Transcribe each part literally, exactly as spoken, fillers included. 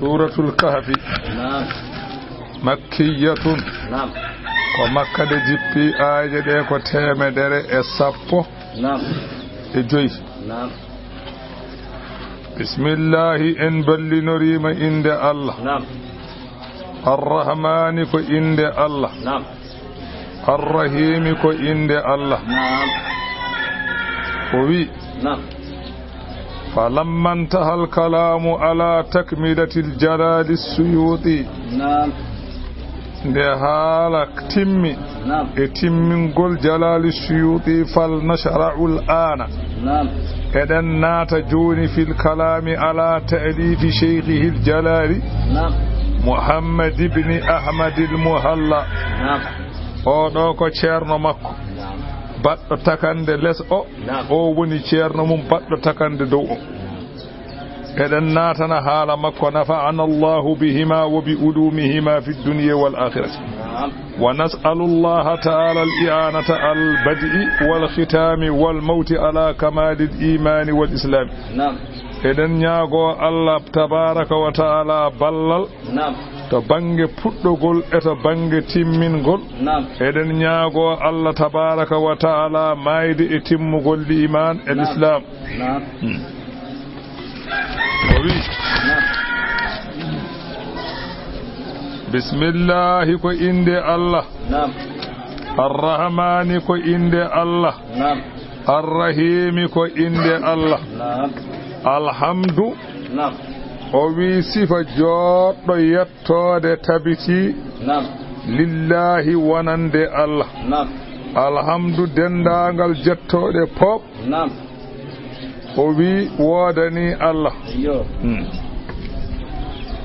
Suuratul Kahfi. Naam. Makkiyatun. Naam. Ko Makka nde jippi, aaye ɗe ko teemedere e sappo. Naam. E joyi. Naam. Bismillaahi, en ballinoriima innde Allah. Naam. Arrahmaani ko innde Allah. Naam. Arrahiimi ko innde Allah. Naam. O wi, Naam. Falamma intaha al-kalaamu ala takmilatil Jalaali Suyuuti. Naam. Nde haala timmi Naam. e timmingol Jalaali Suyuuti, fal nashra'u al-aana. Naam. Eɗen naata jooni fil kalaami ala ta'liifi sheykhihil Jalaali Naam. Muhammad ibni Ahmadil Muhalla. Naam. Oo ɗoo ko ceerno makko, Naam. baɗɗo takande les o, Naam. o woni ceerno mum baɗɗo takande dow o. Eɗen naatana haala makko, nafa'ana Allahu bihima wa bi ulumihima fi dunya wal akhirati. Naam. Wa nas'alu Allaha ta'ala al i'anata al bad'i wal khitami wal mawti ala kamalil imani wal islami. Naam. Eɗen ñaagoo Allah tabaraka wa ta'ala ballal Naam. to bannge puɗɗogol e to bannge timmingol. Naam. Eɗen ñaagoo Allah tabaraka wa ta'ala maayde e timmugol liimaan e Naam. lislaam. Naam. Hmm. O wi, Naam. Bismillahi ko innde Allah. Naam. Arrahmaani ko innde Allah. Naam. Arrahiimi ko innde Allah. Naam. Alhamdu. Naam. O wi sifa jooɗɗo yettoode tabiti Naam. lillaahi wonande Allah. Naam. Alhamdu denndaangal jettooɗe pop. Naam. O wi woodani Allah. Iyo. Hmm.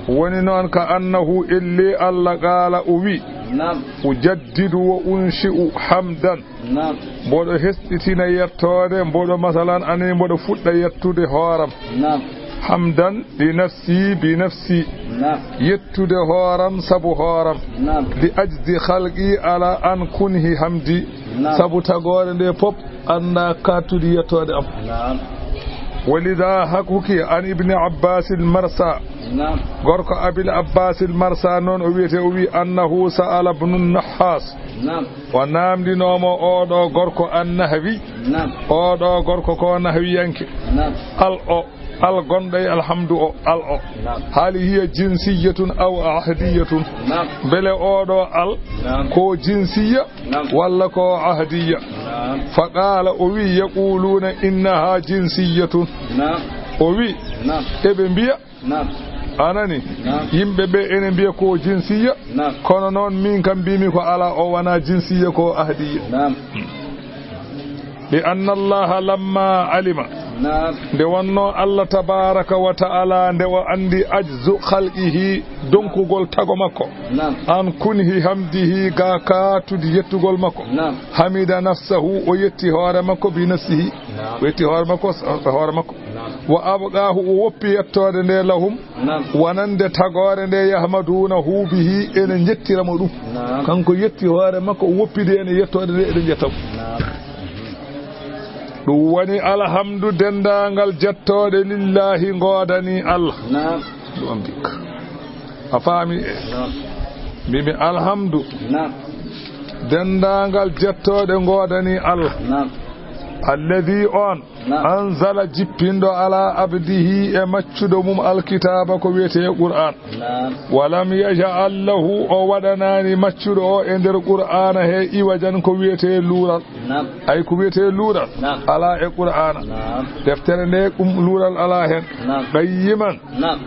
Woni noon ka annahu elli Allah qaala o wi. Naam. Ujaddidu wa unshi'u hamdan. Naam. Mboɗo hesɗitina yettoode, mboɗo masalan ani mboɗo fuɗɗa yettude hooram. Naam. Hamdan li nafsi bi nafsi. Naam. Yettude hooram sabu hooram. Naam. Li ajzi khalqi ala an kunhi hamdi. Naam. Sabu tagoore nde pop annda kattude yettoode am. Naam. Walida hakuki an Ibni Abbasil Marsa. Naam. Gorko Abil Abbasil Marsa noon o wiyete, o wi annahu sa'ala Ibnu Nahas. Naam. O naamndinooma oo ɗoo gorko Annahwi. Naam. Oo ɗoo gorko ko nahwiyanke. Naam. Al o, al gonɗo e alhamdu o, al o. Naam. Hal hiya jinsiyatun aw ahdiyatun? Naam. Mbele oo ɗoo al Naam. ko jinsiya Naam. walla ko ahdiya? Naam. Fa qaala, o wi, yaquluuna innaha jinsiyatun. Naam. O wi, Naam. eɓe mbiya Naam. A nani? Naam. Yimɓe ɓe ene mbiya ko jinsiya. Naam. Kono noon min kam mbimi ko ala, o wona jinsiya, ko ahdiya. Naam. Li anna Allaha lamma alima. Naam. Nde wonno Allah tabaraka wa ta'ala nde o andi ajzu khalqihi, donkugol tago makko. Naam. An kunhi hamdihi, ga katudi yettugol makko. Naam. Hamida nafsahu, o yetti hoore makko bi nafsihi. Naam. O yetti hoore makko, hoore makko. Naam. Wa abqaahu, o woppi yettoode nde lahum, Naam. wonande tagoore nde yahmaduunahu bihi, ene njettira mo ɗum. Naam. Kanko yetti hoore makko, o woppidi ene yettoode nde, eɗen njetta mo. Naam. Ɗum woni alhamdu denndaangal jettooɗe lillaahi ngoodani Allah. Naam. Ɗum am bik. A faami? E Naam. Mbimi alhamdu Naam. denndaangal jettooɗe ngoodani Allah. Naam. Alladhi on Naam. anzala jippinɗo ala abdihi e maccuɗo mum alkitaaba ko wiyetee Qur'aan. Naam. Walam yaj'al lahu o waɗanaani maccuɗo o e nder Qur'aana he iwajan ko wiyetee luural. Naam. Ay ko wiyetee luural Naam. alaa e Qur'aana. Naam. Deftere nde ɗum luural alaa heen. Naam. Qayyiman Naam.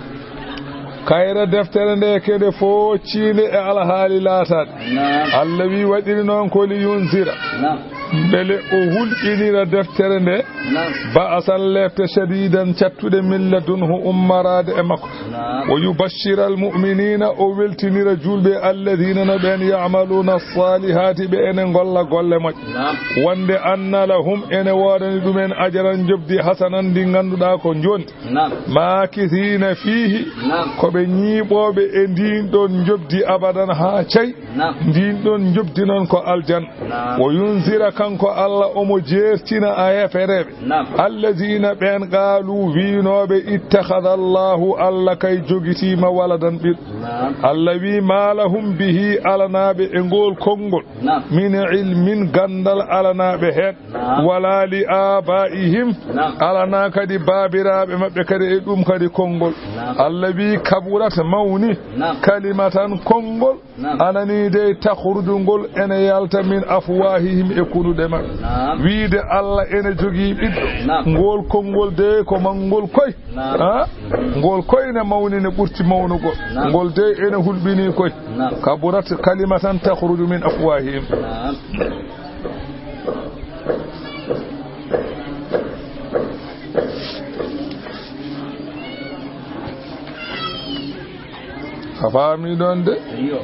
Kayre deftere nde kede foocciinde e alhaali laataade. Naam. Allah wi waɗiri noon ko li yunzira. Naam. Mbele o hulɓinira deftere nde. Naam. Ba'asan lefte shadidan cattuɗe min ladunhu ummaraade e makko. Naam. Wa yubashshira al mu'minina o weltinira julɓe alladina no ɓen ya'maluna salihati ɓe ene ngolla golle moƴƴe. Naam. Wonde anna lahum ene woodani ɗumen ajaran njoɓdi hasanan ndi ngannduɗaa ko njondi. Naam. Maakisiina fiihi, Naam. ko ɓe ñiiɓooɓe e ndiin ɗoon njoɓdi abadan haa cay. Naam. Ndiin ɗoon njoɓdi noon ko aljan. Naam. O yunzira kanko Allah omo jeertina a heefereeɓe. Naam. Allazina, ɓeen, qaalu, wiinooɓe, ittakhadha Allahu, Allah kay jogitiima waladan, ɓiɗɗo. Naam. Allah wii, ma lahum bihi, alanaaɓe e ngool konngol. Naam. Min ilmin, ganndal alanaaɓe heen. Naam. Wala li abaihim, naam, alanaa kadi baabiraaɓe maɓɓe kadi e ɗum kadi konngol. Naam. Allah wii, kaburat, mawni, naam, kalimatan, konngol, naam, anani dey takhruju, ngol ene yalta, min afwahihim, e kunuɗe maɓɓe. Naam. Wiide Allah ene jogii ɓiɗɗo. Naam. Ngol konngol dey ko manngol koy. Naam. Ha? Ngol koy ne mawni, ne ɓurti mawnugol. Naam. Ngol dey ene hulɓinii koy. Naam. Kaburat kalimatan takhruju min afwahihim. Naam. A faami ɗoon de? Iyo.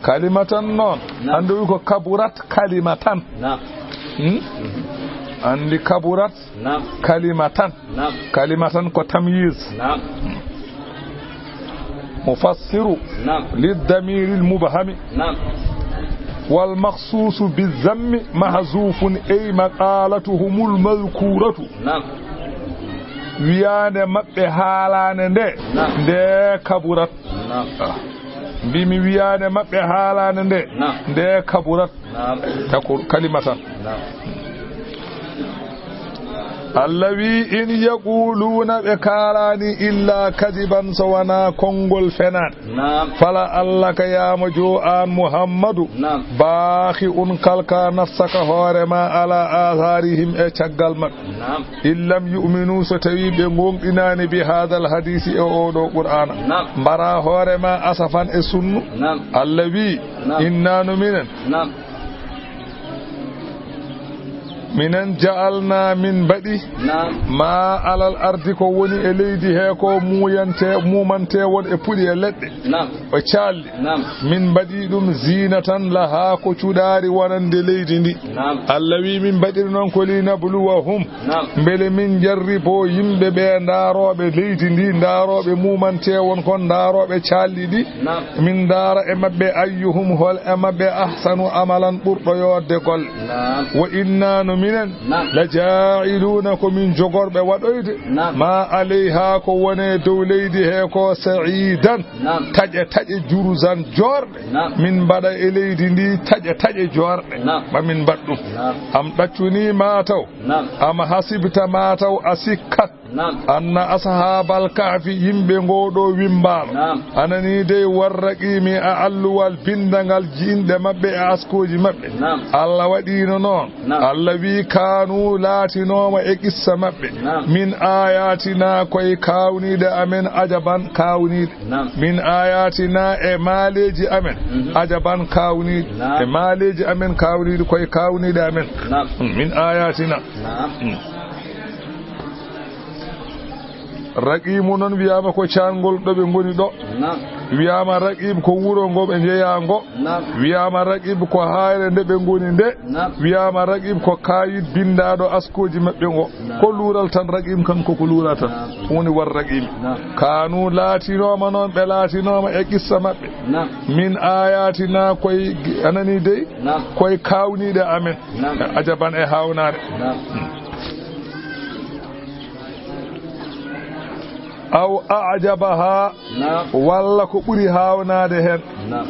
Kalimatan noon. Naam. Anndi wi ko kaburat kalimatan. Naam. Hmm? Mhm. Anndi kaburat. Naam. Kalimatan. Naam. Kalimatan ko tamyiz. Naam. Mufassiru. Naam. Liddamiril mubhami. Naam. Wal makhsusu bizammi mahzufun, ay maqalatuhumul madhkuratu. Naam. Wiyaande maɓɓe haalaande nde. Naam. Nde kaburat. Naam. Ah. Mbimi wiyaande maɓɓe haalaande nde. Naam. Nde kaburat. Naam. Takur kalimatan. Naam. Allah wi, in yaquluuna, ɓe kaalaani, illa kadiban, so wanaa konngol fenaande. Naam. Fala Allah ka yaama jo an Muhammadu. Naam. Baakhi un kalka nafsaka hoore ma ala atharihim e caggal maɓɓe. Naam. In lam yu'minu, so tawi ɓe goongɗinaani, bi hadal hadisi, e oo ɗoo Qur'aana. Naam. Mbara hoore ma asafan e sunnu. Naam. Allah wi, naam, inna no minen. Naam. Minen ja'alna, min mbaɗi. Naam. Ma alal ardi, ko woni e leydi he ko muuyante, muumante won e puɗi e leɗɗe. Naam. O caalli. Naam. Min mbaɗi ɗum zinatan laha, ko cuɗaari wonande leydi ndi. Naam. Allah wi min mbaɗiri noon ko linabluwahum. Naam. Mbele min jarribo yimɓe ɓe ndaarooɓe leydi ndi, ndaarooɓe muumante won kon, ndaarooɓe caalli ɗi. Naam. Min ndaara e maɓɓe ayyuhum, hol e maɓɓe ahsanu amalan, ɓurɗo yoodde golle. Naam. Wa inna no minen. Naam. La jaa'iluuna, ko min jogorɓe waɗoyde. Naam. Ma alayha, ko wone dow leydi he ko sa'idan. Naam. Taƴe taƴe juruzan joorɗe. Naam. Min mbaɗa e leydi ndi taƴe taƴe joorɗe. Naam. Ma min mbaɗ ɗum. Naam. Am ɗaccuni ma taw. Naam. Am hasibta ma taw a sikkat. Naam. Anna ashaabal kahfi, yimɓe ngoo ɗoo wimbaalo. Naam. Anani dey warraqiimi a alluwal bindangal jiinɗe maɓɓe e askooji maɓɓe. Naam. Allah waɗiino noon. Naam. Allah wi, kaanu laatinooma e qissa maɓɓe. Naam. Min ayatina koye kaawniiɗe amen ajaban kaawniiɗe. Naam. Min ayatina e maaleeji amen. Mhm. Ajaban kaawniiɗe. Naam. E maaleeji amen kaawniiɗe koye kaawniiɗe amen. Naam. Min ayatina. Naam. Mm. Raqiimu noon wiyaama ko caangol ɗo ɓe ngoni ɗo. Naam. Wiyaama Raqiib ko wuro ngo ɓe njeyaa ngo. Naam. Wiyaama Raqiib ko haayre nde ɓe ngoni nde. Naam. Wiyaama Raqiib ko kaayit binndaaɗo askooji maɓɓe ngo. Naam. Ko luural tan Raqiib kanko ko luura tan. Naam. Ɗum woni war Raqiib. Naam. Kaanu laatinooma noon, ɓe laatinooma e qissa maɓɓe. Naam. Min ayatina koye, anani dey? Naam. Koye kaawniiɗe amen. Naam. Ajaban e haawnaare. Naam. Aw ajabaha. Naam. Walla ko ɓuri haawnaade heen. Naam.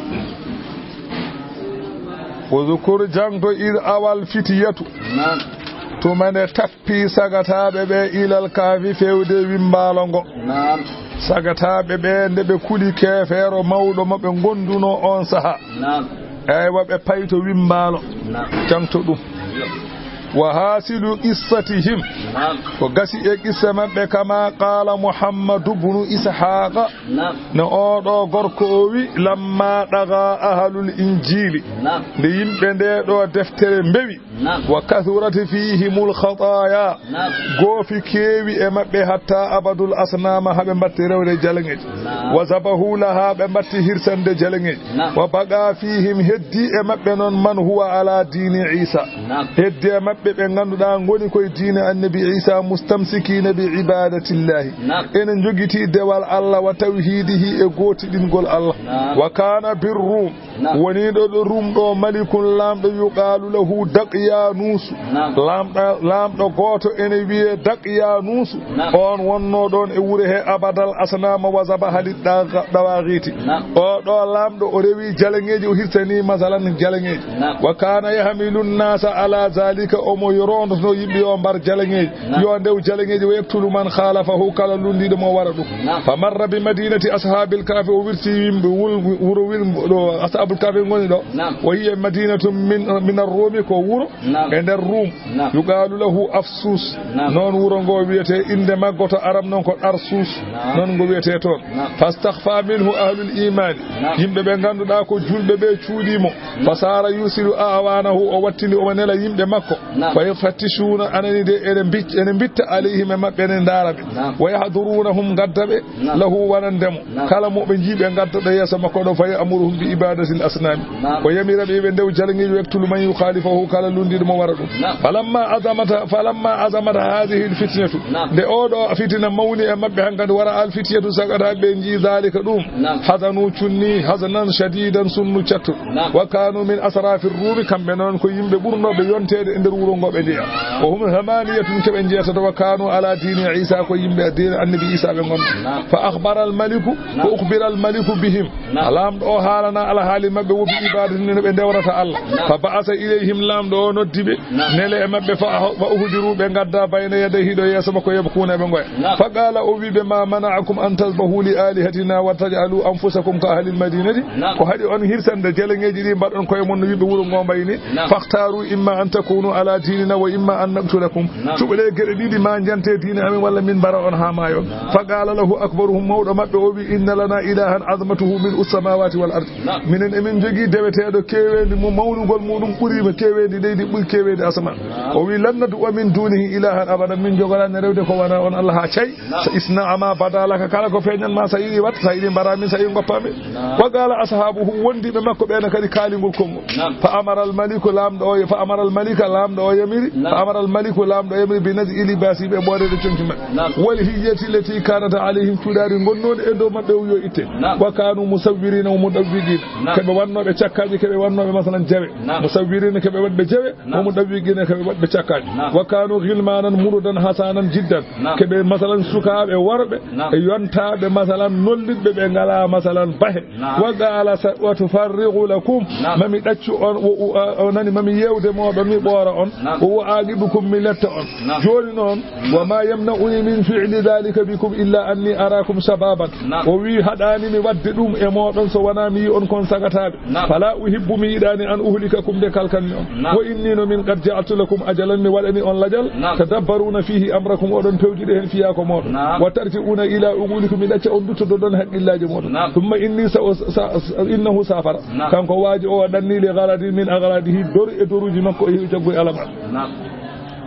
Udhkur, jaŋto, id awal fitiyatu. Naam. Tuma nde tappi sagataaɓe ɓe ilal kahfi, feewde wimbaalo ngo. Naam. Sagataaɓe ɓe nde ɓe kuli keefeero mawɗo mo ɓe ngondunoo oon sahaa. Naam. Eywa, ɓe payi to wimbaalo. Naam. Jaŋto ɗum. Wa hasilu qissatihim. Naam. Ko gasi e qissa maɓɓe, kama qala Muhammadu bunu Ishaqa. Naam. No oo ɗoo gorko o wi, lamma ɗaga ahlul injili. Naam. Nde yimɓe nde ɗoo deftere mbewi. Naam. Wa kathurat fihimul khataya. Naam. Goofi keewi e maɓɓe hatta abadul asnama, haa ɓe mbatti rewde jaleŋeeji. Naam. Wa zabahu laha, ɓe mbatti hirsande jaleŋeeji. Naam. Wa baqa fihim, heddi e maɓɓe noon man huwa ala dini Isa. Naam. Heddi e maɓɓe ɓe ɓe ngannduɗaa ngoni koye diine Annabi Iisaa, mustamsikiina bi ibaadatillahi. Naam. Ene njogitii dewal Allah wa tawhiidihi e gootiɗingol Allah. Naam. Wa kaana bir Ruum. Naam. Woniiɗo ɗo Ruum ɗo malikun laamɗo yuqaalu lahu Daqyaanuusu. Naam. Laamɗo, laamɗo gooto ene wiyee Daqyaanuusu. Naam. Oon wonnoo ɗoon e wuro he Abadal Asnaama wa zabaha lid dawa-, dawaagiiti. Naam. Oo ɗo laamɗo o rewi jalaŋeeji, o hirsanii masalan jalaŋeeji. Naam. Wa kaana yahmilu nnaasa ala zaalika, omo roondotoo yimɓe yo mbar jalaŋeeji, naam, yo ndew jalaŋeeji, wa yaktulu man khaalafahu, kala lunndiiɗo mo wara ɗum. Naam. Fa marra bi madiinati ashaabil kahfi, o wirti yimɓe wul-, wuro wil-, ɗo ashaabul kahfi ngoni ɗo. Naam. Wa hiya madiinatun min, min ar-Ruumi, ko wuro, naam, e nder Ruum. Naam. Yuqaalu lahu Afsuus. Naam. Noon wuro ngo wiyetee, innde maggo to Arab noon ko Ɗarsuus. Naam. Noon ngo wiyetee toon. Naam. Fastakhfa minhu ahlul iimaani. Naam. Yimɓe ɓe ngannduɗaa ko juulɓe ɓe cuuɗii mo. Naam. Fasaara yusilu a'waanahu, o wattini omo nela yimɓe makko. Naam. Fa yufattishuuna, anani de ene mbic-, ene mbitta alayhim e maɓɓe, ene ndaara ɓe. Naam. Wa yahduruunahum, ngadda ɓe. Naam. Lahu, wonande mo. Naam. Kala mo ɓe njii ɓe ngadda ɗo yeeso makko ɗo, fa ya'muruhum bi ibaadatil asnaami. Naam. O yamira ɓe ɓe ndew jalaŋeeji, wa yaktulu man yukhaalifahu, kala lunndiiɗo mo wara ɗum. Naam. Falamma azamata, falamma azamata haadihil fitnatu. Naam. Nde oo ɗo fitina mawni e maɓɓe hankadi, wa ra'al fityatu saghara, ɓe njii zaalika ɗum. Naam. Hazanu, cunni, hazanan shadiidan, sunnu cattuɗo. Naam. Wa kaanu min asraafi Ruumi, kamɓe noon ko yimɓe ɓurnooɓe yonteede e nder wuro ngo ɓe njeyaa. Wa hum thamaaniyatun, ko ɓe njeetato, wa kaanu ala diini Iisaa, ko yimɓe diine Annabi Iisaa ɓe ngonno. Naam. Fa akhbara al maliku, fa ukhbira al maliku bihim. Naam. Laamɗo o haalana alhaali maɓɓe, wo bi ibaadati no ɓe ndewrata Allah. Naam. Fa ba'asa ilayhim, laamɗo o noddi ɓe, naam, nele e maɓɓe, fa ah-, fa uhdiru, ɓe ngadda bayna yadayhi, ɗo yeeso makko, yabkuuna, ɓe ngoya. Naam. Fa qaala, o wi ɓe, ma mana'akum an tadhbahu li alihatina wa taj'alu anfusakum ka ahlil madinati? Naam. Ko haɗi on hirsande jeleŋeeji ɗi mbaɗon koye mon no yimɓe wuro ngo mbayni? Naam. Fakhtaaru imma an takunu ala diinina wa imma an naqtulakum. Naam. Cuɓaɗe geɗe ɗiɗi, ma njante diine amin walla min mbara on haa maayon. Naam. Fa qaala lahu akbaruhum, mawɗo maɓɓe o wi, inna lana ilahan azmatuhu mil'u samawati wal ard. Naam. Minen emin njogii deweteeɗo keeweendi mo mawnugol muɗum ɓuri mo keeweendi leydi, ɓuri keeweendi asamaan. Naam. O wi, lan nad'uwa min dunihi ilahan abadan, min njogoraani rewde ko wonaa on Allah haa cay. Naam. Sa isna ama bada laka, kala ko feeñan ma, sa yiɗi wat, sa yiɗi mbara min, sa yiɗi ngoppa min. Naam. Wa qaala ashaabuhu, wondiiɓe makko ɓeena kadi kaali ngol konngol. Naam. Fa amara al maliku, laamɗo o, fa amara al malika, laamɗo o yamiri. Naam. Fa amara al maliku, laamɗo o yamiri, bi naz'i libasi, ɓe ɓooreede conci maɓɓe. Naam. Wal hilyati lati kanat alayhim, cuɗaari ngonnoondi e dow maɓɓe o yo itte. Naam. Wa kanu musawwirina wa mudawwiqina. Naam. Keɓe wannooɓe cakkaaji, keɓe wannooɓe masalan jawe. Naam. Musawwirina keɓe waɗɓe jawe. Naam. Wa mudawwiqina keɓe waɗɓe cakkaaji. Naam. Wa kanu ghilmanan murudan hasanan jiddan. Naam. Keɓe masalan sukaaɓe worɓe. Naam. E yontaaɓe masalan nollitɓe ɓe ngalaa masalan bahe. Naam. Wa qaala sa-, wa tufarriqu lakum. Naam. Mami ɗaccu on, wo, wo, a, o nani mami yewde mooɗon, mi ɓoora on. Naam. Wo, wo aqibukum, mi letta on. Naam. Jooni noon, wa ma yamna'uni min fi'li dhalika bikum illa anni arakum shababan. Naam. O wi, haɗaani mi waɗde ɗum e mooɗon so wonaa mi yi on kon sagataaɓe. Naam. Fala uhibbu, mi yiɗaani, an uhlikakum, nde kalkanmi on. Naam. Wa inni, no min, qad ja'altu lakum ajalan, mi waɗani on lajal. Naam. Tadabbaruna fihi amrakum, oɗon pewjide heen fiyaako mooɗon. Naam. Wa tarji'una ila uqulikum, mi ɗacca on nduttodoɗon haqqillaaji mooɗon. Naam. Thumma inni sa-, sa-, sa-, innahu safara. Naam. Kanko waajo o ɗanni li gharadin min aghradihi, doru e doruuji makko e jaggu e alama. Naam.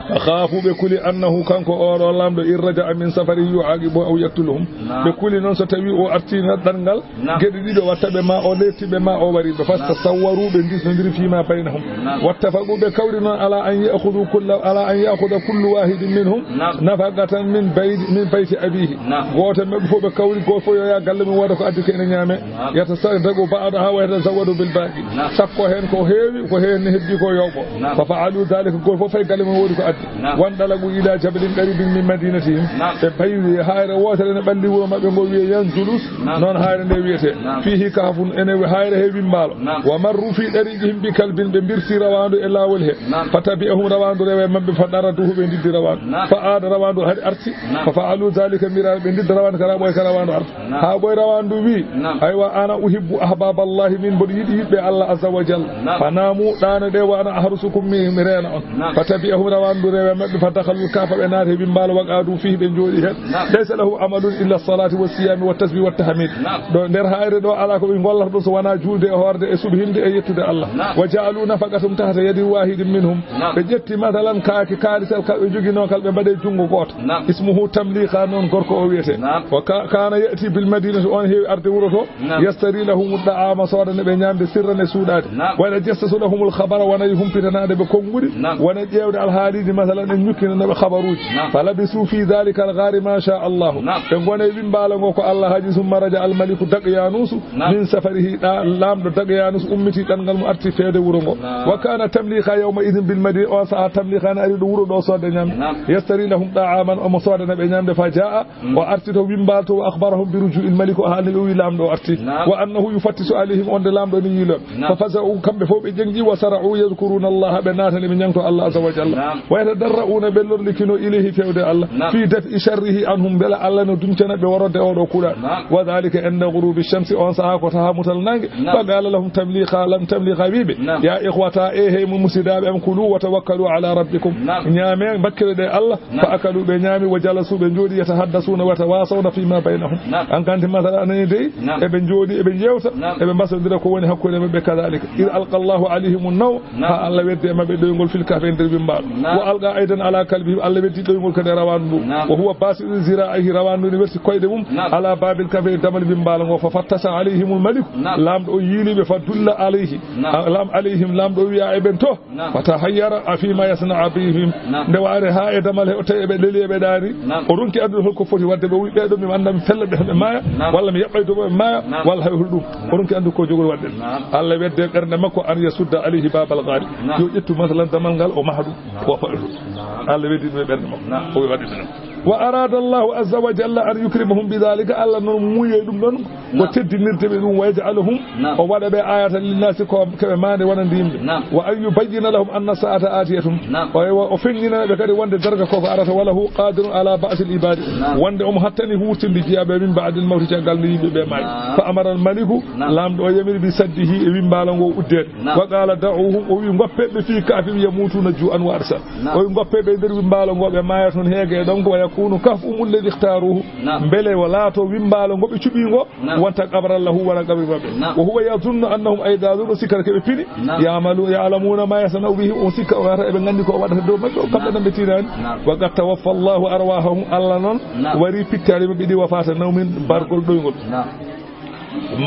Khaafu, ɓe kuli, annahu, kanko oo ɗoo laamɗo, in raja'a min safari yu'aqibuhum aw yaqtuluhum. Naam. Ɓe kuli noon so tawii o artiino ɗanngal, naam, geɗe ɗiɗo watta ɓe, ma o letti ɓe, ma o wari ɓe. Naam. Fastasawwaru, ɓe ndisnondiri fiima baynahum. Naam. Wattafaqu, ɓe kawri noon, ala an ya'khudhu kulla, ala an ya'khudha kullu wahidin minhum, naam, nafaqatan min bayti, min bayti abihi. Naam. Gooto e maɓɓe fof ɓe kawri, gooto fof yo yaha galle mum wooda ko addi ko ene ñaame. Naam. Yatasaddaqu ba'daha wa yatazawwadu bil baqi. Naam. Sakko heen ko heewi, ko heen ne heddi ko yooɓo. Naam. Fa fa'alu dhalika, gooto fof fayi galle mum woodi ko addi. Naam. Wandalagu ila jabalin qaribin min madinatihim. Naam. Ɓe baywi hayre wootere ne ɓalli wuro maɓɓe ngo wiye Yanzulus. Naam. Noon hayre nde wiyete. Naam. Fihi kahfun, ene hayre he wimbaalo. Naam. Wa marru fi dariqihim bi kalbin, ɓe mbirti rawaandu e laawol he. Naam. Fa tabi'ahum, rawaandu rewe maɓɓe, fa daraduhu, ɓe ndiddi rawaandu. Naam. Fa aada, rawaandu hari arti. Naam. Fa fa'alu dhalika mirara, ɓe ndidda rawaandu kala ɓoy ka rawaandu arta. Naam. Haa ɓoy rawaandu wi, naam, aywa, ana uhibbu ahbaballahi, min mboɗo yiɗi yiɗɓe Allah azza wa jalla. Naam. Fa namu, ɗaano ɗe, wa ana ahrusukum, mi, mi reena on. Naam. Fa tabi'ahum, rawaandu rewe maɓɓe, fa dakhalul kahfa, ɓe naati e wimbaalo, wa qa'adu fihi, ɓe njooɗi heen. Naam. Laysa lahum amalun illa salati wa siyami wa tasbih wa tahmid. Naam. Ɗo nder haayre ɗo alaa ko ɓe ngollata ɗo so wonaa juulde e hoorde e suɓhinde e yettude Allah. Naam. Wa ja'alu nafaqatahum tahta yadin wahidin minhum. Naam. Ɓe ƴetti masalan kaake kaalisal kal ɓe joginoo kal ɓe mbaɗe junngo gooto. Naam. Ismuhu tamliqa, noon gorko o wiyetee. Naam. Wa ka-, kana ya'ti bil madinati, on heewi arde wuro to. Naam. Yastari lahumu da'ama, soodana ɓe ñaamde sirran e suuɗaade. Naam. Wa yatajassasu lahumul khabara, wona e humpitanaade ɓe konnguɗi. Naam. Wona e ƴeewde alhaaliiji, masalan, en ñukkinana ɓe khabaruuji. Naam. Fa labisu fi dhalika al ghari ma sha Allah. Naam. Ɓe ngona e wimbaalo ngo ko Allah haji, summa raja al maliku Daqyanusu. Naam. Min safarihi, ɗa laamɗo Daqyanus ummiti ɗanngal mo arti feewde wuro ngo. Naam. Wa kana tamliqa yawma idin bil madina, on saha tamliqa ne ari ɗo wuro ɗo soodde ñaamde. Naam. Yastari lahum da'aman, omo soodana ɓe ñaamde, fa jaa Mm. O arti to wimbaal to, wa akhbarahum bi ruju'il malik, o haalni ɓe, o wi laamɗo o arti. Naam. Wa annahu yufattishu alayhim, on de laamɗo ne yiiloo ɓe. Naam. Fa faza'u, kamɓe fof ɓe ƴeŋƴi, wa sara'u yadhkuruna Allah, ɓe naatani ɓe ñaŋto Allah azza wa jalla. Naam. Wa yatadarra'una, ɓe lorlikino ilayhi, fewde Allah. Naam. Fi daf'i sharrihi anhum, mbela Allah no duncana ɓe warodde oɗo kuuɗal. Naam. Wa dhalika inda ghurubi shamsi, on saha ko taha mutal nange. Naam. Fa qala lahum tamliqa, lam tamliqa wiɓe, Naam. Ya ikhwata, e hey mo musidaaɓe am, kulu wa tawakkalu ala rabbikum. Naam. Ñaame, mbakkere ɗe Allah. Naam. Fa akalu, ɓe ñaami, wa jalasu, ɓe njooɗi, yatahaddasuna wa tawasawna fima baynahum. Naam. An kanti masala anani dey, Naam. eɓe njooɗi, eɓe njewta, Naam. eɓe mbasodira ko woni hakkunde maɓɓe kadhalika. Id alqa Allahu alayhimu naw, Naam. ha Allah weddi e maɓɓe ɗoyngol fil kahfi e nder wimbaalo. Naam. Wa alqa aydan ala kalbihim, Allah weddi ɗoyngol kadi e rawaandu ndu. Naam. Wa huwa basidu zira'ihi, rawaandu ndu ne werti koyɗe mum. Naam. Ala babil kahfi e damal wimbaalo ngo, fa fattasa alayhimul maliku. Naam. Laamɗo o yiili ɓe fa dulla alayhi. Naam. A, lam alayhim, laamɗo o wiya e ɓen to. Naam. Fata hayyara a fima yasna'a bihim. Naam. Nde waare haa e damal he o tawi eɓe leli eɓe ɗaani. Naam. O ronki anndude holko foti waɗde ɓe, o wi ɓeɗo mi annda mi fella ɓe ɓe maaya, Naam. walla mi yaɓɓay dow ɓe maaya, Naam. walla hay holɗum. O ronki anndude ko jogori waɗde. Naam. Allah wedde ɓernde makko an yasudda alayhi babal ghari. Naam. Yo ƴettu masalan damal ngal o maha ɗum. Naam. O faɗa ɗum. Naam. Allah weddi ɗum e ɓernde makko. Naam. O wi waɗde ɗum. Wa arada Allahu azza wa jalla an yukrimahum bi dhalika. Allah noon muuyi ɗum ɗon. Ko Naam. teddinirde ɓe ɗum, wa yaj'alahum, Naam. o waɗa ɓe ayatan linnaasi, ko keɓe maande wonande yimɓe. Naam. Wa an yubayyina lahum anna sa'ata atiyatun. Naam. O, o, o feññinana ɓe kadi wonde darga ko ko arata, wa lahu qadirun ala ba'sil ibadi. Naam. Wonde omo hattani huurtinde jiyaaɓe min ba'dil mawti, caggal nde yimɓe ɓe maayi. Naam. Fa amara al maliku, Naam. laamɗo o yamiri bi saddihi e wimbaalo ngo uddeede. Naam. Wa qala da'uhum, o wi ngoppe ɓe fi kahfihim yamutuna ju'an wa arsal. Naam. O wi ngoppe ɓe nder wimbaalo ngo ɓe maaya toon heege e ɗon ko wa yakunu kahfuhum alladhi ikhtaruhu. Naam. Mbele o laato wimbaalo ngo ɓe cuɓi ngo Naam. wonta qabran lahu, wona qabri maɓɓe. Naam. Wa huwa yadhunnu annahum aiqadhun, o sikkata ko ɓe pini. Naam. Ya'malu, ya'lamuna ma yasna'u bihim, o sikka o wata eɓe nganndi ko o waɗata dow maɓɓe, o kamɓe Naam. tan ɓe tiinaani. Naam. Wa qad tawaffa Allahu arwahahum, Allah noon Naam. wari pittaali maɓɓe ɗi wafata nawmin bargol ɗoyngol. Naam.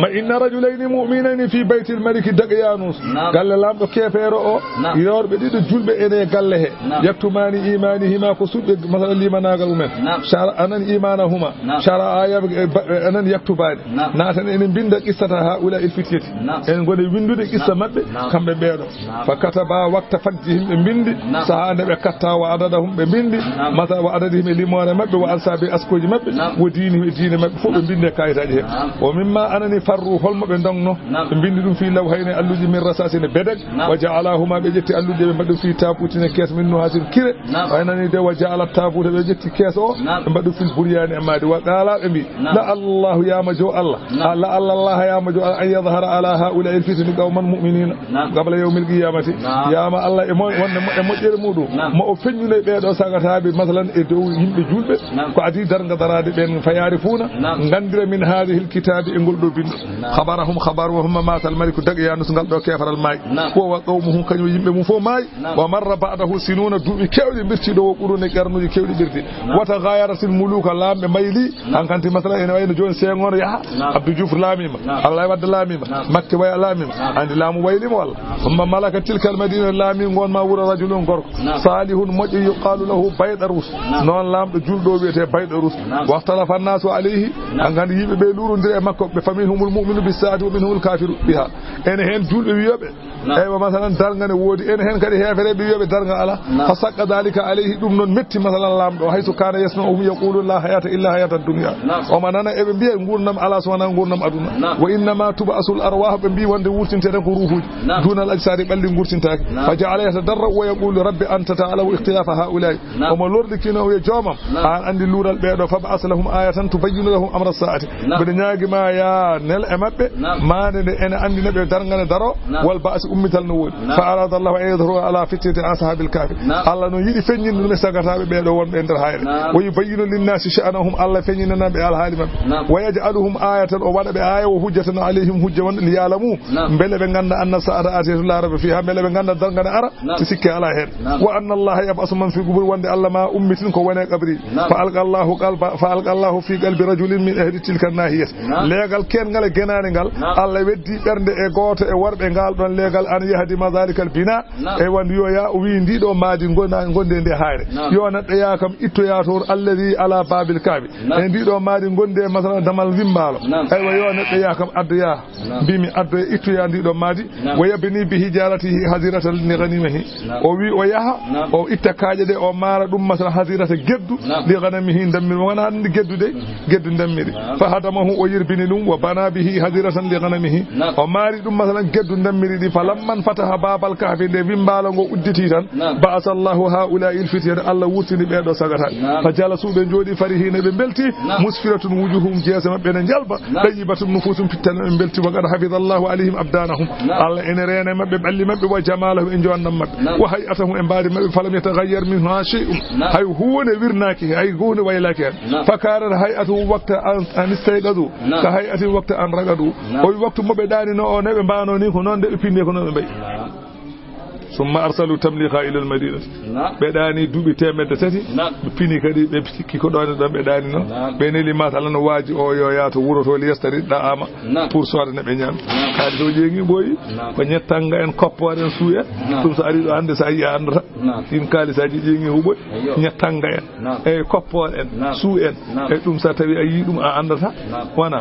Ma inna rajulayni mu'minayni fi baytil maliki Daqyanus. Naam. Galle laamɗo keefeero o, Naam. yorɓe ɗiɗo julɓe ene galle he. Naam. Yaktumani imanihima, ko suɓɓe masala limanaagal mumen. Naam. Shara, anan imanahuma. Naam. Shara a yab-, e ba-, e anan yaktubaani. Naam. Naatan ene mbinda qissata haula il fityati. Naam. En ngoni winndude qissa Naam. maɓɓe, Naam. kamɓe ɓeeɗo. Naam. Fa kataba waqta faqdihim, ɓe mbindi, Naam. saha nde ɓe katta, wa adadahum, ɓe mbindi, Naam. masa wa adadihim e limoore maɓɓe, wa ansabi e askooji maɓɓe, Naam. wa diinihim e diine maɓɓe, fof ɓe mbindi e kayitaaji he. Naam. Wa mimma anani farru, holmo ɓe ndogno, Naam. ɓe mbindi ɗum fi lawhayni, alluuji min rasasin e bedek, Naam. wa ja'alahuma, ɓe ƴetti alluuji ɓe mbaɗi ɗum fi tabutin, e kees min nuhasin kire. Naam. Wa anani de wa ja'ala tabuta, ɓe ƴetti kees o, Naam. ɓe mbaɗi ɗum fil buryani e maadi. Wa qala, ɓe mbi, Naam. La Allahu, yama jo Allah. Naam. A, la Allah, Allah, yama jo Allah, an yadhhara ala haula il fitni qawman mu'minina Naam. qabla yawmil qiyamati. Naam. Yama Allah e mo-, wonde mo-, e moƴƴere muɗum. Naam. Mo o feññuno e ɓeeɗo sagataaɓe, masalan, e dow yimɓe julɓe. Naam. Ko adi darga daraade ɓen fa ya'rifuna. Naam. Nganndira min hadhihi l kitabi e ngol ɗo binndo. Naam. Khabarahum khabar wa humma matal maliku Daqyanus ngal ɗo keefaral maayi. Naam. Wa, wa qawmuhu kañum yimɓe mum fof maayi. Naam. Wa marra ba'dahu sinuna, duuɓi keewɗi mbirti ɗo, wa quruni, qarnuuji keewɗi ɓirdi. Naam. Wa taghayaratil muluka, laamɓe mbayli. Naam. Hankanti masala ene wayno jooni Senghor yaha. Naam. Abdou Diouf laamima. Naam. Abdoulaye Wade laamima. Naam. Macky Waya laamima. Naam. Andi laamu waylimo walla? Naam. Thumma malaka tilkal madina, laami ngon ma wuro rajulun gorko. Naam. Salihun moƴƴo yuqalu lahu Baydarus. Naam. Noon laamɗo julɗo o wiyete Baydarus. Naam. Wahtalafa annasu alayhi. Naam. Hankanti yimɓe ɓe luurondiri e makko, ɓe faminhumul mu'minu bis sa'ati wa minhumul kafiru biha. Ene heen julɓe wiyoɓe Naam. Eywa, masalan, darnga ne woodi. Ene heen kadi heefereeɓe wiyoɓe darnga alaa. Naam. Fa saqqa dhalika alayhi, ɗum noon metti, masalan, laamɗo, haysu kana yasma'uhum yaqulu la hayata illa hayata dunya. Naam. Omo nana eɓe mbiya nguurndam alaa so wonaa nguurndam aduna. Naam. Wa innama tub'asul arwah, ɓe mbi wonde wurtinte tan ko ruuhuuji. Naam. Dunal ajsadi, ɓalli ngurtintaake. Naam. Fa ja'ala yatadarra'u wa yaqulu rabbi anta ta'lamu ikhtilafa haula'i. Naam. Omo lorɗikino o wiya, joomam, Naam. aan anndi luural ɓeeɗo, fab'as lahum ayatan tubayyinu lahum amra sa'ati. Naam. Mbeɗa ñaagi ma ya Nel e maɓɓe, naam, maande nde ene anndina ɓe darnga nde daro, naam, wal ba'si ummital no woodi. Naam. Fa arada Allahu an yadhhara ala fitnati ashabil kahfi. Naam. Allah no yiɗi feññinde ɗum e sagataaɓe ɓee ɗoo wonɓe e nder haayre. Naam. Wa yubayyinu linnaasi sha'nahum, Allah feññinana ɓe alhaali maɓɓe. Naam. Wa yaj'aluhum ayatan, o waɗa ɓe aaya, wa hujjatan alayhim, hujja wonde, liya'lamu, naam, mbele ɓe ngannda anna sa'ata atiyatun la rayba fiha, mbele ɓe ngannda darnga ne ara, naam, si sikke alaa heen. Naam. Wa anna Allaha yab'asu man fil qubur, wonde Allah ma ummitin ko woni e qabri. Naam. Fa alqa Allahu qalba, fa alqa Allahu fi qalbi rajulin min ahli tilka nahiyat. Naam. Leegal keengal e genaani ngal, naam, Allah weddi ɓernde e gooto e worɓe ngaal ɗoon leegal, an yahdima zalikal bina. Naam. E wonde yo yaa, o wii, ndi ɗo maadi ngona-, gonde nde haayre. Naam. Yo neɗɗo yaa kam ittoyaa toon, alladi ala babil kaabi. Naam. E ndi ɗo maadi gonde, masalan, damal wimbaalo. Naam. Aywa, yo neɗɗo yaa kam addoyaa. Naam. Mbimi addoya ittoyaa ndi ɗo maadi. Naam. Wa yabni bi hijaratihi haziratan li ghanimihi. Naam. O wi o yaha, naam, o itta kaaƴe ɗe, o maara ɗum, masalan, hazirata geddu, naam, li ghanamihi, ndammiiri. Wona hannde geddu de, mhm, geddu ndammiiri. Naam. Fa hadamahu, o yirbini ɗum, wa bana bihi haziratan li ghanamihi. Naam. O maari ɗum, masalan, geddu ndammiiri ɗi. Fa lamman fataha babal kahfi, nde wimbaalo ngo udditi tan, naam, ba'asa Allahu haula'i al fityata, Allah wurtini ɓee ɗo sagata. Naam. Fa jalasu, ɓe njooɗi, farihina, ɓe mbelti, naam, musfiratun wujuhum, jeese maɓɓe ne njalba, naam, tayyibatun nufusum, pittane ɓe mbelti, wa qad hafidha Allahu alayhim abdanahum. Naam. Allah ene reena maɓɓe ɓalli maɓɓe, wa jamalahum, e joondam maɓɓe. Naam. Wa hay'atahum, e mbaadi maɓɓe, falam yataghayyar minha shay'un. Naam. Hay huunde wirnaaki, hay huunde waylaaki heen. Naam. Fa kanat hay'atuhum waqta an, an istayqazu, naam, ka hay'atihim waqta an raqadu. Naam. O wi waktu mo ɓe ɗaanino o, ne ɓe mbaano ni, ko noon de ɓe pinni, ko noon ɓe mbayi. Naam. Summa arsalu tamliha ila al madinati. Naam. Ɓe ɗaani duuɓi teemedde tati. Naam. Ɓe pini kadi, ɓe sikki ko ɗoon e ɗoon ɓe ɗaanino. Naam. Ɓe neli, masalan, no waaji o yo yaato wuro to, li yastari da'ama. Naam. Pour soda ne ɓe ñaami. Naam. Kadi to ƴeeŋi ɓooyi, naam, ko ñettanga en, koppoore en, suu en. Naam. Ɗum so ari ɗo hannde, so a yii a anndata. Naam. Ɗiin kaalisaaji ƴeeŋi huɓoy. Ayyo. Ñettanga en. Naam. E koppoore en, naam, suu en. Naam. E ɗum so tawi a yii ɗum a anndata. Naam. Wona.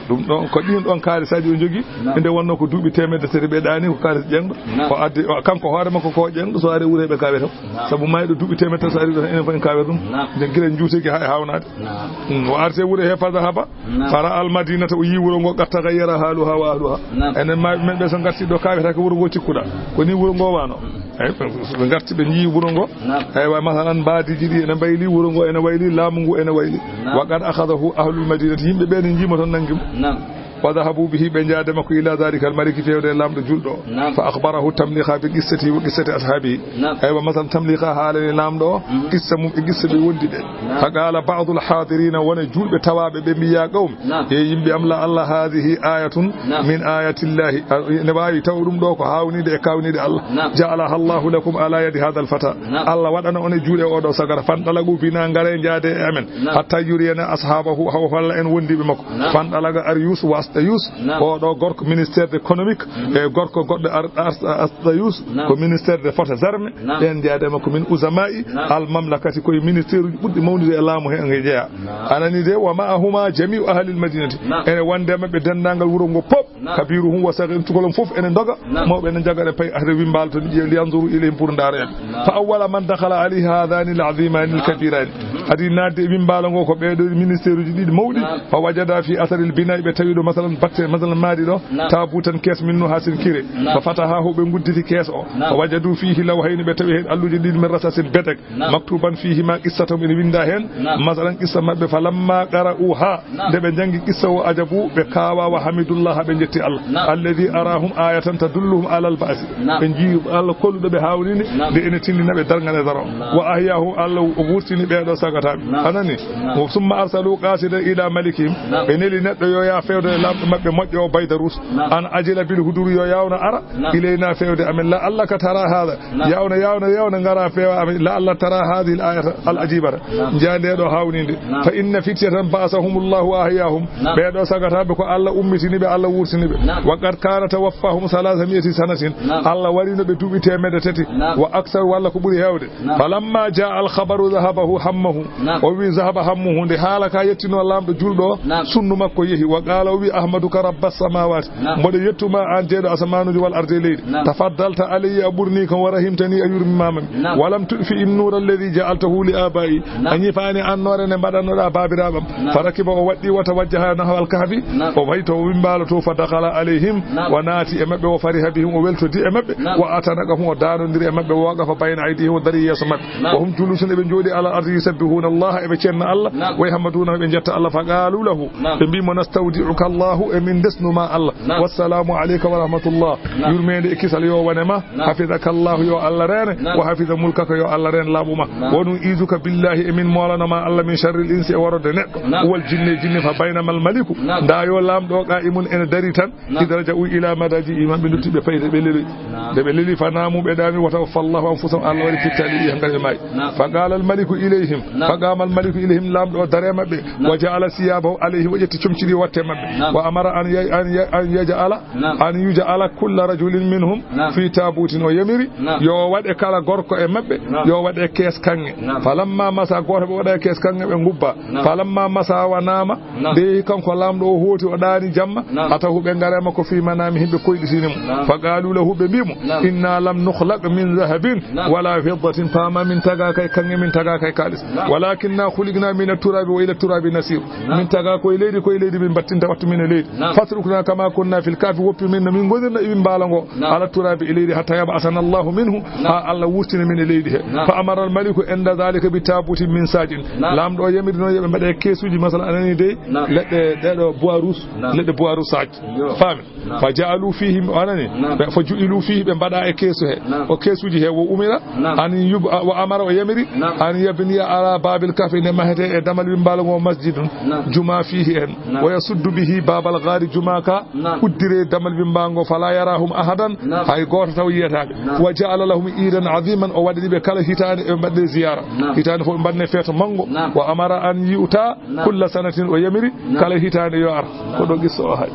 Ɗum ɗon, ko ɗiin ɗon kaalisaaji o jogii. Naam. Nde wonnoo ko duuɓi teemedde tati ɓe ɗaani, ko kaalis ƴeeŋɗo. Naam. O addi, o, kanko hoore makko ko ƴeeŋɗo, so ari wuro ɓe kaawe tan. Naam. Sabu maayɗo duuɓi teemedde tati so ari ɗo tan, enen fof en kaawe ɗum. Naam. Nde gila njuutigi haa e haawnaade. Naam. Mm, o arti e wuro he, fa dahaba. Naam. Fara al madinata, o yii wuro ngo, qad taghayyara haluha wa ahluha. Naam. Enen ma-, men ɓe so ngarti ɗo kaawetake wuro ngo cikkuɗa. Ko ni wuro ngo wano. Mm. Eyi, ɓe ngarti ɓe njii wuro ngo. Naam. Eywa, masalan, mbaadiiji ɗi ene mbayli, wuro ngo ene wayli, laamu ngu ene wayli. Naam. Wa qad akhadahu ahlul madinati, yimɓe ɓe ne njiima toon nangi mo. Naam. Wa dhahabu bihi, ɓe njaade makko, ila dhalika al maliki, fewde e laamɗo julɗo o. Naam. Fa akhbarahu tamliha bi qissati wa qissati ashabihi. Naam. Eywa, masalan, tamliha haalani laamɗo o, mhm, qissa mum e qissa ɓe wondi ɓe. Naam. Fa qala ba'dul hadirina, wona julɓe tawaaɓe ɓe mbi, ya qawm, naam, e yimɓe am, la Allah hadhihi ayatun, naam, min ayatillahi. A, ne waawi taw ɗum ɗo ko haawnide e kaawnide Allah. Naam. Ja'alaha Allahu lakum ala yadi hadha al fata. Naam. Allah waɗana on e juuɗe oɗo sagara. Fandalagu bina, ngare njaade e amen. Naam. Hatta yuriyana ashabahu, haw holla en wondiɓe makko. Naam. Fandalaga Arius wa Astayus, naam, oɗo gorko ministère de économique, mhm, e gorko goɗɗo Ar-, Ar-, Astayus, naam, ko ministère de forces armées. Naam. Ɓen njaade makko min uzama'i, naam, al mamlakati, koye ministère uji ɓurɗi mawnude e laamu he nge jeeya. Naam. Anani de, wa ma'ahuma jami'u ahlil madinati. Naam. Ene wonde maɓɓe denndaangal wuro ngo pop. Naam. Kabiruhum wa saghir, cukalon fof ene ndoga. Naam. Mawɓe ene njaga ɗe pay ahde wimbaalo to ƴeew, liyanzuru ilayhim, pour ndaara en. Naam. Fa awwala man dakhala alayhi hadhani al azimani al kabirani. Mhm. Adi naatde e wimbaalo ngo ko ɓee ɗo ministère uji ɗiɗi mawɗi. Naam. Fa wajada fi athari al bina'i, ɓe tawi ɗo masalan batte, masalan maadi ɗo. Naam. Tabutan, kees min nuhasin kire. Naam. Fa fatahahu, ɓe gudditi kees o. Naam. Fa wajadu fihi lawhayni, ɓe tawi heen alluuje ɗiɗi min rasasin bedek. Naam. Maktuban fihima qissatahum, ene winda heen, naam, masalan qissa maɓɓe. Fa lamma qara'uha, naam, nde ɓe njanngi qissa o, ajabu, ɓe kaawa, wa hamidullah, ɓe njetti Allah. Naam. Alladhi arahum ayatan tadulluhum ala al-ba'si. Naam. Ɓe njii Allah kolluɗo ɓe haawninde, naam, nde ene tindina ɓe darnga nde daro. Naam. Wa ahyahum, Allah o wurtini ɓee ɗo sagataaɓe. Naam. A nani? Naam. Summa arsalu qasidan ila malikihim. Naam. Ɓe neli neɗɗo yo yaa fewde e laamɗo maɓɓe moƴƴo o, Baydarus. Naam. An ajila bil huduri, yo yaawno ara. Naam. Ilayna, fewde amen. La'allaka tara hadha. Naam. Yaawno, yaawno, yaawno, ngara fewa amen. La'alla tara hadhihi al-ayata al-ajibata. Naam. Njaade ɗo haawninde. Naam. Fa inna fityatan ba'asahumullahu wa ahyahum. Naam. Ɓee ɗo sagataaɓe ko Allah ummitini ɓe, Allah wurtini ɓe. Naam. Wa qad kana tawaffahum thalathami'ati sanatin. Naam. Allah warino ɓe duuɓi teemedde tati. Naam. Wa aksar, walla ko ɓuri heewde. Naam. Falamma jaa al-khabaru dhahaba hammuhu. Naam. O wi dhahaba hammuhu, nde haala ka yettino laamɗo julɗo o, naam, sunnu makko yehi. Wa qala, o wi, ahmaduka rabbas samawati. Naam. Mboɗo yettuma an jeyɗo asamaanuuji wal ardi e leydi. Naam. Tafaddalta alayya, a ɓurni kam, wa rahimtani, a yurmimama mi. Naam. Walam tudfi in nura alladhi ja'altahu li aba'i. Naam. A ñifaani annoore nde mbaɗannoɗa baabiraaɓe am. Naam. Fa rakiba, o waɗɗi, wa tawajjaha nahwa al kahfi. Naam. O wayi to wimbaalo to, fa dakhala alayhim. Naam. O naati e maɓɓe, wa fariha bihim, o weltodi e maɓɓe. Naam. Wa atanaqahum, o daanodiri e maɓɓe, wa waqafa bayna aydihim, o dari yeeso maɓɓe. Naam. Wa hum julusun, eɓe jooɗi, ala ardi yusabbihu. Yusabbihuuna Allaha, eɓe cenna Allah. Naam. Wa yuhammiduunahu, ɓe njetta Allah. Fa qaaluu lahu, naam, ɓe mbii mo, nastawdi'uka Allahu, emin ndesnu ma Allah. Naam. Wassalaamu aleyka wa rahmatullah. Naam. Yurmeende e kisal yo wone ma. Naam. Hafidaka Allahu, yo Allah reene. Naam. Wa hafida mulkaka, yo Allah reen laaɓu ma. Naam. Wa nu'iizuka billahi, emin moolano ma Allah, min sharril insi, e worode neɗɗo. Naam. Wal jinni, e jinni, fa baynamal maliku. Naam. Nda yo laamɗo o qaa'imun ene dari tan. Naam. Idh raja'u ila madaji'ihim, ɓe ndotti ɓe fayde ɓe leloy. Naam. Nde ɓe leli fa naamu ɓe ɗaani, wa tawaffa Allahu anfusahum, Allah waɗi pittaali ɗi hankali e maayi. Naam. Fa qala al maliku ilayhim, naam, fa qama al maliku ilayhim, laamɗo o dare maɓɓe, naam, wa ja'ala siyabahu alayhim, o ƴetti comci ɗi watte maɓɓe. Naam. Wa amara an ya-, an ya-, an yaj'ala, naam, an yuj'ala kulla rajulin minhum, naam, fi tabutin, o yamiri, naam, yo waɗe kala gorko e maɓɓe, naam, yo waɗe kees kaŋŋe. Naam. Falamma masa, gooto ɓe waɗa e kees kaŋŋe ɓe ngubba. Naam. Falamma masa wa naama, naam, nde yehi kanko laamɗo o hooti o ɗaani jamma, naam, atahu ɓe ngare makko fi manamihim ɓe koyɗitini mo. Naam. Fa qaalu lahu ɓe mbi mo, naam, inna lam nukhlaq min dhahabin, naam, wala fiddatin, paama min tagaaka e kaŋŋe, min tagaaka e kaalis. Naam. Walakinna khuliqna min at-turabi wa ila at-turabi nasir. Naam. Min tagaaka ko e leydi, ko e leydi min battinta wattu min e leydi. Naam. Fatrukna kama kunna fil kahfi, woppi min no min ngonirno e wimbaalo ngo. Naam. Ala turabi e leydi hatta yab'athana Allahu minhu, naam, ha Allah wurtina min e leydi he. Naam. Fa amara al maliku inda dhalika bi tabutin min sajin. Naam. Laamɗo o yamiri noon yo ɓe mbaɗe keesuuji, masala a nani dey, naam, leɗɗe ɗeɗo bois rouge, naam, leɗɗe bois rouge saaji. Yo. Faami? Naam. Fa ja'alu fihi, a nani? Naam. Ɓe, fa ju'ilu fihi, ɓe mbaɗa e keesu he. Naam. O keesuuji he, wo umira, naam, an yub-, wa amara, o yamiri, naam, an yabniya ala babil kahfi, nde mahete e damal wimbaalo ngo masjidun, naam, juma fihi en. Naam. Wa yasuddu bihi babal ghari, juma ka, naam, uddire damal wimbaango, fala yarahum ahadan, naam, hay gooto taw yiyataaɓe. Naam. Wa ja'ala lahum iidan aziman, o waɗani ɓe kala hitaande ɓe mbaɗde ziyara. Naam. Hitaande fof ɓe mbaɗne feeto manngo. Naam. Wa amara an yu'ta, naam, kulla sanatin, o yamiri, naam, kala hitaande yo ar. Naam. Ko ɗo qissa o hay.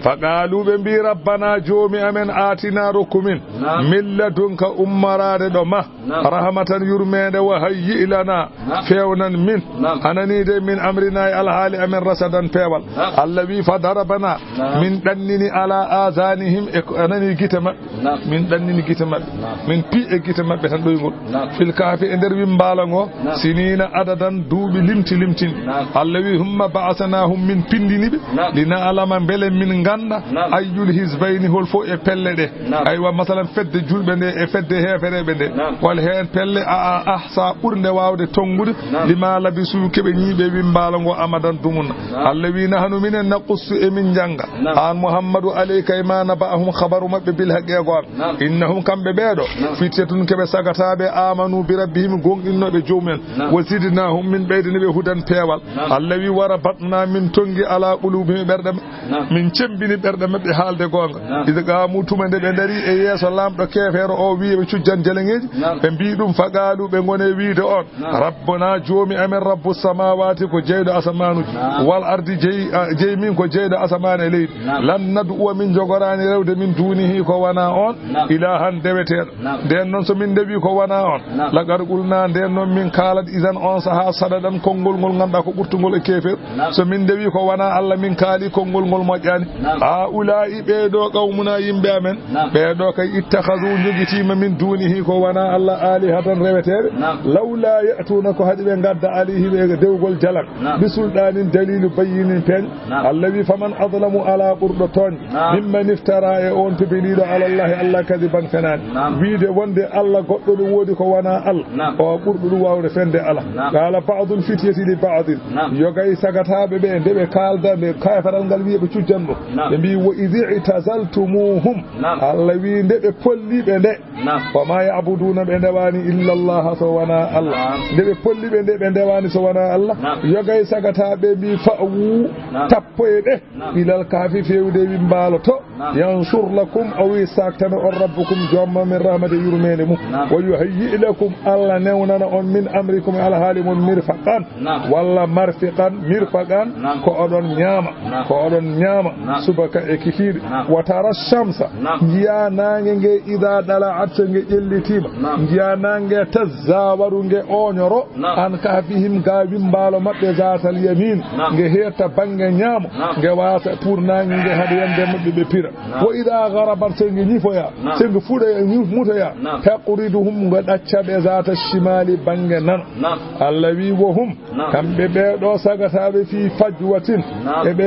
Fa qaalu, ɓe mbi, rabbana, joomi amen, aatina, rokku min, naam, min ladunka, ummaraade ɗo ma. Naam. Rahmatan, yurmeende, wa hayyi' lana, naam, feewnan min, naam, a nanii de, min amrina, e alhaali amen, rasadan, peewal. Naam. Allah wi, fa darabna, naam, min ɗannini, ala azanihim, e ko, a nanii, gite maɓɓe. Naam. Min ɗannini gite maɓɓe. Naam. Min pi e gite maɓɓe tan ɗoygol. Naam. Fil kahfi, e nder wimbaalo ngo, naam, sinina adadan, duuɓi limti limtini. Naam. Allah wi, humma ba'asnahum, min pindini ɓe, naam, li na'lama, mbele min ngannda, naam, ayyul hizbayni, hol fof e pelle ɗe. Naam. Aywa, masalan, fedde julɓe nde e fedde heefereɓe nde. Naam. Hol heen pelle a, a, ahsa ɓurnde waawde tonngude, naam, lima labisu, keɓe ñiiɓe wimbaalo ngo amadan dumunna. Naam. Allah wi, nahnu minen naqussu emin njannga. Naam. Aan Muhammadu alayka e ma naba'ahum khabaru maɓɓe bil haqqi e goonga. Naam. Innahum kamɓe ɓeeɗo. Naam. Fityatun keɓe sagataaɓe amanu bi rabbihim gonɗinnoɓe joomum en. Naam. Wa zidnahum min ɓeydani ɓe hudan peewal. Naam. Allah wi, wa rabatna min tonngi ala qulubihim ɓerɗe maɓɓe. Naam. Min cembini ɓerɗe maɓɓe haalde goonga. Naam. Ida qaamu tuma nde ɓe ndarii e yeeso laamɗo keefeero o wi'i ɓe cujjan jeleŋeeji. Naam. Ɓe mbii ɗum fa qaalu ɓe ngoni wiide on. Naam. Rabbuna joomi amen rabbu samawati ko jeyɗo asamaanuji. Naam. Wal ardi jey, a, jey min ko jeyɗo asamaan e leydi. Naam. Lan nad'uwa min jogoraani rewde min dunihi ko wona on. Naam. Ilahan deweteeɗo. Naam. Nden noon, so min ndewi ko wona on, naam, laqad qulna, nden noon min kaalat, idan, on sahaa, sadadan, konngol ngol ngannduɗaa ko ɓurtungol e keefeer. Naam. So min ndewi ko wona Allah, min kaali konngol ngol moƴƴaani. Naam. Haa'ulaa'i, ɓee ɗo, qawmuna, yimɓe amen, naam, ɓee ɗo kay, ittakhadhu, njogitiima, min duunihi, ko wona Allah, aalihatan, reweteeɓe. Naam. Lawlaa ya'tuuna, ko haɗi ɓe ngadda, alayhi, ɓe dewgol jalal, naam, bi sulɗaanin, daliilu, bayyinin, peeñ. Naam. Allah wi, faman adlamu, alaa ɓurɗo tooñ, naam, mimman iftara, e on pepeliiɗo, alallahi, Allah, kadiban, fenaande. Naam. Wiide wonde Allah goɗɗo ɗum woodi ko wona Allah, naam, o ɓurɗo ɗum waawde fende alaa. Naam. Qala ba'dul fityati li ba'din. Naam. Yogay sagataaɓe ɓe, nde ɓe kaalda, nde kafaral ngal wi'i ɓe cujjan ɗum. Naam. Ɓe mbi, wa idh i'tazaltumuhum. Naam. Allah wi, nde ɓe polli ɓe nde. Naam. Wa ma ya'buduna, ɓe ndewaani illa Allah, so wona Allah. Naam. Nde ɓe polli ɓe nde, ɓe ndewaani so wona Allah. Naam. Yogay sagataaɓe mbi, fa'wu, naam, tappoye ɓe. Naam. Ilal kahfi, fewde wimbaalo to. Naam. Yanshur lakum, o wi, saktana on, rabbukum, joom mon, min rahmati, yurmeende mum. Naam. Wa yuhayyi lakum, Allah newnana on, min amrikum, alhaali mon, mirfaqan. Naam. Walla marfiqan, mirfaqan, naam, ko oɗon ñaama, naam, ko oɗon ñaama, naam, subaka e kikiiɗe. Naam. Wa tara shamsa, naam, njiya naange nge, ida dala'at, so nge ƴellitiima, naam, njiya naange, tazawaru, nge ooñoro, naam, an kahfihim, ga wimbaalo maɓɓe, zatal yamin, naam, nge heerta bannge ñaamo, naam, nge wasa pour naange nge hade yande maɓɓe ɓe pira. Naam. Wa ida garabat, so nge ñifoya, naam, so nge fuɗoya, ñif-, mutoya, naam, taqriduhum, nge ɗacca ɓe, zata shimali, bannge nano. Naam. Allah wi, wa hum, naam, kamɓe ɓee ɗoo sagataaɓe, fii fajwatin, naam, eɓe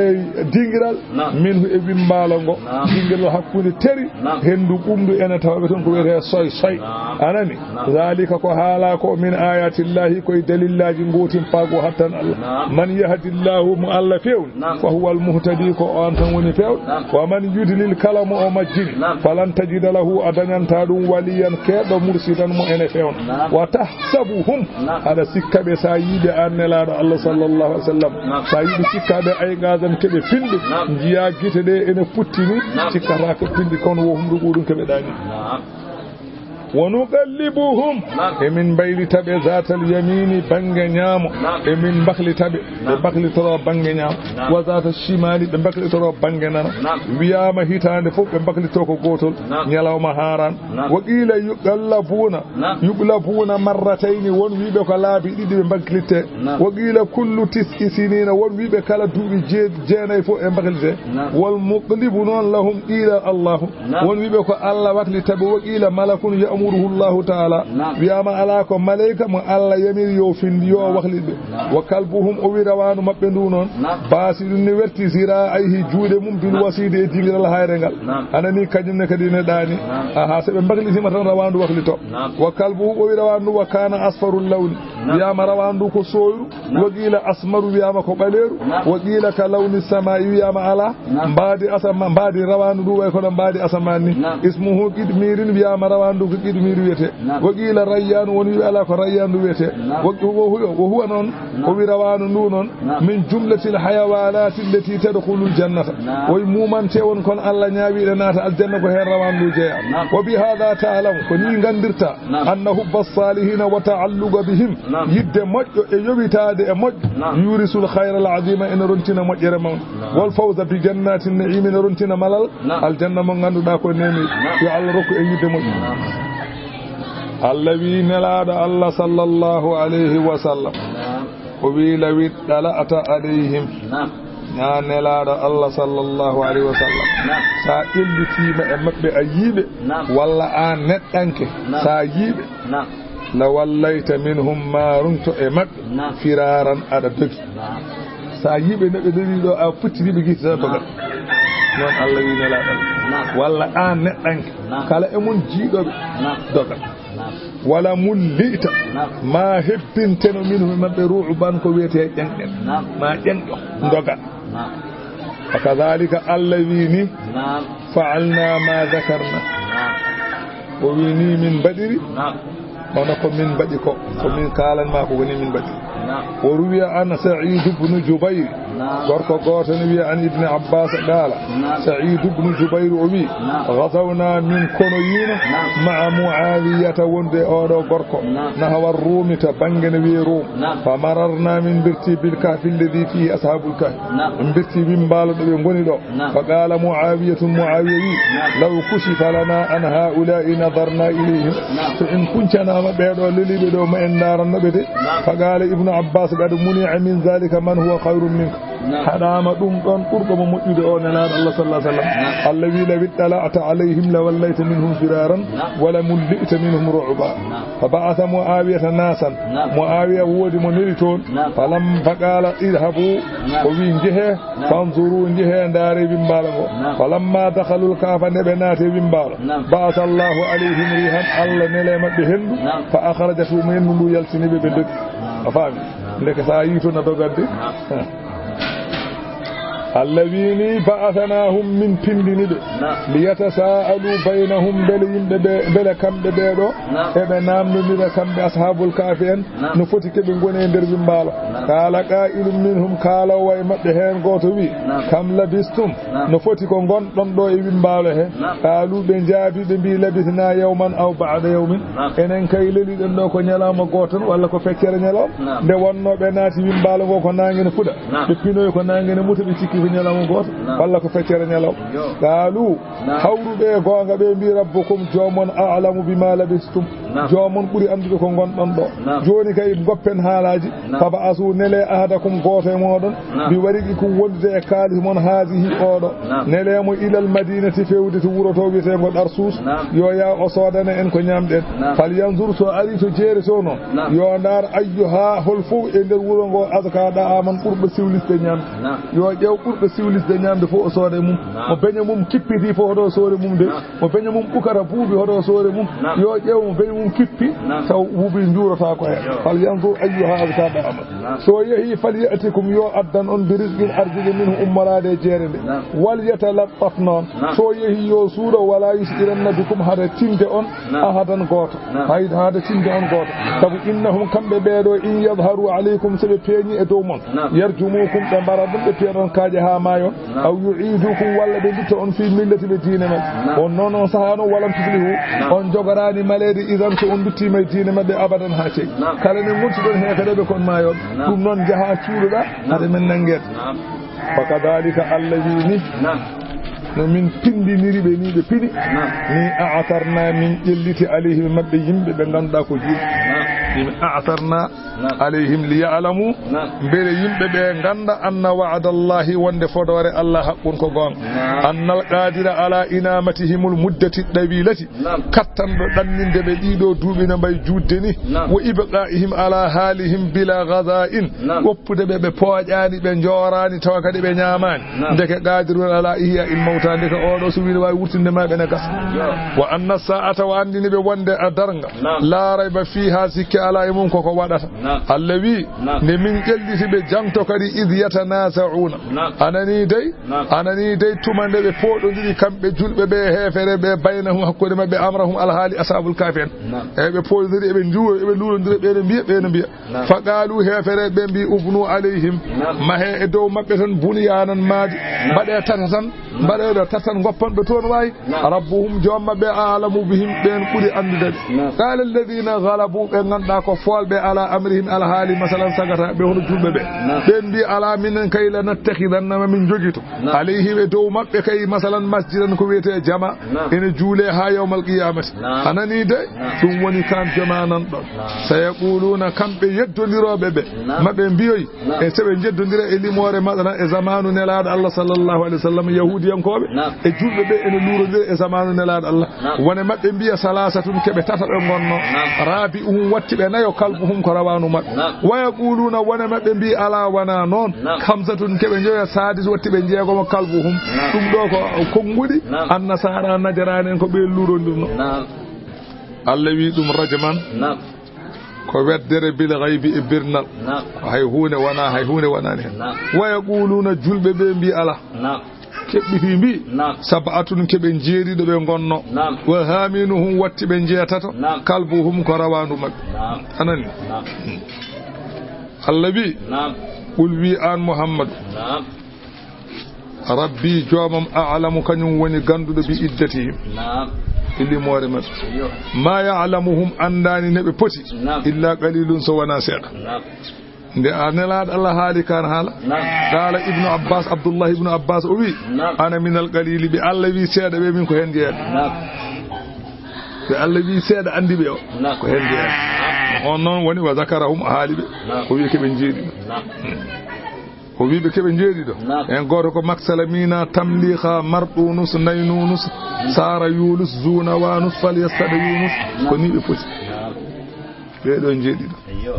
dingiral, naam, Minhu e wimbaalo ngo, naam, jingel hakkunde teri, naam, hendu ɓumdu ene tawaɓe toon ko wiyetee soy soy. Naam. Anani? Naam. Zalika ko haala ko min ayatillahi koye dalillaaji gootimpaagu hattan Allah. Naam. Man yahdillahu mo Allah fewni, naam, fa huwa almuhtadi ko on tan woni pewɗo. Naam. Wa man yudlil kala mo o majjini, naam, falan tajida lahu a dañanta ɗum waliyan keeɗo mursidan mo ene fewna. Naam. Wa tahsabuhum Naam. Aɗa sikka ɓe, so a yiiɓe an Nelaaɗo Allah sallallahu alaihi wasallam. Naam. So a yiiɓe sikka ɓe ay gazan keɓe finde, naam, njiya gite ɗe ene puttini, naam, cikkata ko pindi kono wo humru ɓuɗum keɓe ɗani. Naam. Wa nuqallibuhum, naam, emin mbaylita ɓe zatal yamini bannge ñaamo, naam, emin mbaklita ɓe, ɓe, naam, mbaklitoro bannge ñaamo, naam, wa zata shimali ɓe mbaklitoro bannge nana. Naam. Wiyama hitande fof ɓe mbaklito ko gotol, naam, ñalawma haran. Naam. Wa qila yuqallabuna, naam, yuqlabuna marratayni, won wiiɓe ko laabi ɗiɗi ɓe mbaglitte. Naam. Wa qila kullu tis'i sinina, won wiiɓe kala duuɓi jee-, jeenayi fof e mbaglitte. Naam. Wal muqlibu noon lahum qila Allahu. Naam. Won wiiɓe ko Allah waklitta ɓe. Wa qila malakun ya'muruhu Allahu ta'ala. Naam. Wiyama ala ko maleyka mo Allah yamiri yo findi, yo, naam, waklit ɓe. Naam. Wa kalbuhum, o wi rawaandu maɓɓe ndu noon. Naam. Basidun ne werti zira'ayhi juuɗe mum bil, naam, wasidi e dingiral hayre ngal. Naam. Anani kañum ne kadi ne ɗaani. Naam. Aha, so ɓe mbaglitima tan rawaandu waklito. Naam. Wa kalbuhum, o wi rawaandu wa kana asfarul lawni. Naam. Wiyama rawaandu ko sooyru. Naam. Wa qila asmaru, wiyama ko ɓaleeru. Naam. Wa qila ka lawni sama'i, wiyama ala. Naam. Mbaadi asama, mbaadi rawaandu ndu way kono mbaadi asamaan ni. Naam. Ismuhu qitmirin, wiyama rawaandu ko qitmir wiyete. Naam. Wa qila rayyanu, won wiiɓe ala ko rayyandu wiyete. Naam. Wa, wa huwa, wa huwa noon, naam, o wi rawaandu ndu noon, naam, min jumlatil hayawanati allati tadkhulul jannata. Naam. Woy mumante won kon Allah ñaawiɗo naata aljanna ko heen rawaandu ndu jeeya. Naam. Wa bi hadha ta'lamu, ko ni nganndirta, naam, anna hubba salihina wa ta'alluqa bihim, naam, yidde moƴƴo e yowitaade e moƴƴo, naam, yurisul khayral azima, ene rontina moƴƴere mawnde. Naam. Wal fawza bi jannatin na'im, ene rontina malal, naam, aljanna mo ngannduɗaa ko neemi. Naam. Yo Allah rokku en yidde moƴƴo. Naam. Allah wi Nelaaɗo Allah sallallahu alayhi wa sallam. Naam. O wi law ittala'ta alayhim. Naam. Ñaa Nelaaɗo Allah sallallahu alayhi wa sallam. Naam. Sa ƴellitiima e maɓɓe a yiiɓe. Naam. Walla aan neɗɗanke, naam, sa yiiɓe. Naam. La wallayta minhum, ma runto e maɓɓe. Naam. Firaran aɗa dogi. Naam. Sa yiiɓe neɗɗo dogi ɗo a puttini ɓe gite tan dogal. Naam. Noon Allah wi Nelaaɗo Allah. Naam. Walla aan neɗɗanke. Naam. Kala e mon jiiɗoɓe. Naam. Dogal. Naam. Wala mulli'ta. Naam. Ma hebbinteno minhum e maɓɓe ru'ban ko wiyete ƴenƴen. Naam. Ma ƴenƴo. Naam. Dogal. Naam. Wa kadhalika Allah wi ni. Naam. Fa'alna ma dhakarna. Naam. O wi ni min mbaɗiri. Naam. Kono ko min mbaɗi ko, ko min kaalan ma ko woni min mbaɗi. Naam. O ruwiya an Sa'id ibn Jubayr. Naam. Gorko gooto ne wiya an Ibn Abbas qaala. Naam. Sa'id ibn Jubayr o wi. Naam. Ghazawna min kono yiino. Naam. Ma'a Muawiyata wonde e oɗo gorko. Naam. Nahwa Rumi to bannge ne wiye Rum. Naam. Fa mararna min birti bil kahfi alladhi fihi ashabul kahfi. Naam. Min birti wimbaalo ɗo ɓe ngoni ɗo. Naam. Fa qaala Muawiyatu, Muawiya wi, naam, law kushifa lana an haa'ulaa'i nadarna ilayhim. Naam. So en kuncanaama ɓee ɗo leliiɓe ɗo, ma en ndaaranno ɓe de. Naam. Fa qaala Ibnu Abbaas, qad muni'a min zaalika man huwa khayrun minka. Naam. Haɗaama ɗum ɗon ɓurɗo mo moƴƴude o, Nelaaɗo Allah sallallahu alaihi wasallam. Naam. Allah wi, law ittala'ta alayhim la wallayta minhum firaran, naam, wa la mulli'ta minhum ru'ba. Naam. Fa ba'atha Muawiyata naasan. Naam. Muawiya woodi mo neli toon. Naam. Fa lam, fa qaala idhabu. Naam. O wi, njehee. Naam. Fanzuru, njehee, ndaaree wimbaalo ngo. Naam. Falamma dakhalul kahfa, nde ɓe naati e wimbaalo. Naam. Ba'atha Allahu alayhim rihan, Allah neli e maɓɓe henndu. Naam. Fa akhrajathum, henndu ndu yaltini ɓe, ɓe dogi. Naam. A faami? Naam. Ndeke so a yii toon a dogat de. Naam. Allah wiini, ba'athnahum, min pindini ɓe. Naam. Liyatasa'alu baynahum, mbele yimɓe ɓe, mbele kamɓe ɓee ɗo, naam, eɓe naamnondira kamɓe ashabul kahfi en. Naam. No foti keɓe ngoni e nder wimbaalo. Naam. Qaala qaa'ilun minhum, kaaloowo e maɓɓe heen gooto wi, naam, kam labistum? Naam. No foti ko ngonɗon ɗo e wimbaalo he? Naam. Qaalu, ɓe njaabi, ɓe mbi, labisna yawman aw ba'da yawmin. Naam. Enen kay leliɗen ɗo ko ñalawma gooto tan walla ko feccere ñalawma. Naam. Nde wonno ɓe naati wimbaalo ngo ko naange ne fuɗa. Naam. Ɓe pinoyi ko naange ne muta, ɓe cikki ko ñalawma gooto, naam, walla ko feccere ñalawma. Yo. Qaalu, naam, hawruɓe e goonga ɓe mbi, rabbukum, joomon, a'lamu bima labistum. Naam. Joomum on ɓuri anndude ko ngonɗon ɗo. Naam. Jooni kay, ngoppen haalaaji. Naam. Fab'asu, nelee ahadakum, gooto e mooɗon, naam, bi wariqikum, wondude e kaalis mon, haadihi, oo ɗo. Naam. Nelee mo ilal madinati, feewde to wuro to wiyeteengo Ɗarsuus. Naam. Yo yaa o soodana en ko ñaamɗen. Naam. Falyanzur, so ari to jeere to noon. Naam. Yo ndaar, ayyuha, hol fof e nder wuro ngo, azka ɗa'aman, ɓurɗo siwlisde ñaamde. Naam. Yo ƴeew ɓurɗo siwlisde ñaamde fof o sooda e mum. Naam. Mo beñe mum kippiti fof hoto o soore mum de. Naam. Mo beñe mum ɓukata buubi hoto o soore mum. Naam. Yo ƴeew mo beñe mum kippi, naam, taw buubi njuurata ko heen. Yo. Falyanzur ayyuha azka ta'aman. Naam. So yehi, falyatikum, yo addan on bi rizqin, arsike, minhu, ummoraade e jeere nde. Naam. Walyatalattaf noon. Naam. So yehi, yo suuɗo, wala yushiranna bikum, hade tinde on, naam, ahadan, gooto. Naam. Hay hade tinde on gooto. Naam. Sabu innahum, kamɓe ɓee ɗo, in yadharu alaykum, so ɓe peeñi e dow mon, naam, yarjumukum, ɓe mbara ɗum, ɓe piya ɗon kaaƴe haa maayon. Naam. Aw yu'idukum, walla ɓe ndutta on fii millati, ɓe diine maɓɓe. Naam. On noon, on sahaa noon, walam tuflihu. Naam. On jogoraani maleede idan, so on nduttiima e diine maɓɓe, abadan, haa cey. Naam. Kala ne ngontuɗon heefereɓe, kon maayon. Naam. Ɗum noon, njahaa cuuɗoɗaa, naam, hade men nanngeede. Naam. Wa kadhalika, Allah wi ni, naam, no min pindiniri ɓe ni ɓe pini, naam, ni a'tarna, min ƴelliti, alayhim, maɓɓe, yimɓe ɓe ngannduɗaa ko juulɓe. Naam. Min a'tarna, naam, alayhim liya'lamu, naam, mbele yimɓe ɓe ngannda, anna wa'dallahi, wonde fodoore Allah haqqun, ko goonga. Naam. Annal qadira ala inamatihimul muddati dawilati, naam, kattanɗo ɗanninde ɓe ɗiɗo duuɓi no mbayi juutde ni, naam, wa ibqa'ihim ala halihim bila ghadha'in, naam, woppude ɓe, ɓe pooƴaani, ɓe njooraani, tawa kadi ɓe ñaamaani. Naam. Ndeke qadirun ala ihya'il mawta, ndeke oɗo so wiide waawi wurtinde ma ɓe ne gasa. Yo. Wa anna sa'ata, wa anndini ɓe wonde a darnga. Naam. La rayba fiha, sikke ala e mum koko waɗata. Naam. Allah wi, naam, nde min ƴelliti ɓe janto kadi, idh yatanaza'una. Naam. Anani dey, naam, anani dey tuma nde ɓe pooɗondiri kamɓe julɓe ɓe heefere ɓe, baynahum, hakkunde maɓɓe, amrahum, alhaali ashabul kahfi en. Naam. Eɓe pooɗondiri, eɓe njuuro, eɓe luurondira, ɓe ne mbiya, ɓe ne mbiya. Naam. Fa qaalu, heefereɓe ɓe mbi, ubnu alayhim, naam, mahe e dow maɓɓe tan, bunyaanan, maadi, naam, mbaɗe tata tan, naam, mbaɗe ɗo tata tan, ngoppan ɓe toon waay. Naam. Rabbuhum, joom maɓɓe, a'lamu bihim, ɓeen ɓuri anndude ɓe. Naam. Qaala alladhina ghalabu, ɓe ngannduɗaa ko foolɓe, ala amrihim, alhaali, masalan, sagata ɓe, hono julɓe ɓe. Naam. Ɓeen mbi, ala minen kay, lanattakhidanna, ma min njogito. Naam. Alayhim, e dow maɓɓe kay, masalan, masjidan, ko wiyetee jama, naam, ene juulee haa yawmal qiyamati. Naam. A nanii de? Naam. Ɗum woni kan jomananɗo. Naam. Sayaquluna, kamɓe yeddondirooɓe ɓe, naam, maɓe mbiyoy, naam, e so ɓe njeddondira e limoore maɓɓe, e zamaanu Nelaaɗo Allah sallallahu alayhi wa sallam, Yahuudiyankooɓe, naam, e julɓe ɓe ene luurondira e zamaanu Nelaaɗo Allah. Naam. Wone maɓɓe mbiya, salasatun, keɓe tata ɓe ngonno. Naam. Rabi'uhum, watti ɓe nayo, kalbuhum, ko rawaandu maɓɓe. Naam. Wa yaquluna, wone maɓɓe mbi, ala, wona noon. Naam. Khamsatun, keɓe njoya, sadis, watti ɓe jeegomo, kalbuhum. Naam. Ɗum ɗo ko konnguɗi. Naam. Annasaara, Najaraani en, ko ɓe luurondirno. Naam. Allah wi ɗum rajman. Naam. Ko weddere bil ghaybi, e birnal. Naam. Ko hay huunde wona, hay huunde wonaani heen. Naam. Wa yaquluna, julɓe ɓe mbi, ala. Naam. Keɓɓitii mbi, naam, sab'atun, keɓe jeeɗiɗo ɓe ngonno. Naam. Wa thaminuhum, watti ɓe jeetato. Naam. Kalbuhum, ko rawaandu maɓɓe. Naam. A nani? Naam. Allah wi, naam, qul, wi aan Muhammadu, naam, Rabbi, joomam, a'lamu, kañum woni gannduɗo, bi iddatihim, naam, e limoore maɓɓe. Yo. Ma ya'lamuhum, anndaani ne ɓe poti, naam, illa qalilun, so wonaa seeɗa. Naam. Nde a Nelaaɗo Allah haali kan haala, naam, qaala Ibnu Abbas, Abdullah Ibnu Abbas o wi, naam, ana minal qaliili, ɓe Allah wi seeɗa ɓe, min ko heen jeeyaɗo. Naam. Ɓe Allah wi seeɗa anndi ɓe o, naam, ko heen jeeyaɗo. On noon woni wa zakarahum, o haali ɓe, naam, o wi ko ɓe jeeɗiɗo. Naam. O wi ɓe ko ɓe jeeɗiɗo. Naam. En gooto ko Maksalamina, Tamliha, Marɗunus, Naynunus, Saara Yunus, Zunawanus, Falyastad Yunus. Naam. Ko ni ɓe poti. Naam. Ɓee ɗoo jeeɗiɗo. Eyyo.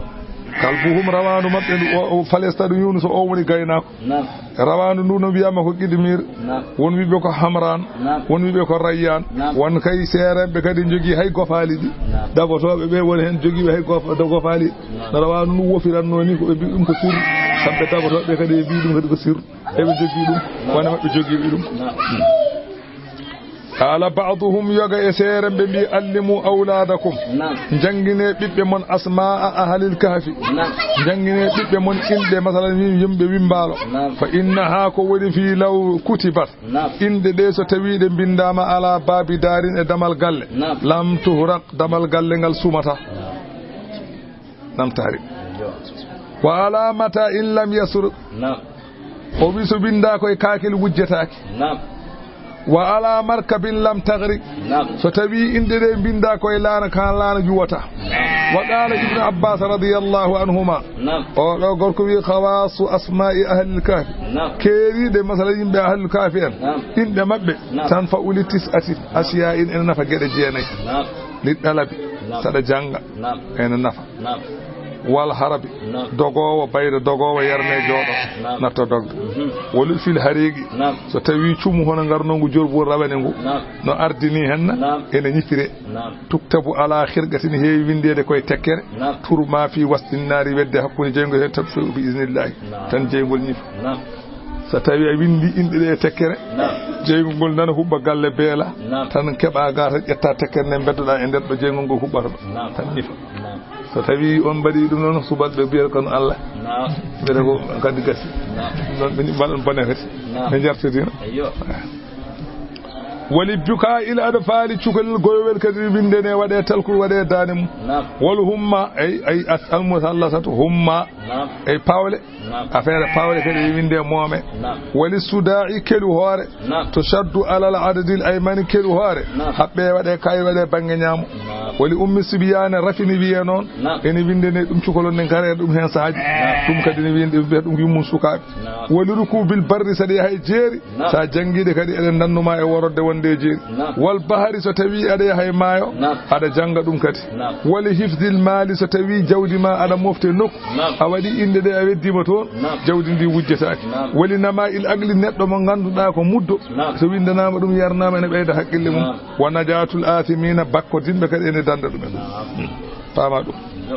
Kalbuhum, rawaandu maɓɓe ndu, o, o Falyastad Yunus, o woni gaynaako. Naam. Rawaandu ndu no wiyaama ko Qidmir. Naam. Won wiɓe ko Hamran. Naam. Won wiɓe ko Rayyan. Naam. Won kay seerenɓe kadi njogii hay gofaali ɗi. Naam. Dabotooɓe ɓe woni heen jogiiɓe hay gof-, do gofaali. Naam. No rawaandu ndu wofiranno ni, ko ɓe mbi ɗum ko sirru. Kamɓe dabotooɓe kadi ɓe mbi ɗum kadi ko sirru. Eɓe jogii ɗum. Naam. Wona maɓɓe jogiiɓe ɗum. Naam. Qaala ba'duhum, yoga e seerenɓe mbi, allimu awlaadakum. Naam. Njannginee ɓiɓɓe mon asmaa'a ahlil kahfi. Naam. Njannginee ɓiɓɓe mon inɗe, masalan, yim-, yimɓe wimbaalo. Naam. Fa innahaa, ko woni fii law kutibat. Naam. Inɗe ɗe so tawii ɗe mbinndaama ala baabi daarin e damal galle. Naam. Lam tuhraq, damal galle ngal sumataa. Naam. Namtaari. Yo. Wa ala mata in lam yasur. Naam. O wi so winndaa koye kaakil wujjetaake. Naam. Wa ala markabin lam taghriq. Naam. So tawi inɗe ɗe binda ko e laana, kan laana juwata. Naam. Wa qala Ibnu Abbas radiyallahu anhuma. Naam. O ɗo gorko wi khawasu asma'i ahlil kahfi. Naam. Keeriɗe masala yimɓe ahlil kahfi en. Naam. Inɗe maɓɓe. Naam. Tanfa'u li tis'ati ashiya in ene nafa geɗe jeenayi. Naam. Li dalabi. Naam. Saɗa janga. Naam. Ene nafa. Naam. Wal harabi. Naam. Dogowo, bayɗo dogowo yerne jooɗo. Naam. Natto dogde. Mhm. Wa lutfil hariqi. Naam. So tawi cumu hono ngarno ngu jorbol rawane ngu. Naam. No ardini hen. Naam. Ene ñippire. Naam. Tuktabu ala khirqatin, heewi windeede koye tekkere. Naam. Turma fi wastin nari, wedde hakkunde jeyngo he taɓ few bi iznillahi. Naam. Tan jeyngol ñifa. Naam. So tawi a windi inɗe ɗe e tekkere, naam, jeyngol ngol nana huɓɓa galle beela, naam, tan keɓa ga tan ƴetta tekkere nde beddoɗa e nder ɗo jeyngol ngol huɓɓata ɗo. Naam. Tan ñifa. Naam. So tawi on mbaɗi ɗum noon, subalɓe mbiyata kono Allah. Naam. Mbiyata ko kadi gasi. Naam. Ɗum noon ɓe mbaɗan bone kadi. Naam. Ɓe jartodino. Eyyo. Wali buka il adfali, cukalel goyowel kadi windene waɗe talkul, waɗe dande mum. Naam. Wal humma, ay, ay, as-, al musallasatu humma. Naam. Ay pawle. Naam. Affaire pawle kadi e winde moome. Naam. Wali suda'i kelu hoore. Naam. To shaddu alal adadil aymani kelu hoore. Naam. Haɓɓe waɗe kay waɗe bannge ñaamo. Naam. Wali ummi sibyane rafini wiye noon. Naam. Ene winde ne ɗum cukalon ne ngare ɗum hen saaji. Naam. Ɗum kadi ne winde ɓe ɗum yummum sukaaɓe. Naam. Wali rukubil barri saɗi hay jeeri. Naam. Sa janngiiɗe kadi eɗen nannuma e worode wonde e jeeri. Naam. Wal bahari, so tawi aɗa yaha e maayo, naam, aɗa jannga ɗum kadi. Naam. Wali hifdil maali, so tawi jawdi ma aɗa mofte nokku, naam, a waɗi inɗe ɗe a weddima toon, naam, jawdi ndi wujjetaaki. Naam. Wali nama il aqli, neɗɗo mo ngannduɗa ko muddo, naam, so windanama ɗum yarnama ene ɓeyda haqqille mum. Naam. Wa najatul athimina, bakkodinɓe kadi ene danda ɗumen. Naam. Hmm. Paama ɗum. Yo.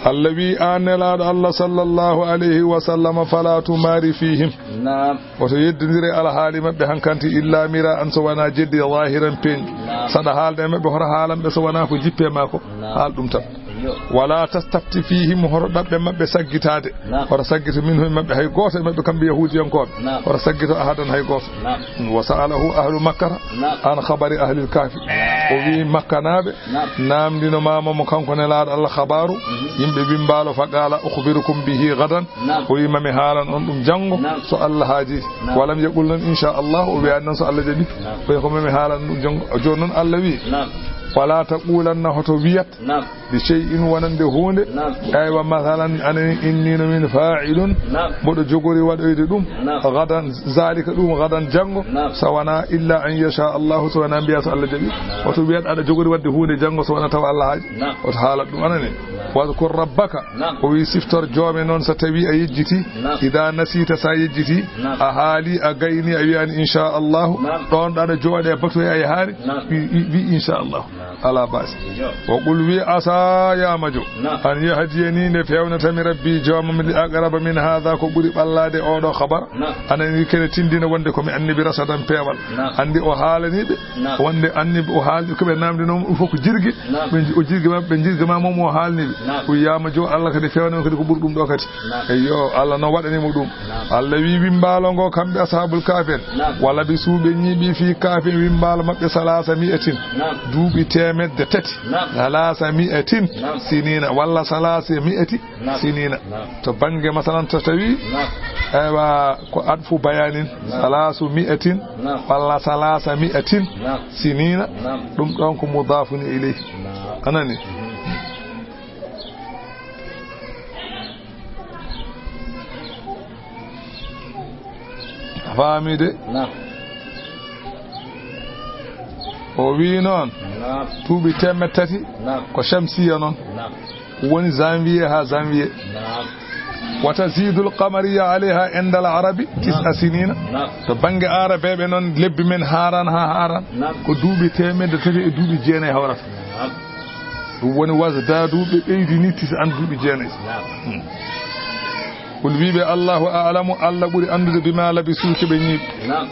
Allah wi, an Nelaaɗo Allah sallallahu alayhi wa sallam, fala tumari fihim. Naam. Woto yeddondire alhaali maɓɓe hankanti illa mira an, so wona jeddi zahiran peeñɗi. Naam. Saɗa haalde e maɓɓe hoto haalanɓe so wona ko jippe ma ko. Naam. Haal ɗum tan. Yo. Wala tastafti fihim, hoto ɗaɓɓe maɓɓe saggitaade. Naam. Hoto saggito minhum maɓɓe hay gooto e maɓɓe kamɓe yahuudiyankooɓe. Naam. Hoto saggito ahadan hay gooto. Naam. Wa sa'alahu ahlu makkata, naam, an khabari ahlil kahfi. Naam. O wi makkanaaɓe, naam, namdino mama mo kanko Nelaaɗo Allah khabaaru, mhm, yimɓe wimbaalo, fa qala ukhbirukum bihi gadan. Naam. O wi mami haalan on ɗum janngo, naam, so Allah haaji. Naam. Walam yaqul noon inchallah, o wiyaani noon so Allah jaɓi. Naam. O wi ko mami haalan ɗum janngo. Jooni noon Allah wi, naam, wala taqulanna, hoto wiyat, naam, li shay'in, wonande huunde. Naam. Aywa, masalan, anen inni no min fa'ilun, naam, mboɗo jogori waɗoyde ɗum, naam, gadan, zalika ɗum gadan janngo, naam, so wona illa an yasha Allahu, so wona mbiya so Allah jaɓi. Naam. Woto wiyat aɗa jogori waɗde huunde janngo so wona tawa Allah haaji. Naam. Woto haalat ɗum, anani. Naam. Wadhkur rabbaka. Naam. O wi siftor joome noon so tawi a yejjiti. Naam. Ida nasita, sa yejjiti. Naam. A haali, a gayni, a wiyani inchallahu. Naam. Ɗon ɗaɗa jooɗe batoya e haari. Naam. Wi, wi, wi inchallahu. Naam. Ala basi. Yo. Wa qul, wi asa yamajo. Naam. An yahdiyani, nde fewnatami rabbi joomam li aqraba min hadha, ko ɓuri ɓallade oɗo khabar. Naam. Anani kene tindina wonde ko mi annabi rasadan peewal. Naam. Andi o haalani ɓe. Naam. Wonde annabi o haalni ko ɓe namdi noon ɗum fof ko jirgi. Naam. Ɓe ji-, o jirgi ma, ɓe jirgi ma moom o haalni ɓe. Naam. O wiyama jo Allah kadi fewna kadi ko ɓuri ɗum ɗo kadi. Naam. Eyyo, Allah no waɗani mo ɗum. Naam. Allah wi wimbaalo ngo kamɓe ashabul kahfi en. Naam. Wala bi suuɓe ñiiɓi fi kahfi wimbaalo maɓɓe salasa mi'atin. Naam. Duuɓi teemedde tati. Naam. Salasa mi'atin. Naam. Sinina walla salasa mi'ati. Naam. Sinina. Naam. To bannge, masalan, to tawi, naam, ewa, ko atfu bayanin, naam, salasu mi'atin, naam, walla salasa mi'atin, naam, sinina, naam, ɗum ɗon ko mudafun ilayhi. Naam. Anani? Mhm. A faami de? Naam. O wi noon, naam, duuɓi teemedde tati, naam, ko shamsiya noon. Naam. Woni janvier haa janvier. Naam. Wa tazidul qamariya alayha indal arabi tis'a sinina. Naam. To bannge aarabeeɓe noon, lebbi men haaran haa haaran. Naam. Ko duuɓi teemedde tati e duuɓi jeenayi hawrata. Naam. Ɗum woni wasdadu, ɓe ɓeydini tis'an, duuɓi jeenayi. Naam. Hmm. Kul, wiiɓe Allahu a'lamu, Allah ɓuri anndude bima labisu, ko ɓe ñiiɓi. Naam.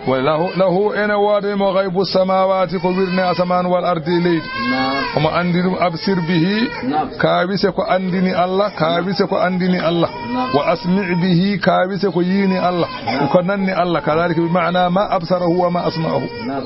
Wa lahu, lahu ene woodani mo ghaybu samawati, ko wirne asamaan, wal ardi e leydi. Naam. Omo anndi ɗum. Absir bihi, naam, kaawise ko anndini Allah, kaawise ko anndini Allah. Naam. Wa asmi bihi, kaawise ko yiini Allah. Naam. Ko nanni Allah, kadhalika bi ma'na ma absarahu wa ma asma'ahu. Naam.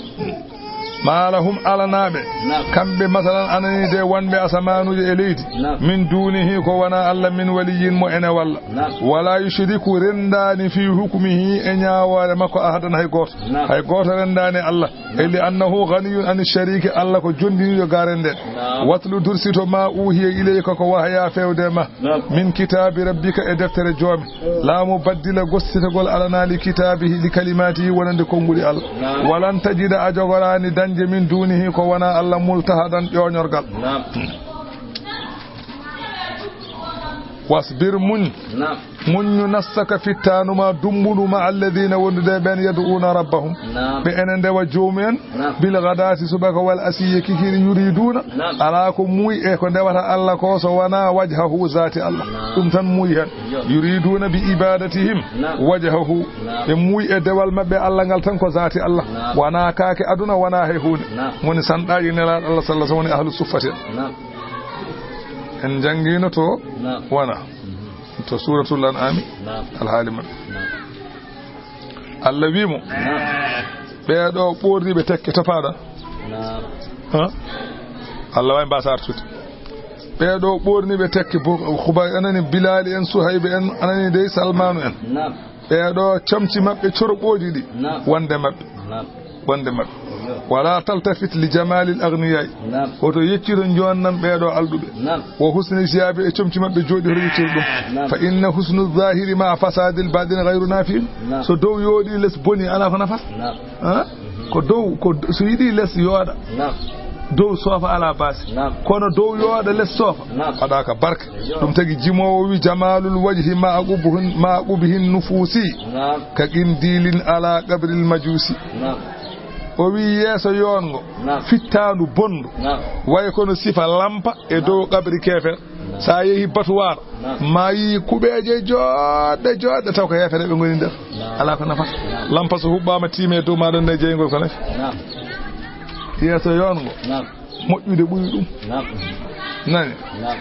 Ma lahum, alanaa ɓe. Naam. Kamɓe, masalan, anani de wonɓe asamaanuuji e leydi. Naam. Min duunihi, ko wonaa Allah, min waliyyin, mo ene walla. Naam. Wala yushriku, renndaani, fi hukmihi, e ñaawoore makko, ahadan, hay gooto. Naam. Hay gooto renndaani Allah. Naam. E li annahu ganiyun ani shariki, Allah ko jonɗiniiɗo ga renndee. Naam. Watlu, dursito, ma uhiya ilayka, ko wahaya fewde ma. Naam. Min kitaabi rabbika, e deftere Joomi. Laa mubaddila, gossitagol alanaa li kitaabihi, li kalimaatihi, wonande konnguɗi Allah. Naam. Walan tajida, a jogoraani dañde, min duunihi, ko wonaa Allah, multahadan, ƴoñorgal. Naam. Wasbir, muñ. Naam. Muññu, nafsaka, fittaandu ma, dummbundu ma, alladina, wondude e ɓen, yad'uuna rabbahum, naam, ɓe ene ndewa joomumen, naam, bil gadaati, subaka, wal asiyi, kikiiɗe, yuriduuna, naam, alaa ko muuyi e ko ndewata Allah ko, so wonaa wajhahu, zaati Allah. Naam. Ɗum tan muuyi heen. Yo. Yuriduuna bi ibadatihim, naam, wajhahu. Naam. Ɓe muuyi e dewal maɓɓe Allah ngal tan ko zaati Allah. Naam. Wonaa kaake aduna, wonaa hay huunde. Naam. Woni sanɗaaji Nelaaɗo Allah, sallallahu alaihi wasallam, woni ahlu suffati en. Naam. En njanngiino to, naam, wona. Mhm. To Suuratul An'aami, naam, alhaali maɓɓe. Naam. Allah wii mo, naam, ɓee ɗoo ɓoorniiɓe tekke topaaɗa. Naam. Ha? Allah waawi mbaasa artude. Ɓee ɗoo ɓoorniiɓe tekke, bo, Hubayb, anani, Bilaali en, Suhaybi en, anani dey, Salmaanu en. Naam. Ɓee ɗoo comci maɓɓe corɓooji ɗi, naam, wonde maɓɓe. Naam. Wonde maɓɓe. Yo. Wala taltafit li jamalil aghniyai. Naam. Woto yeccito njoonnam ɓee ɗoo alɗuɓe. Naam. Wo husni siyabi, e comci maɓɓe jooɗi hoto yeccito ɗum. Naam. Fa inna husnu zahiri ma fasadil baɗin ghayru nafi'in. Naam. So dow yooɗi, les boni, alaa ko nafata. Naam. Ha? Ko dow, ko, so yiɗi les yooɗa. Naam. Dow soofa alaa baasi. Naam. Kono dow yooɗa, les soofa. Naam. Waɗaaka barke. Yo. Ɗum tagi jimoowo wi, jamalul wajhi ma aqubihin, ma aqubihin nufusi. Naam. Ka qindilin ala qabril majusi. Naam. O wi yeeso yoongo, naam, fittaandu bonndu. Naam. Way kono sifa lampa e dow, naam, qabri keefeero. Naam. Sa yehi batuwaar, naam, ma yi kuɓeeje jooɗɗe, jooɗɗe, taw ko heefereɓe ngoni nder. Naam. Alaa ko nafata. Naam. Lampa so huɓɓaama, tiime e dow maaɗa, ne jeyngol ko nafi. Naam. Yeeso yoongo. Naam. Moƴƴude ɓuri ɗum. Naam. Nani? Naam.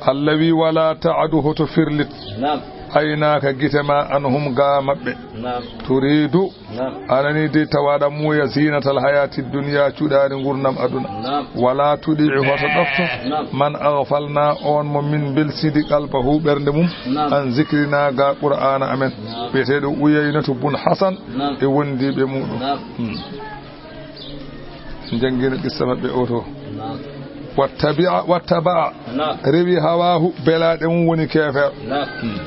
Allah wi, wala ta'adu, hoto firlit. Naam. Aynaaka, gite ma, anhum, ga maɓɓe. Naam. Turidu. Naam. Anani de, tawaɗa muuya, zinatal hayati dunya, cuɗaari ngurnam aduna. Naam. Wala tuɗi'i, hoto ɗofto. Naam. Man aghfalna, on mo min mbelsidi, qalbahu, ɓernde mum. Naam. An zikrina, ga Qur'aana amen. Naam. Wiyeteeɗo Uyaynatu bun Hasan, naam, e wondiiɓe muɗum. Naam. Hmm. Janngina qissa maɓɓe o to. Naam. Wattabi'a, wattaba'a. Naam. Rewi hawaahu, belaaɗe mum woni keefeero. Naam. Hmm.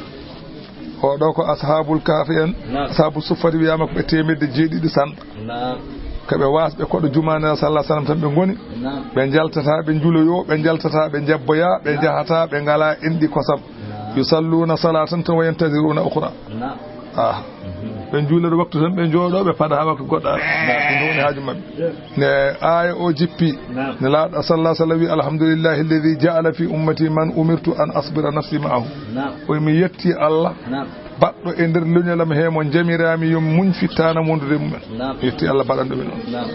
O ɗo ko ashabul kahfi en. Naam. Ashabu suffati wiyaama ko ɓe teemedde jeeɗiɗi sanɗa. Naam. Ko ɓe waasɓe koɗo jumaa Nelaaɗo sallallahu alaihi wasallam tan ɓe ngoni. Naam. Ɓe njaltataa, ɓe njuloyoo, ɓe njaltataa, ɓe njabboyaa, ɓe, naam, njahataa, ɓe ngalaa enɗi kosam. Naam. Yusalluna salatan tan wa yantaziruna ukhra. Naam. Ah. Mhm. Ɓe njuula ɗo waktu tan, ɓe njooɗoo, ɓe pada haa waktu goɗɗo ara. Naam. Ɗum woni haaju maɓɓe. Ne aaya o jippi. Naam. Nelaaɗo sallallahu alaihi wasallam wi, "Alhamdulillahi alladhi ja'ala fi ummati man umirtu an asbira nafsi ma'ahu." Naam. O wi, "Mi yetti Allah, naam, baɗɗo e nder leñol am he mo njamiraami yo mi muñ fittaanam wondude e mumen." Naam. Mi yetti Allah baɗanɗo mi noon. Naam.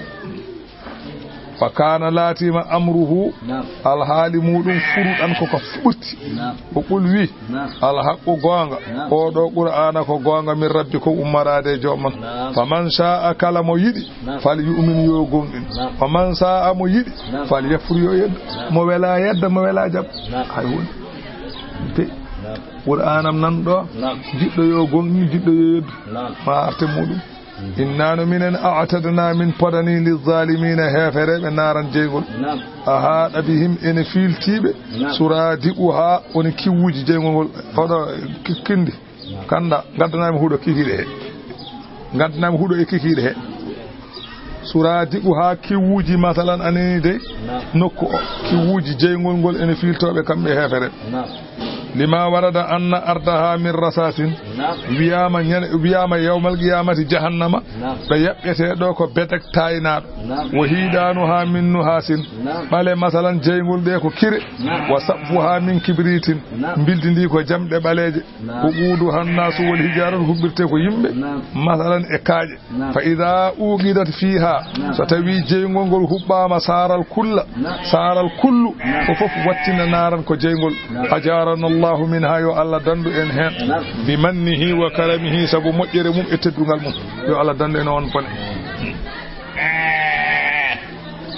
Wa kana, laatiima, amruhu, naam, alhaali muɗum furuɗan ko ka fuɗti. Naam. O qul wi, naam, alhaqqu, goonga. Naam. O ɗo Qur'aana ko goonga min rabbikum ummaraade e joomon. Naam. Faman sha'a, kala mo yiɗi, naam, fal yu'min, yo gomɗin. Naam. Faman sha'a, mo yiɗi, naam, fal yakfur, yo yeddo. Naam. Mo wela yedda, mo wela jaɓ. Naam. Hay huunde. Te, naam, Qur'aanam nan ɗo, naam, jiɗɗo yo gomɗin, jiɗɗo yo yeddu. Naam. Ma arte muɗum. Inna no minen a'tadna, min podani, lizzalimina, heefereɓe, naaran, jeyngol. Naam. Ahaaɗa bihim, ene fiiltiɓe. Naam. Suradiquha, woni kiwuuji jeyngol ngol. Oɗo ki-, kindi. Naam. Kanda, gaddanami huɗo kikiiɗe he. Gaddanami huɗo e kikiiɗe he. Suradiquha, kiwuuji, masalan, anani dey. Naam. Nokku o, kiwuuji jeyngol ngol ene fiiltoɓe kamɓe heefereɓe. Naam. Lima warada anna ardaha min rasasin. Naam. Wiyaama ñande, wiyaama yawmal qiyamati jahannama. Naam. Ɗo yaɓɓetee ɗo ko betek taaynaaɗo. Naam. Wa hidanuha min nuhasin. Naam. Ɓale masalan jeyngol ɗe ko kire. Naam. Wa saqfuha min kibritin. Naam. Mbildi ndi ko jamɗe ɓaleeje. Naam. Wa quduha nnasu wal hijaratu, huɓɓirte ko yimɓe. Naam. Masalan e kaaƴe. Naam. Fa ida uqidat fiha, naam, so tawi jeyngol ngol huɓɓaama, saaral kulla, naam, saaral kullu, naam, ko fof wattina naaran ko jeyngol. Naam. Ajarana Allahu minha, yo Allah dandu en heen. Naam. Bi mannihi wa karamihi, sabu moƴƴere mum e teddungal mum. Yo Allah dandu en on bone.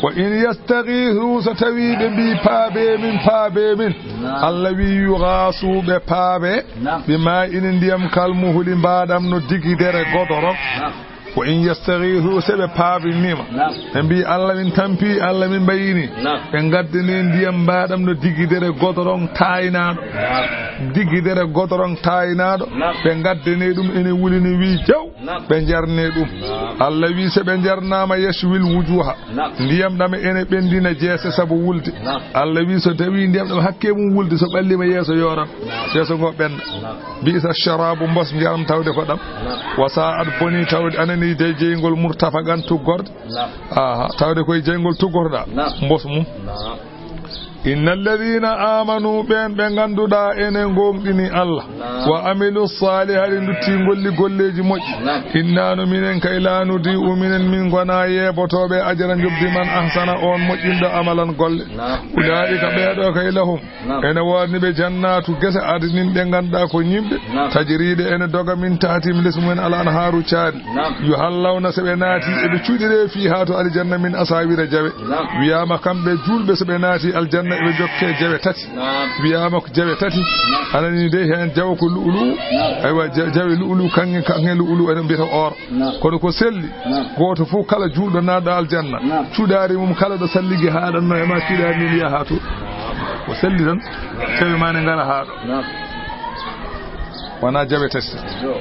Wa in yastagiisu, so tawii ɓe mbii, "Paabee min, paabee min." Naam. Allah wii, "Yugaasu," ɓe paabee. Naam. "Bi maa inin ndiyam, kal muhli, mbaaɗam no digidere godoro." Naam. Wa in yastagiisu, so ɓe paabiniima. Naam. Ɓe mbii, "Allah min tampi, Allah min mbayini." Naam. Ɓe ngaddane ndiyam mbaaɗam no digidere godoro taynaaɗo. Naam. Digidere godoro taynaaɗo. Naam. Ɓe ngaddane ɗum ene wuli no wii jaw. Naam. Ɓe njarne ɗum. Naam. Allah wii, so ɓe njarnaama, yashwil wujuha. Naam. Ndiyam ɗam ene ɓendina jeese sabu wulde. Naam. Allah wii, so tawii ndiyam ɗam hakke mum wulde, so ɓalliima yeeso yooran. Naam. Yeeso ngo ɓenda. Naam. Bi'sa sharabu, mbos njaram tawde ko ɗam. Naam. Wa sa'at, boni tawde anani de jeyngol murtafaqan tuggorde. Naam. Aha, tawde koye jeyngol tuggorɗa. Naam. Mbos mum. Naam. Inna alladhina amanu, ɓeen ɓe ngannduɗaa ene ngoongɗini Allah, naam, wa amilu salihati, ndutti ngolli golleeji moƴƴi. Naam. Inna no minen kay la nudi'u, minen min ngona yeebotooɓe ajra, njoɓdi man ahsana, on moƴƴinɗo amalan golle. Naam. Ulaika, ɓeeɗo kay lahum, naam, ene woodani ɓe jannatu gese adnin ɗe ngannduɗaa ko ñiiɓde, naam, tajriɗe ene doga min tahtihim les mumen al anharu caali. Naam. Yuhallawna, so ɓe naati, eɓe cuuɗiree fiihaa to aljanna min asawira jawe. Naam. Wiyaama kamɓe juulɓe so ɓe naati aljanna eɓe njokke jawe tati. Naam. Wiyaama ko jawe tati. Naam. Anani de heen jawa ko lu'lu'u. Naam. Aywa, ja-, jawe lu'lu'u kanŋe, kanŋe lu'lu'u ene mbiyata or. Naam. Kono ko selli. Naam. Gooto fof kala juulɗo naatɗo aljanna. Naam. Cuuɗaari mum kala ɗo salligi haaɗatno e ma cuuɗaari ndin yaha to. Naam. Ko selli tan. Jawe ma ne ngara haa ɗo. Naam. Wona jawe tati. Jo.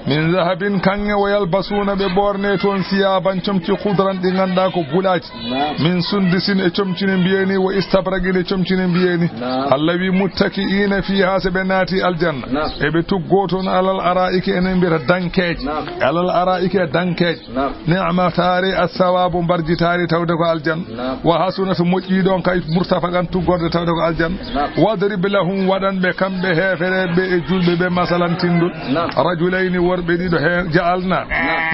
Min zahabin, kanŋe, wa yalbasuuna, ɓe ɓoorne toon, siyaaban, comci, khudran, ɗi ngannduɗaa ko bulaaji. Naam. Min sundusin, e comci ne mbiye ni, wa istabraqin, e comci ne mbiye ni. Naam. Allah wi, muttaki'iina fiihaa, so ɓe naati aljanna. Naam. Eɓe tuggoo toon alal araa'iki, enen mbiyata dankeeje. Naam. Alal araa'iki e dankeeje. Naam. Ni'ma taari as-sawaabu, mbarjitaari tawde ko aljanna. Naam. Wa hasunat, moƴƴii ɗoon kay murtafaqan, tuggorde tawde ko aljanna. Naam. Wadrib lahum, waɗan ɓe kamɓe heefereɓe e juulɓe ɓe masalan tinndol. Naam. Rajulayni, worɓe ɗiɗo heen ja'alna. Naam.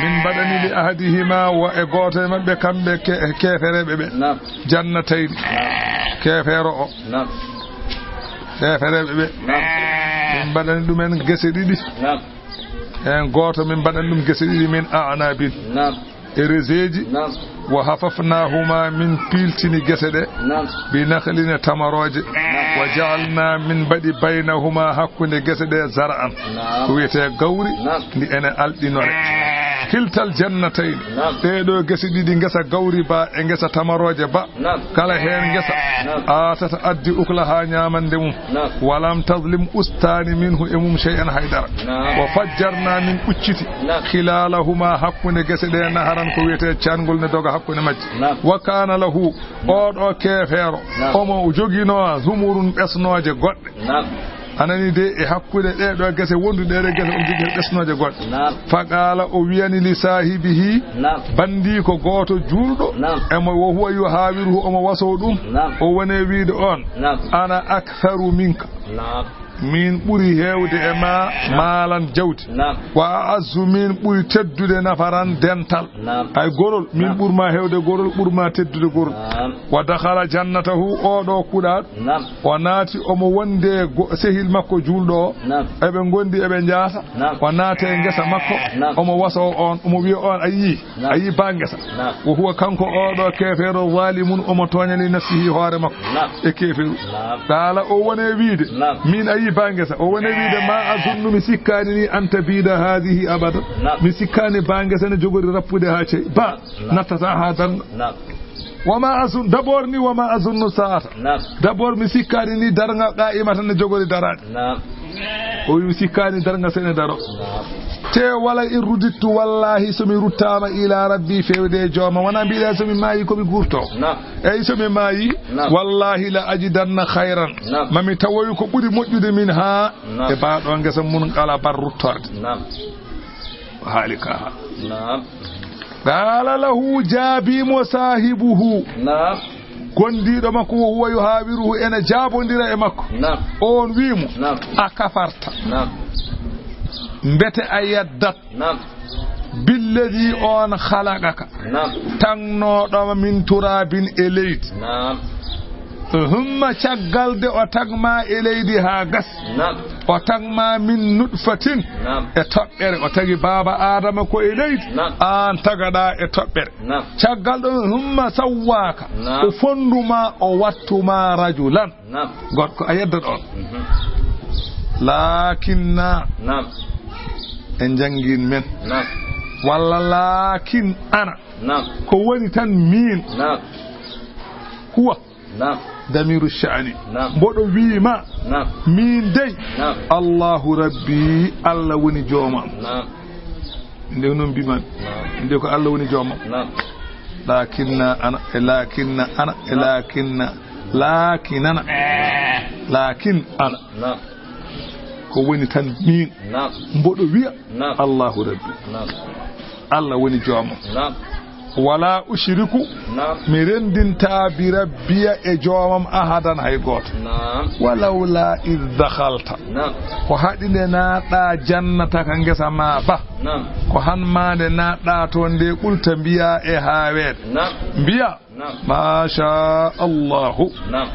Min mbaɗani li ahadihima, wo e gooto e maɓɓe kamɓe ke-, keefereɓe ɓe. Naam. Jannatayni. Naam. Keefeero o. Naam. Keefereɓe ɓe. Naam. Min mbaɗani ɗumen gese ɗiɗi. Naam. Heen gooto min mbaɗani ɗum gese ɗiɗi min a'nabin. Naam. E reseeji. Naam. Wa hafafnahuma, min piiltini gese ɗe. Naam. Bi nakhlin, e tamarooje. Naam. Wa ja'alna, min mbaɗi baynahuma, hakkunde gese ɗe, zar'an. Naam. Ko wiyetee gawri. Naam. Ndi ene alɗinore. Kiltal jannatayni. Naam. Ɗee ɗoo gese ɗiɗi, ngesa gawri ba e ngesa tamarooje ba. Naam. Kala heen ngesa. Naam. Atat, addi, ukulaha, ñaamande mum. Naam. Walam tazlim, ustaani, minhu, e mum, shay'an, hay dara. Naam. Wa fajjarna, min ɓucciti. Naam. Khilalahuma, hakkunde gese ɗe, naharan, ko wiyetee caangol ne doga hakkunde majje. Naam. Wa kana lahu, naam, oo ɗoo keefeero, naam, omo joginoo zumurun, ɓesnooje goɗɗe. Naam. A nanii de, e hakkunde ɗee ɗoo gese wondude ɗee ɗoo gese, omo jogii ɓesnooje goɗɗe. Naam. Fa qaala, o wiyani, li saahibihi, naam, banndiiko gooto juulɗo, naam, emo, wa huwa yuhaawiruhu, omo wasoo ɗum. Naam. O woni e wiide oon, naam, ana aktharu minka. Naam. Miin ɓuri heewde e ma, naam, maalan jawdi. Naam. Wa a'azzu, miin ɓuri teddude nafaran dental. Naam. Ay gorol, miin, naam, ɓur ma heewde gorol, ɓur ma teddude gorol. Naam. Wa dakhala jannatahu, oo ɗoo kuɗaaɗo. Naam. O naati, omo wondi e go-, sehil makko juulɗo o. Naam. Eɓe ngondi, eɓe njaasa. Naam. O naati e ngesa makko. Naam. Omo wasoo oon, omo wiya oon, "A yii, naam, a yii ba ngesa." Naam. Wa huwa, kanko oo ɗoo keefeero, zalimun, omo tooña li nafsihi, hoore makko. Naam. E keefeeru. Naam. Qaala, o woni e wiide, naam, miin, a yii ba ngesa. O woni e wiide, ma azunnu, mi sikkaani ni, an tabida haadihi abada. Naam. Mi sikkaani ba ngesa ne jogori rappude haa cey. Ba, naam, nattata haa darnga. Naam. Wa ma azun-, d'abord ni, wa ma azunnu saata. Naam. D'abord, mi sikkaani ni darnga qa'imatan ne jogori daraade. Naam. O wi, mi sikkaani darnga sene daro. Naam. Te wala in rudittu, wallahi, so mi ruttaama ila rabbi, fewde e jooma. Wona mbiɗa so mi maayi ko mi guurto. Naam. Eyi, so mi maayi, naam, wallahi la ajidanna khayran. Naam. Ma mi tawoy ko ɓuri moƴƴude min haa, naam, e baa ɗoo ngesa mun qalaban ruttorde. Naam. Haali ka ha. Naam. Qaala lahu, jaabii mo saahibuhu. Naam. Gondiiɗo makko, wo huwa yuhaawiruhu, ene jaabondira e makko. Naam. Oon wii mo, naam, a kafarta. Naam. Mbete a yeddat. Naam. Billadi, oon khalaqaka. Naam. Tagnooɗo ma min turabin e leydi. Naam. Humma, caggal de o tagma e leydi haa gas. Naam. O tagma min nutfatin. Naam. E toɓɓere. O tagi baaba Aadama ko e leydi. Naam. Aan tagaɗa e toɓɓere. Naam. Caggal ɗum, humma sawwaaka. Naam. O fonduma, o wattuma rajulan. Naam. Gorko a yedda ɗon. Mhm. Laakinna. Naam. En jangin men. Naam. Walla laakin ana. Naam. Ko woni tan min. Naam. Huwa. Naam. Damiru sha'ani. Naam. Mboɗo wiima. Naam. Min dey. Naam. Allahu Rabbi, Allah woni joomam. Naam. Nde noon mbiman. Naam. Nde ko Allah woni joomam. Naam. Laakinna ana, e laakinna ana, e Naam. laakinna, laakinana. Laakin ana. Naam. Ko woni tan min. Naam. Mboɗo wiya. Naam. Allahu Rabbi. Naam. Allah woni joomam. Naam. Wala ushriku. Naam. Mi renndinta bi rabbiya e joomam ahadan hay gooto. Naam. Walawla id dakhalta. Naam. Ko haɗi nde naatɗa jannata ka ngesa ma ba. Naam. Ko han ma nde naatɗa toon nde ɓulta mbiya e haaweede. Naam. Mbiya. Naam. Masha Allahu. Naam.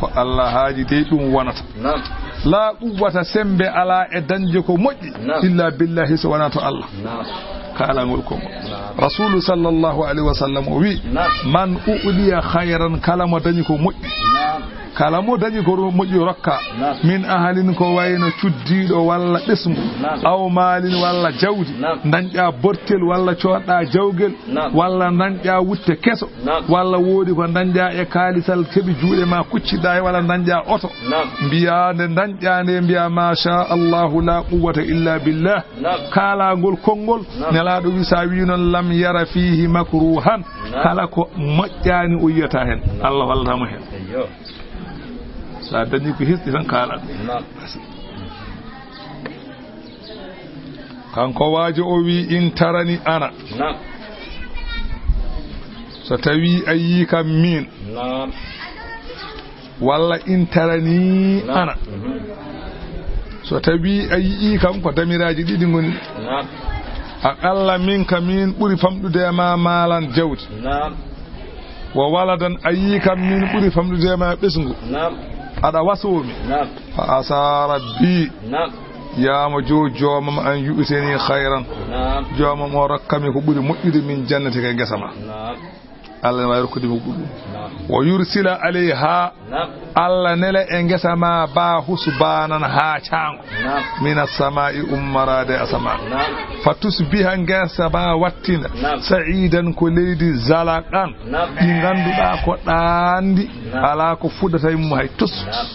Ko Allah haaji dey ɗum wonata. Naam. La quwwata, sembe ala e dañde ko moƴƴi. Naam. Illa billahi, so wona to Allah. Naam. Kaalangol konngol. Naam. Rasulu sallallahu alaihi wa sallam o wi, Naam. Man u'liya khairan, kala mo dañi ko moƴƴi. Naam. Kala mo dañi ko ro-, moƴƴi rokka. Naam. Min ahalin, ko wayno cuddiiɗo walla ɓesngu. Naam. Aw maalin walla jawdi. Naam. Dañɗa bortel walla coodɗa jawgel. Naam. Walla dañɗa wutte keso. Naam. Walla woodi ko dañɗa e kaalisal keɓi juuɗe ma kucciɗa e walla dañɗa oto. Naam. Mbiya nde dañɗa nde mbiya masha Allahu la quwwata illa billah. Naam. Kaalangol konngol. Naam. Nelaaɗo wi sa wi noon lam yara fihi makruhan. Naam. Kala ko moƴƴani o yiyata hen. Naam. Allah wallata mo hen. Eyyo. Sa dañi ko hesɗi tan kaala. Naam. Kanko waajo o wi in tarani ana. Naam. So tawi a yi kam min. Naam. Walla in tarani Naam. ana. Mhm. So tawi a yi kam ko damiraaji ɗiɗi ngoni. Naam. Aqalla minka min ɓuri famɗude e ma maalan jawdi. Naam. Wa waladan a yi kam min ɓuri famɗude e ma ɓesngu. Naam. Aɗa wasoo mi. Naam. Fa asa rabbi. Naam. Yaamo jo joomam an yu'tini khairan. Naam. Joomam o rokka mi ko ɓuri moƴƴude min jannati ka ngesa ma. Naam. Allah ne waawi rokkude mi ko ɓuri ɗum. Naam. Wa yursila alayha. Naam. Allah nela e ngesa ma ba husbanan haa caango. Naam. Mina sama'i ummaraade asamaan. Naam. Fa tusbiha ngesa ba wattina. Naam. Sa'idan ko leydi zalaqan. Naam. Ɗi ngannduɗaa ko ɗaanndi. Naam. Alaa ko fuɗata e mum hay tus. Naam.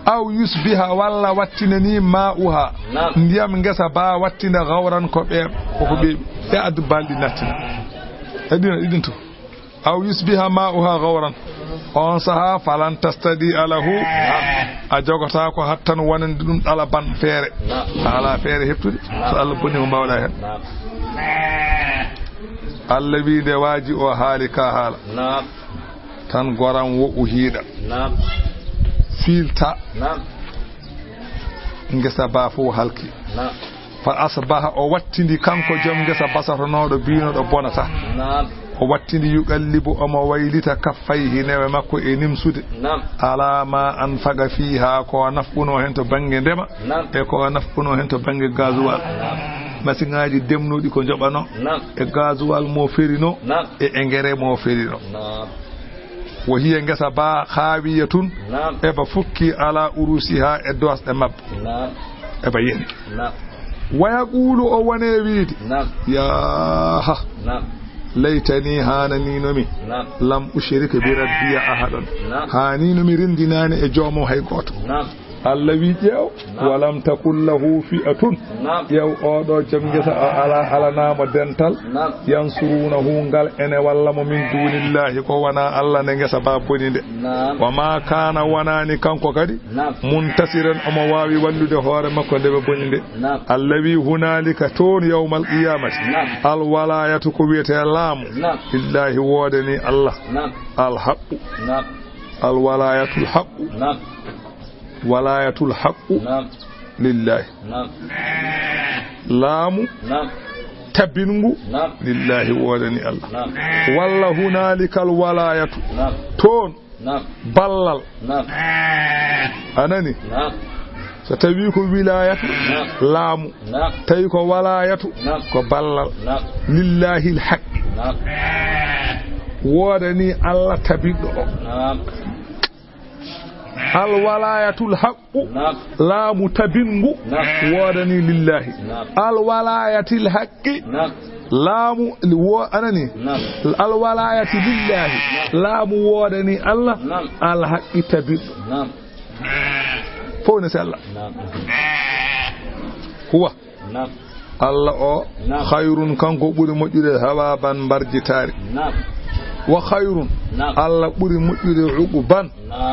Aw yusbiha walla wattina ni ma'uha. Naam. Ndiyam ngesa ba wattina gawran ko ɓeeɓ. Koko ɓeeɓi. E addu balɗi nattina. E ɗin, e ɗin to. Aw yusbiha ma'uha gawran. On saha falan tastadi alahu. A jogata ko hattan wonande ɗum ɗalaban feere. Naam. A ala feere heɓtude. Naam. So Allah boni ko mbawɗa hen. Naam. Allah wi nde waaji o haali ka haala. Naam. Tan goram wo o hiiɗa. Naam. Fiilta. Naam. Ngesa ba fof halki. Naam. Fa asbaha, o wattindi kanko joom ngesa basatonooɗo biinoɗo bonata. Naam. O wattindi yuqallibu, omo waylita kaffayhi, newe makko e nimsude. Naam. Ala ma anfaqa fiha, ko nafquno hen to bannge ndema. Naam. E ko nafquno hen to bannge gasoil. Naam. Masiŋaaji demnuɗi ko njoɓano. Naam. E gasoil mo ferino. Naam. E engrais mo ferino. Naam. Wo hiya ngesa ba khawiyatun. Naam. Eba fukki ala urusiha e doosɗe mabbe. Naam. Eba yeni. Naam. Wa yaqulu, o wone wiide. Naam. Yaha. Naam. Laytani, hananino mi. Naam. Lam ushrik bi rabbiya ahadan. Naam. Hanino mi rendinani e joomam hay gooto. Naam. Allah wi ƴeew. Naam. Walam takun lahu fi'atun. Naam. Ƴeew oɗo joom ngesa o ala, alanaama dental. Naam. Yansurunahu, ngal ene walla mo min dunillahi, ko wona Allah nde ngesa ba boni nde. Naam. Wa ma kana, wonani kanko kadi. Naam. Muntasiran, omo waawi wallude hoore makko nde ɓe boni nde. Naam. Allah wi hunalika, toon yawmal qiyamati. Naam. Al walayatu, ko wiyete laamu. Naam. Lillahi, woodani Allah. Naam. Al haqqu. Naam. Al walayatul haqqu. Naam. Walayatul haqqu. Naam. Lillahi. Naam. Laamu. Naam. Tabbingu. Naam. Lillahi, woodani Allah. Naam. Walla hunalikal walayatu. Naam. Toon. Naam. Ballal. Naam. A nani? Naam. So tawi ko wilayatu, laamu. Tawi ko walayatu, ko ballal. Lillahil haqqi. Woodani Allah tabitɗo o. Al walayatul haqqu, laamu tabingu, woodani lillahi. Al walayatil haqqi, laamu wo-, anani? Al walayati lillahi, laamu woodani Allah, al haqqi tabitɗo. Fof ne sella. Huwa. Allah o, khayrun, kanko ɓuri moƴƴude, thawaban, mbarjitaari. Wa khayrun, Allah ɓuri moƴƴude, uquban,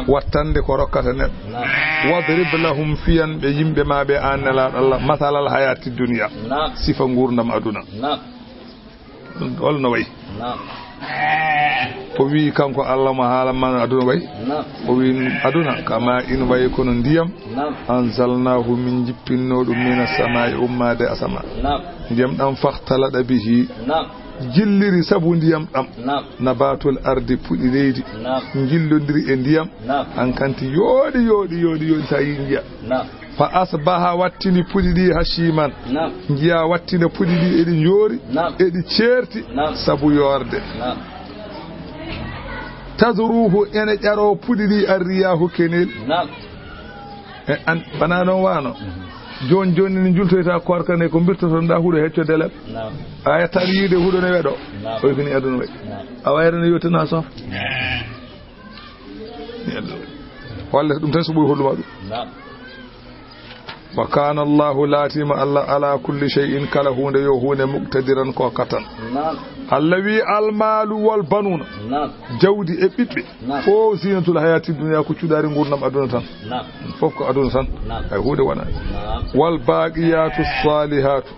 wattande ko rokkata neɗɗo. Wadrib lahum, fiyan ɓe yimɓe ma ɓe, an Nelaaɗo Allah, mathalal hayati dunya, sifa nguurndam aduna. Holno wayi? O wi kanko Allah mo haalan ma aduna wayi? O wi aduna kama in wayi kono ndiyam. Anzalnahu, min jippinno ɗum, mina samai, ummaade asama. Ndiyam ɗam, fakhtalata bihi, jilliri sabu ndiyam ɗam. Nabatul ardi, puɗi leydi, jillondiri e ndiyam. Hankanti yooɗi, yooɗi, yooɗi, yooɗi, sa yi njiya. Fa asbaha, wattini puɗi ɗi hashiman. Njiya wattini puɗi ɗi eɗi njoori, eɗi ceerti, sabu yoorde. Tazruhu, ene ƴaro puɗi ɗi arriyahu kenel. E an, bana noon wano. Joni joni ni jultoyta koorka ne ko mbirtoton ɗa huɗo hecco delal. A yettan yiide huɗo ne weɗo. Oy koni aduna wayi. A wayra ne yottina sof. Walla ɗum tan so ɓuri holluma ɗum. Wa kana Allahu, laatima Allah, ala kulli shay'in, kala huunde yo huunde, muqtadiran ko kattan. Allah wi almalu wal banuna, jawdi e ɓiɓɓe, fof zinatul hayati dunya, ko cuɗari ngurdam aduna tan. Fof ko aduna tan. Ay huunde wona. Wal baqiyatu salihatu,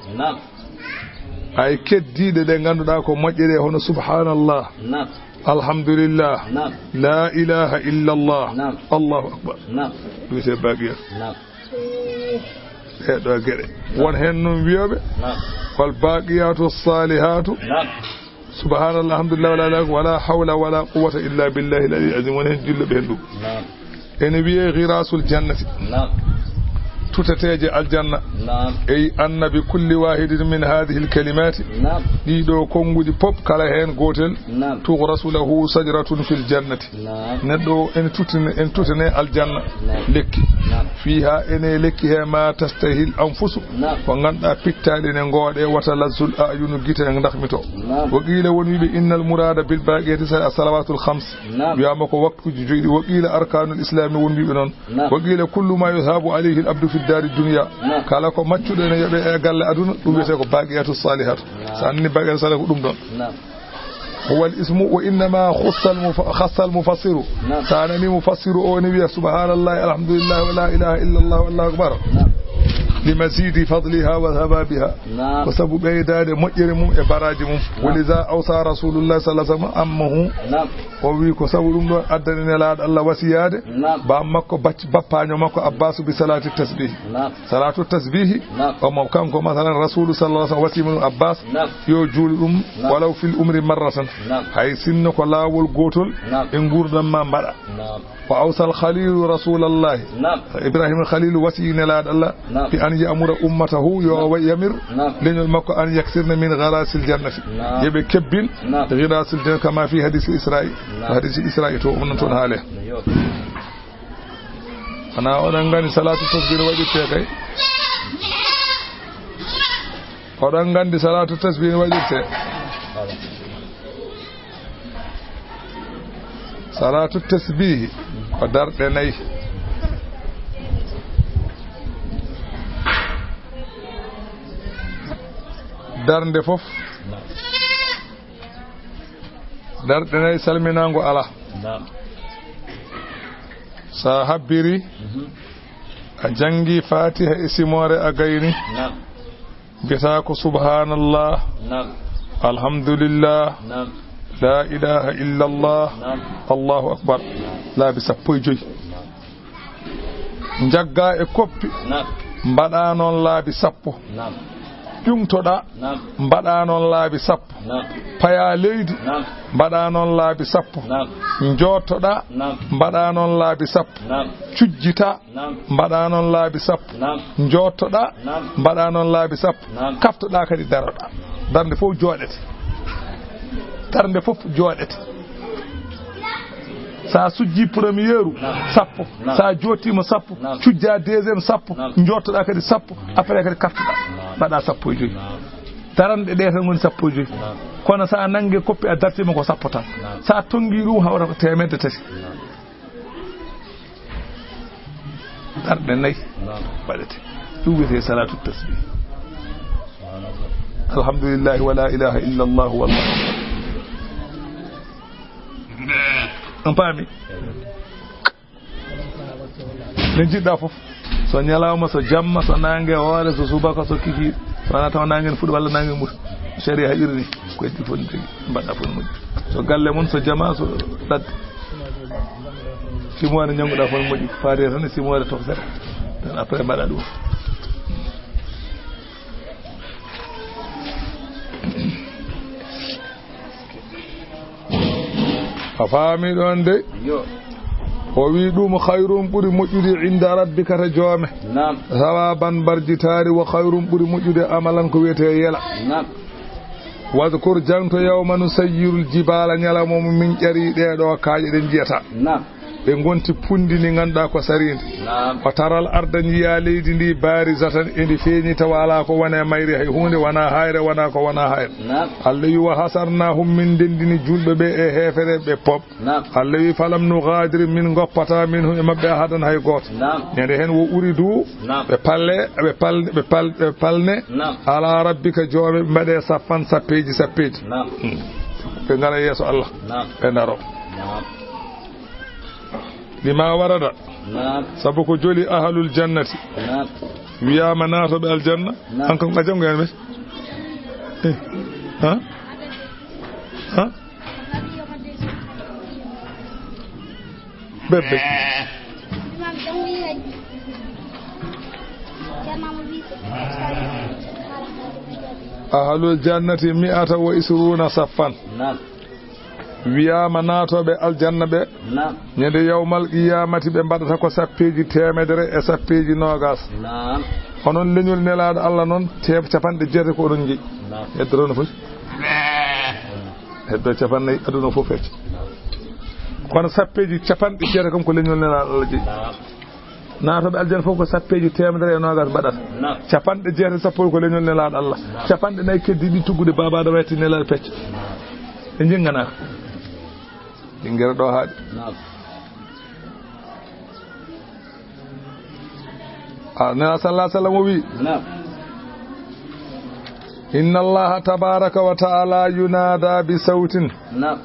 ay keddiɗe ɗe ngannduɗaa ko moƴƴere, hono subhanallah, alhamdulillah, la ilaha illallah, allahu akbar. Ɗum wiyetee baqiyat. Ɗee ɗo geɗe. Won heen noon wiyooɓe, wal baqiyatu salihatu, subhanallah, alhamdulillah, wala ilaha, wala hawla wala quwwata illa billahi al-ali al-azim. Won heen julluɓe heen ɗum. Ene wiyee ghirasul jannati. Tutateeje aljanna. Ey annabi, kulli wahidin min hadhihi al-kalimati. Ɗiɗo konnguɗi pop, kala heen gootel, tughrasu lahu shajratun fil jannati. Neɗɗo o ene tutine, ene tutane aljanna. Lekki. Fiha, ene lekki he, ma tastahil anfusu. Ko ngannduɗaa pittaali ne ngooɗe, wata lazzul ayunu, gite ne ndahmito. Wa qila, won wiɓe, innal murada bil baqiyati salawatul khams. Wiyama ko waktuji joyɗi. Wa qila arkanul islami, won wiɓe noon. Wa qila kullu ma yuthabu alayhi al abdu fi dari dunya. Kala ko maccuɗo ene yoɓe e galle aduna, ɗum wiyetee ko baqiyatu salihatu. Sa anni baqiyatu salihatu ko ɗum ɗon. Huwa al ismu wa innama khussa al mufa-, khassa al mufassiru. Sa nani mufassiru o ne wiya subhanallahi, alhamdulillahi, wa la ilaha illallah, wallahu akbar. Li mazidi fadliha wa thawabiha. Ko sabu ɓeydaade moƴƴere mum e baraji mum. Wa liza awsa rasulullah sallallahu alaihi wasallam ammahu. O wi ko sabu ɗum ɗon addani Nelaaɗo Allah wasiyaade ba makko, bacc-, bappaño makko Abbasu bi salati tasbih. Salatu tasbihi, omo kanko, masalan, Rasulu sallallahu alaihi wasallam wasima ɗum Abbas, yo juulu ɗum, walaw fil umri marratan. Hay sinno ko laawol gootol e nguurndam ma mbaɗa. Wa awsal Khalilu Rasulallahi. Ibrahima Khalilu wasii Nelaaɗo Allah bi an ya'mura ummatahu, yo wa-, yamir leñol makko an yaksirna min gharasil jannati. Yo ɓe kebbin ghirasul jannati kama fi hadisil Isra'i. Hadisil Isra'i to, ɗum noon toon haale. Xanaa oɗon nganndi salatu tasbih no waɗirtee kay? Oɗon nganndi salatu tasbih no waɗirtee? Salatu tasbih ko darɗe nayi. Darnde fof. Darɗe nayi, salminaango alaa. Naam. So a habbiri, mhm, a janngi Fatiha e simoore a gayni. Naam. Mbiyataa ko subhanallah. Naam. Alhamdulillah. Naam. La ilaha illallah. Naam. Allahu akbar. Naam. Laabi sappo e joy. Naam. Njaggaa e koppi. Naam. Mbaɗaa noon laabi sappo. Naam. Ƴuŋtoɗaa. Naam. Mbaɗaa noon laabi sappo. Naam. Payaa leydi. Naam. Mbaɗaa noon laabi sappo. Naam. Njooɗtoɗaa, naam, mbaɗaa noon laabi sappo. Naam. Cujjitaa, naam, mbaɗaa noon laabi sappo. Naam. Njooɗtoɗaa, naam, mbaɗaa noon laabi sappo. Naam. Kaftoɗaa kadi daroɗaa. Darnde fof jooɗete. Darnde fof jooɗete. So a sujjii première, naam, sappo. Naam. So a jooɗtiima, sappo. Naam. Cujjaa deuxième, sappo. Naam. Njooɗtoɗaa kadi sappo. Après kadi kaftoɗaa. Naam. Mbaɗaa sappo e joy. Naam. Daranɗe ɗe tan ngoni sappo e joy. Naam. Kono so a nanngi koppi a dartiima ko sappo tan. Naam. So a tonngi ɗum hawra ko teemedde tati. Naam. Darɗe nayi, naam, mbaɗete. Ɗum wiyetee salatu tasbih. Subhanallah. Alhamdulillahi wa la ilaha illa Allah wallahu akbar. On paami? Nde njiɗɗaa fof, so ñalawma, so jamma, so naange hoore, so subaka, so kikiiɗe, so wonaa tawa naange ne fuɗi walla naange muta, sariya haɓiri ni, ko heddi fof ne tigi mbaɗɗaa fof ne moƴƴi. So galle mon, so jama, so ladde, simoore ñannguɗaa fof ne moƴƴi, ko faade tan e simoore tokosere, tan après mbaɗaa ɗum. A faami ɗoon de? Yo. O wi ɗum, "Khayrun", ɓuri moƴƴude, "inda rabbika", to joome. Naam. "Sawaban", barjitaari, "wa khayrun", ɓuri moƴƴude, "amalan", ko wiyetee yela. Naam. "Wadhkur", jaŋto, "yawma nusayyirul jibaala", ñalawma mo min ƴari ɗee ɗoo kaaƴe ɗe njiyata. Naam. Ɗe ngonti punndi ndi ngannduɗaa ko sariindi. Naam. "Wa taral arda", njiyaa leydi ndi, "barizatan", endi feeñi, tawa alaa ko woni e mayri, hay huunde wonaa hayre, wonaa ko wonaa hayre. Naam. Allah wi, "Wa hasharnahum", min ndenndini juulɓe ɓe e heefereɓe ɓe pop. Naam. Allah wi, "Falam nughadir", min ngoppataa, "minhum", e maɓɓe, "ahadan", hay gooto. Naam. Ñande heen, "Wa uridu", naam, ɓe palle, ɓe pal-, ɓe pal-, ɓe palne, naam, "ala rabbika", joome, ɓe mbaɗe saffan, sappeeji, sappeeji. Naam. Hmm. Ɓe ngara yeeso Allah. Naam. Ɓe ndaro. Naam. Lima warada. Naam. Sabu ko joli ahlul jannati. Naam. Wiyaama naatooɓe aljanna. Naam. An kam a janngo heen ɓe. Eh. Ha? Ha? Bebbe. Ahlul jannati mi'ata wa isruna saffan. Naam. Wiyaama naatooɓe aljanna ɓe, naam, ñande yawmal qiyamati ɓe mbaɗata ko sappeeji teemedere e sappeeji noogas. Naam. Onon leñol Nelaaɗo Allah noon, te-, capanɗe jeetati ko oɗon njeyi. Naam. Heddoto no foti? Heddo capanɗe nayi, aduna fof fecca. Kono sappeeji capanɗe jeetati kam ko leñol Nelaaɗo Allah jeyi. Naam. Naatooɓe aljanna fof ko sappeeji teemedere e noogas mbaɗata. Naam. Capanɗe jeetati sappo ko leñol Nelaaɗo Allah. Naam. Capanɗe nayi keddi ɗi tuggude Baaba Adama yatti Nelaaɗo pecca. Naam. Ɓe njennganaaka. Ɗi ngera ɗo haaɗi. Naam. Ah, Nelaaɗo sallallahu alaihi wasallam o wi. Naam. Inna Allaha tabaraka wa ta'ala yunada bi sautin. Naam.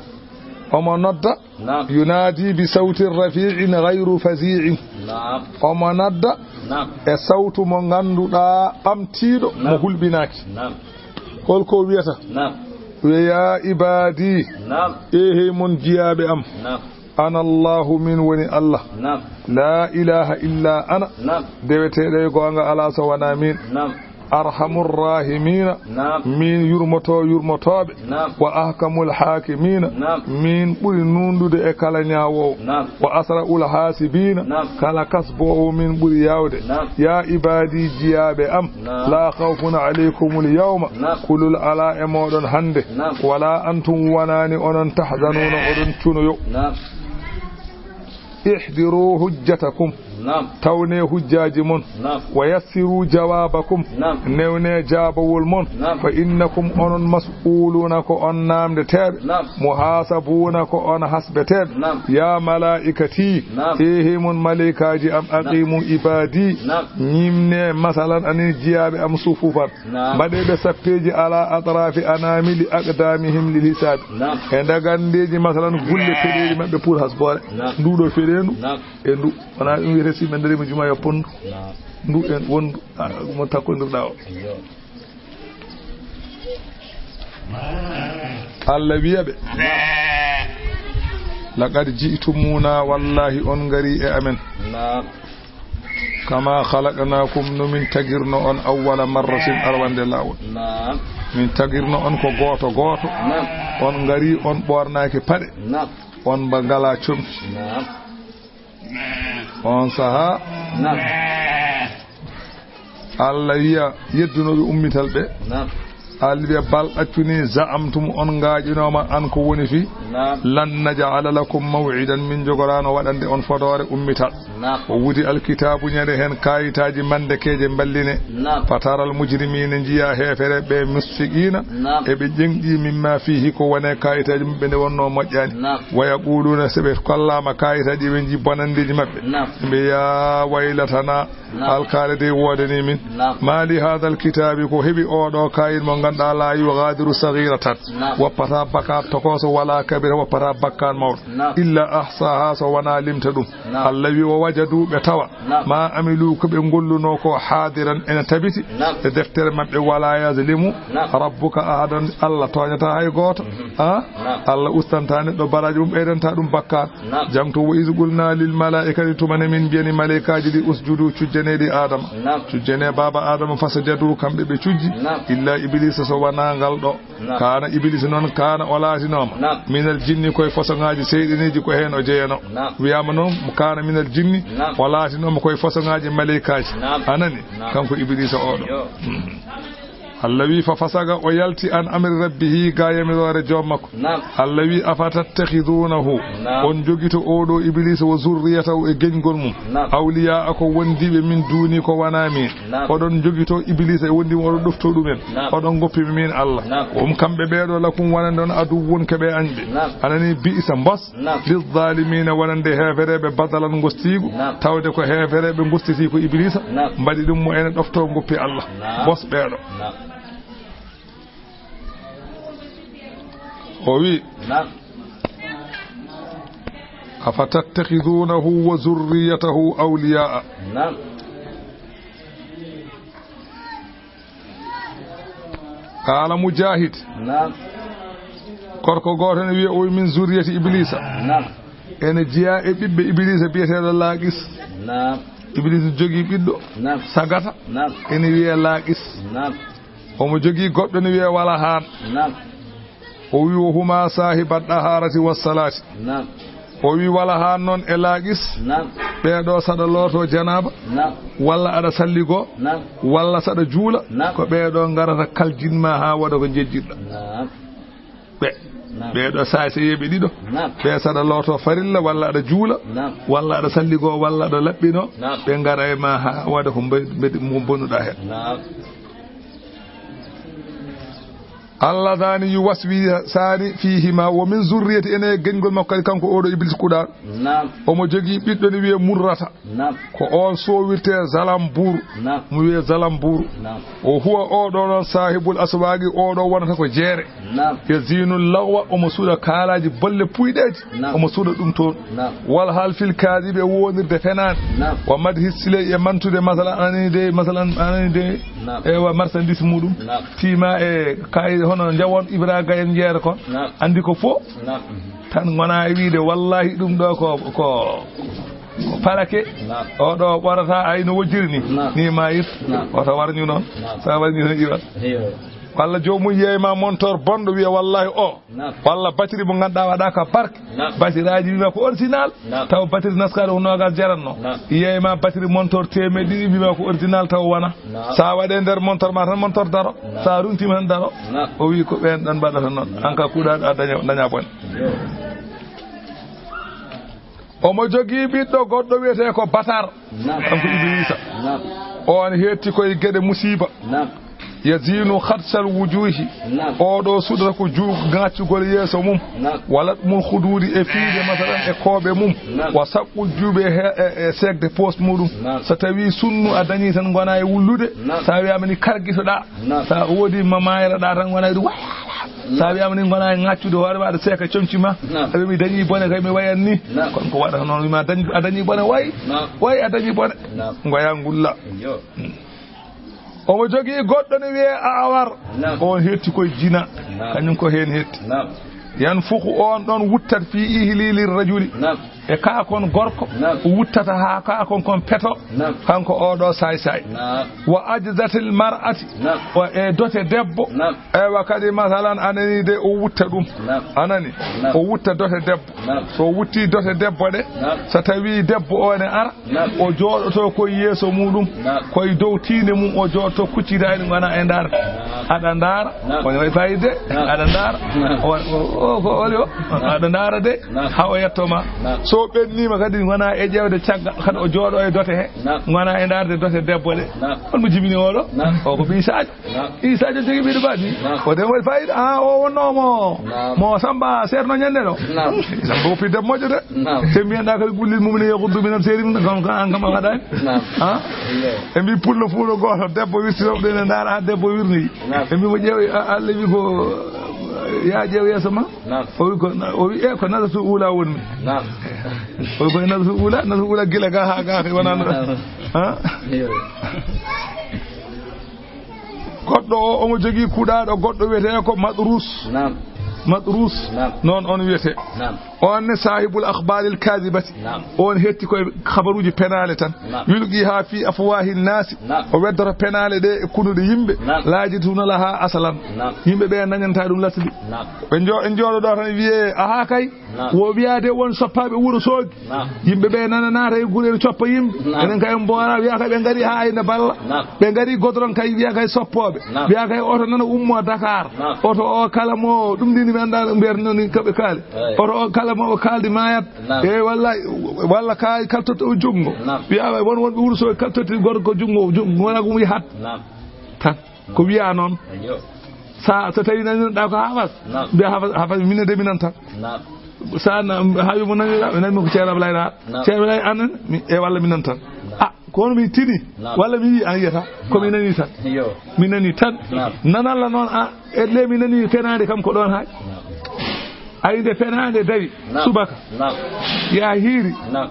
Omo nodda. Naam. Yunadi bi sautin rafi'in ghayru fazi'in. Naam. Omo nodda, naam, e sawtu mo ngannduɗaa ɓamtiiɗo, naam, mo hulɓinaaki. Naam. Holko wiyata? Naam. Wiya, "Ya ibadi, naam, e hey mon jiyaaɓe am. Naam. Ana Allahu, min woni Allah. Naam. La ilaha illa ana. Naam. Deweteeɗo e goonga alaa so wonaa min. Naam. Arhamur rahimina, naam, min yurmoto yurmotooɓe, naam, wa ahkamul hakimina, naam, min ɓuri nunɗude e kala ñaawoowo, naam, wa asra'ul hasibina, naam, kala kasboowo min ɓuri yaawde. Naam. Ya ibadi, jiyaaɓe am, naam, la khawfun alaykumul yawma, naam, kulol alaa e mooɗon hannde, naam, wala antum, wonani onon, tahzanuna, oɗon cunoyo. Naam. Ihdiru hujjatakum. Naam. Tawne hujjaaji mon. Naam. Wa yassiru jawabakum. Naam. Newne jaabawol mon. Naam. Fa innakum, onon, mas'uluna, ko on naamndeteeɓe. Naam. Muhasabuna, ko on hasbeteeɓe. Naam. Ya malaikati. Naam. Ehe mon malaikaaji am, naam, aqimu ibadi. Naam. Ñimne, masalan, anin jiyaaɓe am sufufan. Naam. Mbaɗee ɓe sappeeji ala atrafi anamili aqdamihim lil hisabi. Naam. E ndagandeeji, masalan, gulle peɗeeli maɓɓe pour hasboore. Naam. Nduɗo peɗeendu. Naam. E ndu. Wona ɗum wiyetee si ɓe ndarima juma yo pondu. Naam. Ndu e wondu, ah, mo takkondirɗaa o. Iyo. Allah wiya ɓe. Naam. Laqad ji'tumuna, wallahi on ngari e amen. Naam. Kama khalaqnakum, no min tagirno on, awwala marratin, arwande laawol. Naam. Min tagirno on ko gooto gooto. Naam. On ngari, on ɓornaaki paɗe. Naam. On ba ngala comci. Naam. On saha Naam. Allah wiya yeddunooɓe ummital ɓe. Naam. Allah wiya bal accuni za'amtum on ngaaƴinooma an ko woni fi. Naam. Lan naj'ala lakum maw'idan min jogorano waɗande on fodoore ummital. Naam. O wuti alkitaabu ñande heen kaayitaaji mandekeeje mballine. Naam. Fataral mujrimiina njiya heefere ɓe musfiqiina. Naam. Eɓe ƴeŋɗi mimma fiihi ko wone kaayitaaji maɓɓe nde wonno moƴƴaani. Naam. Wa yaquluuna so ɓe kollaama kaayitaaji ɓe nji bonandeeji maɓɓe. Naam. Ɓe ya waylatana Naam. alkaare de woodani min. Naam. Ma li haadal kitaabi ko heɓi oɗo kaayit mo ngannduɗaa la yugaadiru sagiiratan. Naam. Woppata bakkaat tokooso wala kabira woppata bakkaat mawɗo. Naam. Illa ahsaha so wona limta ɗum. Naam. Allah wi o wajadu ɓe tawa. Naam. Ma amilu ko ɓe golluno ko haadiran ene tabiti. Naam. E deftere maɓɓe wala yazlimu. Naam. Rabbuka ahadan Allah tooñata hay gooto. A? Naam. Allah ustanta neɗɗo baraji mum ɓeydanta ɗum bakkaat. Naam. Jangto wa iz qulna lil malaikati tuma ne min mbiyani malaikaaji ɗi usjudu cujjaneɗi Adama. Naam. Cujjane baaba Adama fasajadu kamɓe ɓe cujji. Naam. Illa iblisa so wona ngal ɗo. Naam. Kana iblisa noon kana o laatinooma. Naam. Minal jinni koye façon ngaaji seyɗeneeji ko heen o jeyano. Naam. Wiyama noon kana minal jinni Naam. o laatinooma koye façon ngaaji malaikaaji. Naam. Anani Naam. Kanko iblisa oɗo. Yo. Allah wi fa fasaga o yalti an amri rabbihi ga yamiroore joom makko. Naam. Allah wi afatattakhidunahu Naam. On jogito oɗo iblisa wa zurriyatahu e geñgol mum. Naam. Awliya ko wondiɓe min duni ko wana min. Naam. Oɗon jogito iblisa e wondiɓe oɗon ɗofto ɗumen. Naam. Oɗon goppi min Allah. Naam. Om kamɓe ɓeɗo lakum wonande on aduwwun keɓe añɓe. Naam. Anani bi'sa mbos. Naam. Lizzalimina wonande heefereɓe badalan gostiigu. Naam. Tawde ko heefereɓe gostiti ko iblisa. Naam. Mbaɗi ɗum mo ene ɗofto goppi Allah. Naam. Bos ɓeɗo. Naam. O wi Naam. afatattakhidunahu wa zurriyatahu awliyaa. Naam. Qala Mujahid. Naam. Korko gooto ne wiya o wi min zurriyati iblisa. Naam. Ene jeya e ɓiɓɓe iblisa biyeteɗo laaqis. Naam. Iblisa jogii ɓiɗɗo. Naam. Sagata. Naam. Ene wiye laaqis. Naam. Omo jogii goɗɗo ne wiye wala haan. Naam. O wi o huma sahiba daharati wassalati. Naam. O wi wala haan noon e laaqis. Naam. Ɓeɗo saɗa looto janaba. Naam. Walla aɗa salligo. Naam. Walla saɗa juula. Naam. Ko ɓeɗo ngarata kaljinma ha waɗa ko jejjitɗa. Naam. Ɓe Naam. ɓeɗo saseyeɓe ɗiɗo. Naam. Ɓe saɗa looto farilla walla aɗa juula. Naam. Walla aɗa salligo walla aɗa laɓɓino. Naam. Ɓe ngara e ma ha waɗa ko mbe- mbe- mo bonuɗa hen. Naam. Alladhani yuwaswisani fihima wa min zurriyati ene geñgol makko kadi kanko oɗo iblis kuɗaɗo. Naam. Omo jogii ɓiɗɗo ne wiye murrata. Naam. Ko on sowirte zalamburu. Naam. Mo wiye zalamburu. Naam. O huwa oɗo noon sahibul aswaqi oɗo wonata ko jeere. Naam. Yazinu lagwa omo suuɗa kaalaji bolle puyɗeji. Naam. Omo suuɗa ɗum toon. Naam. Wal hal fil kadibi e wonirde fenani. Naam. Wa madhi silay e mantude masalan anani de masalan anani de. Naam. Ewa marchandise muɗum. Naam. Tima e kay hono jawon Ibra Gaye en jeere kon. Naam. Andi ko fo. Naam. Tan gona e wiide wallahi ɗum ɗo ko ko ko palake. Naam. Oɗo ɓorata ay no wojjiri ni. Naam. Ni mayir. Naam. Oto warñu noon. Naam. Sa warñu noon iwat. Eyo. Walla jomum yeeyma montor bonɗo wiya wallahi o. Naam. Walla batiri mo ganduɗa waɗa ka barke. Naam. Batiraji wiima ko original. Naam. Taw batiri naskade ko nogas jaranno. Naam. Yeeyma batiri montor temeɗe ɗiɗi wiima ko original taw wona. Naam. Sa waɗe nder montor ma tan montor daro. Naam. Sa runtima tan daro. Naam. O wi ko ɓen ɗan mbaɗata noon. An ka kuɗaɗo a daña daña bone. Yo. Omo jogii ɓiɗɗo goɗɗo wiyetee ko Batar. Naam. Kanko Iblisa. Naam. On heetti koye geɗe musiba. Naam. Yazinu khatsal wujuhi. Naam. Oɗo suɗata ko ju- gaccugol yeeso mum. Naam. Walat mum khududi e fiide masalan e kooɓe mum. Naam. Wa saqqul juuɓe he e, e segde poste muɗum. Naam. So tawi sunnu a dañi tan gona e wullude. Naam. Sa wiyama ni kargitoɗa. Naam. Sa wodi ma mayraɗa tan gona e ɗum. Sa wiyama ni gona e ŋaccude hoore ma aɗa seeka comci ma. Naam. Aɓe mi dañi bone kay mi wayan ni. Naam. Kono ko waɗata noon wima dañ a dañi bone way. Naam. Way a dañi bone. Naam. Ngoya ngulla. Yo. Omo jogii goɗɗo ne wiyee Awar. Naam. On hetti koye jina. Naam. Kañum ko heen hetti. Naam. Yanfukhu, on ɗon wuttat, fi ihlili rajuli. Naam. E kaakon gorko, naam, o wuttata haa kaakon kon peto, naam, kanko oo ɗoo saay-saay. Naam. Wa ajzatil mar'ati, naam, o e dote debbo. Naam. Eywa kadi, masalan, anani de, o wutta ɗum. Naam. Anani? Naam. O wutta dote debbo. Naam. So o wutti dote debbo ɗe, naam, so tawi debbo o ne ara, naam, o jooɗoto koye yeeso muɗum, naam, koye dow tiinde mum o jooɗoto, kuccitaani, wona e ndaar. Naam. Aɗa ndaara, naam, o ne waɗi fayida de, naam, aɗa ndaara. Naam. O, o, o, ko oli o? Naam. Aɗa ndaara de, naam, haa o yetto ma. Naam. So ɓenniima kadi, wona e ƴeewde caggal, kadi o jooɗo e dote he. Naam. Wona e ndaarde dote debbo ɗe. Naam. Hol mo jibini oɗo? Naam. O ko ɓii Sadio. Naam. Ɓii Sadio jogii ɓiɗo baɗi. Naam. O de waɗi fayida. Ah, o wonno mo. Naam. Mo Samba Serno ñande ɗo. Naam. Samba woppi debbo moƴƴo de. Naam. Ɓe mbiyanɗa kadi gullil mum ne yahuddu minan seeri mum, kam, kam, an kam a waɗani. Naam. Ha? Iyo. Ɓe mbi pullo fuuɗo gooto, debbo wirti ɗo, ɓe ne ndaara ha debbo wirni. Naam. Ɓe mbi mo ƴeew, a-, Allah wi ko, ya ƴeew yeeso ma. Naam. O wi ko, o wi, e, ko nasatu ula wonmi. Naam. O wi ko nasatu ula, nasatu ula gila ga ha ga wona. Naam. Ha? Iyo. Goɗɗo o, omo jogii kuɗaaɗo goɗɗo wiyetee ko Matrus. Naam. Matrus. Naam. Noon on wiyetee. Naam. On ne sahibul akhbaril kadhibati. Naam. On hetti koye khabaruuji penaale tan. Naam. Yulqiha fi afwahin nasi. Naam. O weddoto penaale ɗe e kunuɗe yimɓe. Naam. La yajiduna laha asalan. Naam. Yimɓe ɓe dañanta ɗum lasli. Naam. Ɓe njo-, en jooɗo ɗo tan wiyee, aha kay. Naam. Wo wiyaade won soppaaɓe Wuro Soogi. Naam. Yimɓe ɓe nana naata e gure ene coppa yimɓe. Naam. Enen kay en mboora wiya kay ɓe ngari haa ene balla. Naam. Ɓe ngari godron kay wiya kay soppooɓe. Naam. Wiya kay oto nana ummo Dakar. Naam. Oto o kala mo ɗum dini mi anndaa mbiyata noon ni kaɓe kaali. Eey. Oto o kala mo o kaaldi maayat. Naam. E walla, walla ka kaltoto o junngo. Naam. Wiya won wonɓe Wuro Soogi kaltoto gorko junngo, junngo wala ko yahat. Naam. Tan. Ko wiya noon. Ayyo. Sa, so tawi nani ɗa ko Hafas. Naam. Mbiya Hafas, Hafas, minen de minan tan. Naam. Sa na, hawi mo nani ɗa, nani mo ko Ceerno Ablaye ɗa. Naam. Ceerno Ablaye anan, mi, e walla minan tan. Naam. Ah, kono mi tini, naam, walla mi yi an yiyata, ko mi, naam, nani tan. Iyo. Mi nani tan. Naam. Nanalla noon, ah, e le mi nani fenaande kam ko ɗoon haay. Naam. Ay nde fenaande dawi, naam, subaka. Naam. Ya hiiri. Naam.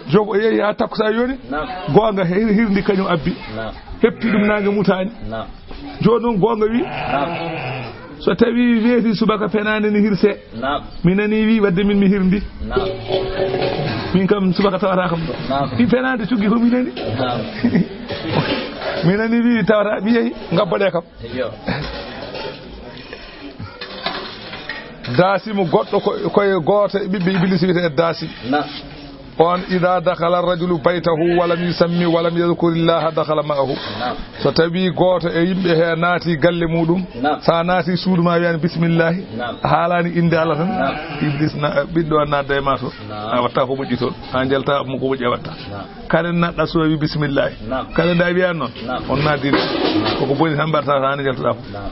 Jogo yehi haa takkusaan yoni. Naam. Goonga hir-, hirndi kañum abbi. Naam. Hepti ɗum naange mutaani. Naam. Jooni noon goonga wi. Naam. So tawi weeti subaka fenaande ni hirse. Naam. Mi nani wi wadde min mi hirndi. Naam. Min kam subaka tawata kam ɗo. Naam. Ɗi fenaande tuggi ko mi nani. Naam. Mi nani wi tawata mi yehi ngabbaɗe kam. Iyo. Daasimu goɗɗo ko, koye gooto e ɓiɓɓe Ibilisa wiyetee Daasim. Naam. On, ida dakhala rajulu baytahu walam yusammi walam yadhkurillaha dakhala ma'ahu. Naam. So tawi gooto e yimɓe he naati galle muɗum, naam, sa naati suudu ma wiyani bismillahi, naam, a haalani innde Allah tan, naam, Iblis na, ɓiɗɗo o naatda e ma toon. Naam. A watta ko moƴƴi toon, a jalta mo ko moƴƴi a watta. Naam. Kala naɗɗa so wi bismillahi. Naam. Kala nda wiya noon. Naam. On naatdi. Naam. Koko boni tan mbaɗata tan nde jaltuɗa fof. Naam.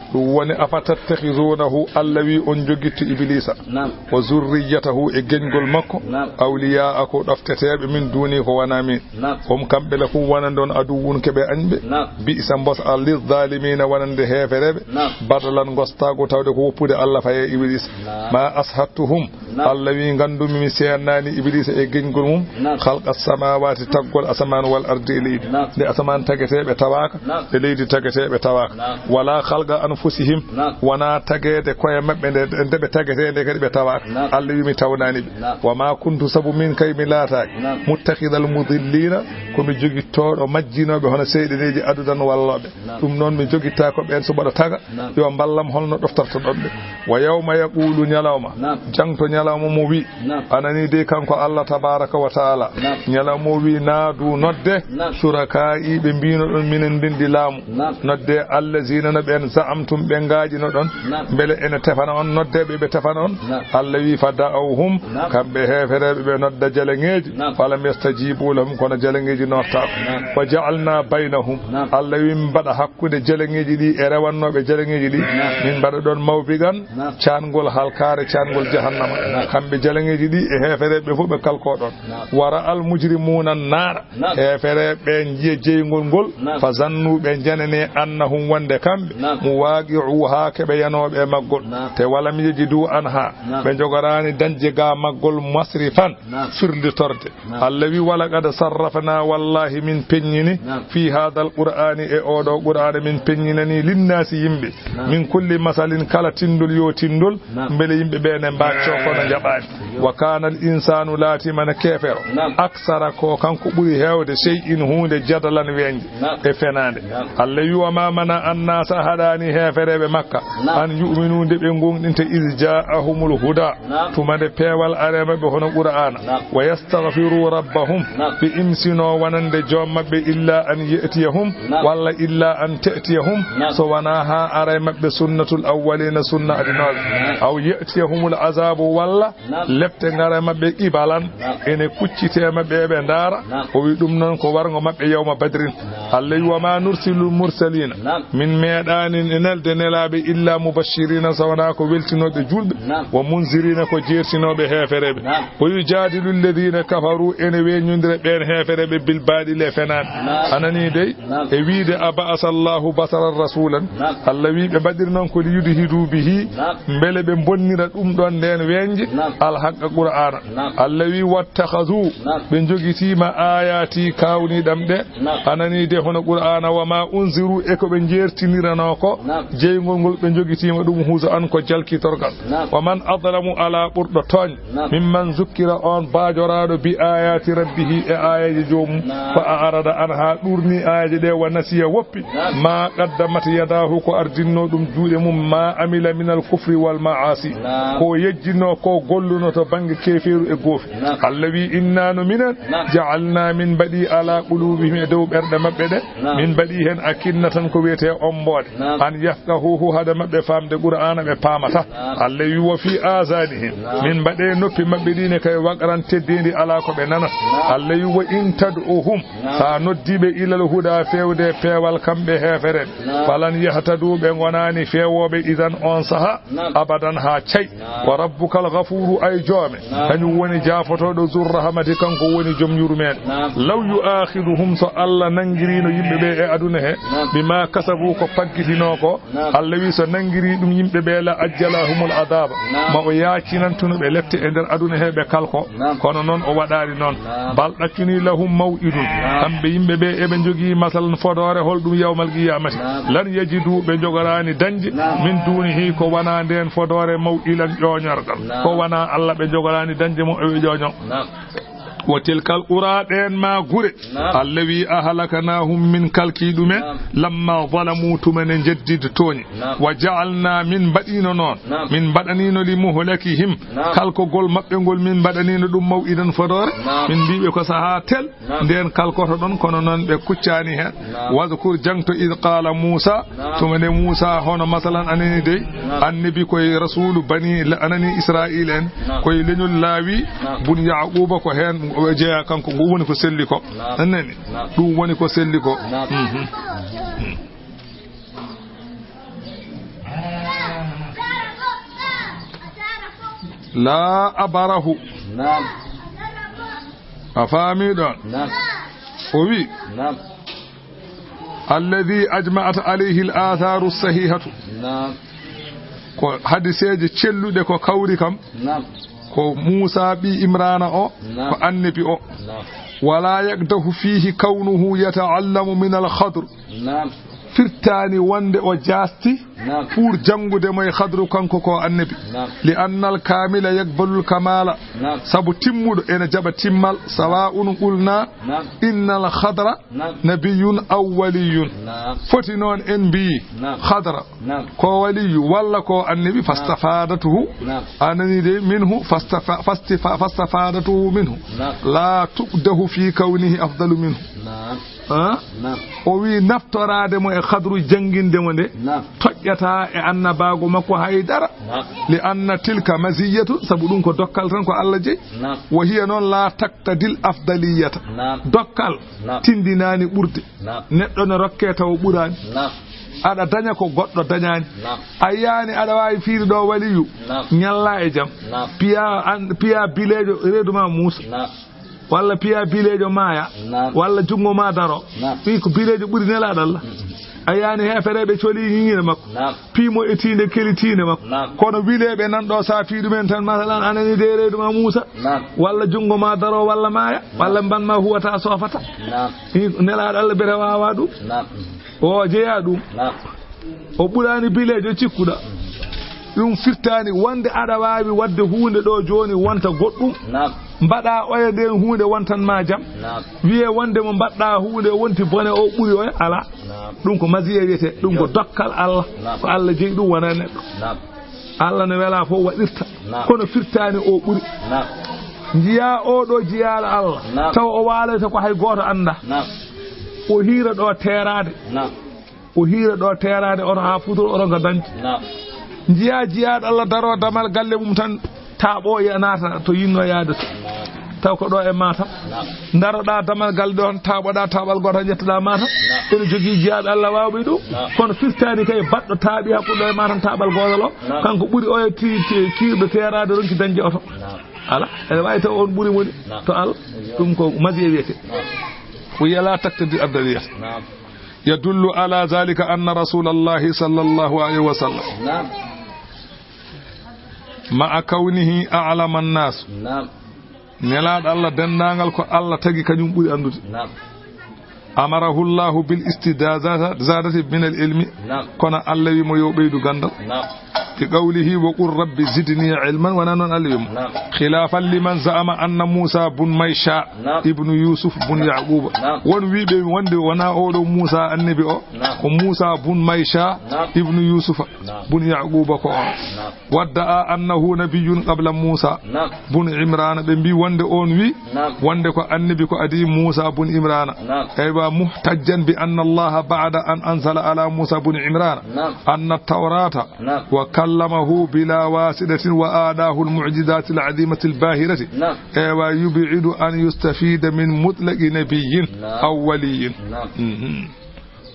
Ɗum woni, afatattakhizunahu, Allah wi on jogitti Iblisa. Naam. Wa zurriyatahu, e geñgol makko. Naam. Awliya'a, ko ɗofteteeɓe, min duni, ko wona min. Naam. Hum, kamɓe, lakum, wonande on, aduwwun, keɓe añɓe. Naam. Bi'sa, mbos, a, lizzalimina, wonande heefereɓe. Naam. Badalan, ngostaagu, tawde ko woppude Allah faye Iblisa. Naam. Ma ashhadtuhum. Naam. Allah wi, nganndumi mi seenndaani Iblisa e geñgol mum. Naam. Khalqa samawati, taggol asamaan, wal ardi, e leydi. Naam. Nde asamaan tagetee ɓe tawaaka, naam, e leydi tagetee ɓe tawaaka. Naam. Wala khalqa anfusihim, naam, wona tageede koye maɓɓe nde, nde ɓe tagetee nde kadi ɓe tawaaka. Naam. Allah wi mi tawnaani ɓe. Naam. Wa ma kuntu, sabu min kay mi laataaki, naam, muttakhidal mudillina, ko mi jogittooɗo majjinooɓe hono seyɗaneeji adudan wallooɓe. Naam. Ɗum noon mi jogittaako ɓeen so mbaɗa taga, naam, yo mballam holno ɗoftortoɗon ɓe. Wa yawma yaqulu, ñalawma, naam, jangto ñalawma mo wi, naam, anani de kanko Allah tabaraka wa taala, naam, ñalawma o wi, naadu, nodde, naam, shuraka'i, ɓe mbinoɗon minen ndendi laamu, naam, nodde allazina, no ɓeen, za'amtum, ɓe ngaajinoɗon, naam, mbele ene tefana on, nodde ɓe, ɓe tefana on. Naam. Allah wi, fa da'awhum, naam, kamɓe heefereɓe ɓe nodda jalaŋeeji, naam, falam yastajibu lahum, kono jalaŋeeji noottaako. Naam. Wa ja'alna baynahum, naam, Allah wi, min mbaɗa hakkunde jalaŋeeji ɗi e rewannooɓe jalaŋeeji ɗi, naam, min mbaɗa ɗon mawbiqan, naam, caangol halkaare, caangol jahannama. Kamɓe jalaŋeeji ɗi e heefereeɓe fof ɓe kalkoo ɗoon. Naam. Wa ra'al mujrimuuna naara. Naam. Heefereeɓe njiya jeyngol ngol. Naam. Fa zannu ɓe janani annahum wonde kamɓe. Naam. Muwaaqi'uhaa keɓe yanooɓe e maggol. Naam. Te walam yajidu anhaa. Naam. Ɓe njogoraani dañde ga maggol masrifan. Naam. Firlitorde. Naam. Allah wi, "Wa laqad sarrafnaa, wallaahi min peññini, naam, fii haadal qur'aani, e oo ɗoo qur'aana min peññinani, linnaasi yimɓe, naam, min kulli masalin, kala tinndol yo tinndol, naam, mbele yimɓe ɓee ne mbaccoo kono njaɓaani. Wa kaana al insaanu laatiima na keefeero, naam, aksara ko kanko ɓuri heewde, shay'in huunde jadalan weeñde." Naam. E fenaande. Naam. Allah wi, "Wa maa mana annaasa haɗaani heefereeɓe Makka, naam, an yu'minu nde ɓe goongɗinta iz jaa'ahumul huda, naam, tuma nde peewal ari maɓɓe hono Qur'aana, naam, wa yastaghfiru rabbahum, naam, ɓe imsino wonande joom maɓɓe illa an ya'tiyahum, naam, walla illa an ta'tiyahum, naam, so wonaa haa ara maɓɓe sunnatul awwalina sunna adinooɓe, naam, aw ya'tiyahumul azabu walla Naam. Lepte ngara maɓɓe qibalan, naam, ene kuccite maɓɓe, eɓe ndaara. Naam. O wi ɗum noon ko warngo maɓɓe yawma badrin. Naam. Allah wi, "Wa ma nursilul mursalina." Naam. Min meeɗaani nelde nelaaɓe illa mubashirina, so wonaa ko weltinooɓe juulɓe. Naam. Wa munzirina, ko jeertinooɓe heefereɓe. Naam. Wa yujadilu alladhina kafaru, ene weññondira ɓeen heefereɓe bil baɗili e fenaande. Naam. A nanii dey? Naam. E wiide, "A ba'asa Allahu basaran rasulan." Naam. Allah wi ɓe mbaɗiri noon ko li yudhidu bihi, naam, mbele ɓe bonnira ɗum ɗon nden weñje, naam, al haqqa Qur'aana. Naam. Allah wi, "Wattakhadhu," naam, ɓe njogitiima ayati kawniɗam ɗe, naam, a nanii de hono Qur'aana, "wa ma unziru," e ko ɓe jertiniranoo ko, naam, jeyngol ngol ɓe njogitiima ɗum huza an ko jalkitorgal. Naam. "Wa man adlamu," alaa ɓurɗo tooñ. Naam. Mimman zukkira, on baajoraaɗo, bi ayati rabbihi, e aayeeje joomum. Naam. Fa a'rada anha, ɗuurni aayeeje ɗe, wa nasiya, woppi. Naam. Ma qaddamat yadahu, ko ardinnoo ɗum juuɗe mum, ma amila minal kufri wal ma'asi. Naam. Ko yejjinoo, ko golluno to bannge keefeeru e goofi. Naam. Allah wi, "Inna no minen, naam, ja'alna, min mbaɗi ala qulubihim, e dow ɓerɗe maɓɓe ɗe, naam, min mbaɗi heen akinnatan ko wiyetee omboode." Naam. An yafqahuhu, hade maɓɓe faamde Qur'aana, ɓe paamata. Naam. Allah wi, "Wa fi azanihim." Naam. Min mbaɗe noppi maɓɓe ɗi ne kay waqran, teddeendi alaa ko ɓe nanata. Naam. Allah wi, "Wa in tad'uhum." Naam. Sa noddi ɓe ilal huda, fewde peewal kamɓe heefere. Naam. Falan yahtadu, ɓe ngonaani fewooɓe idan on saha. Naam. Abadan, haa cay. Naam. Wa rabbukal ghafuru, ay joome. Naam. Kañum woni jaafotooɗo, zur rahmati, kanko woni joom yurmeende. Naam. Law yu'akhiduhum, so Allah nanngiriino yimɓe ɓe e aduna he, naam, bima kasabu, ko paggitinoo ko, naam, Allah wi so nanngiri ɗum yimɓe ɓe, la ajjalahumul adaba, naam, ma o yaacinantuno ɓe lepte e nder aduna he, ɓe kalko. Naam. Kono noon o waɗaani noon. Naam. Bal ɗaccuni lahum maw'idun. Naam. Kamɓe yimɓe ɓe eɓe njogii masalan fodoore, holɗum yawmal qiyamati. Naam. Lan yajidu, ɓe njogoraani dañde, naam, min dunihi, ko wonaa ndeen fodoore, maw'ilan, ƴooñorgal. Naam. Ko wonaa Allah ɓe njogoraani dañde mo eɓe ƴooño. Naam. Wa tilkal qura, ɗeen ma gure. Naam. Allah wi, ahlaknahum, min kalki ɗumen. Naam. Lamma zalamu, tuma ne njeddidi tooñi. Naam. Wa ja'alna, min mbaɗino noon. Naam. Min mbaɗanino li muhlakihim. Naam. Kalkogol maɓɓe ngol min mbaɗanino ɗum maw'idan fodoore. Naam. Min mbiɓe ko saha tel. Naam. Nden kalkoto ɗon, kono noon ɓe kuccaani heen. Naam. Wadhkur, jaŋto, id qala Musa, naam, tuma nde Musa, hono masalan, anani dey, naam, annabi koye rasulu bani, anani Israil en, naam, koye leñol Laawi, naam, bun Yaquba, ko heen o jeyaa kanko, ngu woni ko selli ko. Naam. Anani? Naam. Ɗum woni ko selli ko. Naam. Mhm. La abarahu. Naam. A faami ɗon? Naam. O wi, naam, alladhi ajma'at alayhi al-atharu sahihatu. Naam. Ko hadiseeje celluɗe ko kawri kam. Naam. Ko Muusa ɓii Imraana o, naam, ko annabi o. Naam. Wala yaqdahu fihi kawnuhu yata'allamu min al-Khadr. Naam. Firtaani wonde o jaasti, naam, pour janngude mo e Khadru, kanko ko annabi. Naam. Li annal kamila yaqbalul kamala. Naam. Sabu timmuɗo ene jaɓa timmal. Sawa'un qulna, naam, innal Khadra, naam, nabiyyun aw waliyyun. Naam. Foti noon en mbiyi, naam, Khadra, naam, ko waliyu walla ko annabi, naam, fastafadatuhu. Naam. A nani de, minhu fastafa-, fastifa-, fastafadatuhu minhu. Naam. La tuqdahu fi kawnihi afdalu minhu. Naam. Ah? Naam. O wi naftoraade mo e Khadru, jannginde mo nde, naam, toƴƴata e annabaago makko hay dara. Naam. Li anna tilka maziyatu, sabu ɗum ko dokkal tan ko Allah jeyi. Naam. Wa hiya noon la taqtadil afdaliyata. Naam. Dokkal, naam, tindinaani ɓurde. Naam. Neɗɗo ne rokke taw ɓuraani. Naam. Aɗa daña ko goɗɗo dañaani. Naam. A yiyaani aɗa waawi fiiri ɗo waliyu. Naam. Ñalla e jam. Naam. Piya an, piya bileejo reedu ma Muusa. Naam. Walla piya bileejo maaya. Naam. Walla junngo ma daro. Naam. Fii ko bileejo ɓuri nelaaɗo Allah. Mm-mm. A yiyaani heefereeɓe coli ñiñire makko. Naam. Piimo e tiinde keli tiinde makko. Naam. Kono wileeɓe nan ɗo sa fii ɗumen tan, masalan, anani de reedu ma Muusa. Naam. Walla junngo ma daro walla maaya. Naam. Walla mban ma huwata soofata. Naam. Fii nelaaɗo Allah bete waawa ɗum. Naam. O jeyaa ɗum. Naam. O ɓuraani bileejo cikkuɗa. Ɗum firtaani wonde aɗa waawi waɗde huunde ɗo jooni wonta goɗɗum. Naam. Mbaɗa oya nden huunde wontan ma jam. Naam. Wiyee wonde mo mbaɗɗa huunde wonti bone o ɓuri oya, alaa. Naam. Ɗum ko masiya wiyetee. Ɗum ko dokkal Allah. Naam. Ko Allah jeyi ɗum wona neɗɗo. Naam. Allah no welaa fof waɗirta. Naam. Kono firtaani o ɓuri. Naam. Njiyaa oo ɗo jiyaaɗo Allah. Naam. Taw o waaloyta ko hay gooto anndaa. Naam. O hiira ɗo teeraade. Naam. O hiira ɗo teeraade oto haa futuro oto nga dañde. Naam. Njiyaa jiyaaɗo Allah daroo damal galle mum tan, taaɓo ya naata to yinno yaade to. Naam. Taw ko ɗo e Matam. Naam. Ndaroɗaa damal galle ɗo tan, taaɓoɗaa taaɓal gooto, njettoɗaa Matam. Naam. Ene jogii jiyaaɓe Allah waawɓe ɗum. Naam. Kono firtaani kay baɗɗo taaɓi hakkunde ɗo e Matam taaɓal gootol o. Naam. Kanko ɓuri oya ti-, ti-, kiirɗo teeraade ronki dañde oto. Naam. Alaa, ene waawi taw on ɓuri moni. Naam. To Allah. Ɗum ko masiya wiyetee. Naam. Ko yalaa takde di abdaliyat. Naam. يدل على ذلك أن رسول الله صلى الله عليه وسلم نعم. مع كونه أعلم الناس نعم. Nelaaɗo Allah denndaangal ko Allah tagi kañum ɓuri anndude. نعم. أمره الله بالاستزادة من العلم نعم. Kono Allah wi mo yo ɓeydu ganndal. نعم. بقوله وقل رب زدني علما, wona noon Allah wi mo. نعم. خلافا لمن زعم أن موسى بن ميشاء نعم. ابن يوسف بن يعقوب. نعم. Won wiiɓe wonde wona oɗo Muusa annabi o, نعم. Ko Muusa bun Maysha نعم. Ibnu Yusufa نعم. Bun Yaquba ko on. نعم. وادعى أنه نبي قبل موسى نعم. Bun Imrana, ɓe mbi wonde on wi نعم. Wonde ko annabi ko adi Muusa bun Imrana. نعم. Eywa, محتجا بأن الله بعد أن أنزل على موسى بن عمران نعم. أن التوراة نعم. وكلمه بلا واسطة وآتاه المعجزات العظيمة الباهرة. نعم. Eywa, يبعد أن يستفيد من مطلق نبي نعم. أو ولي. نعم. Mhm.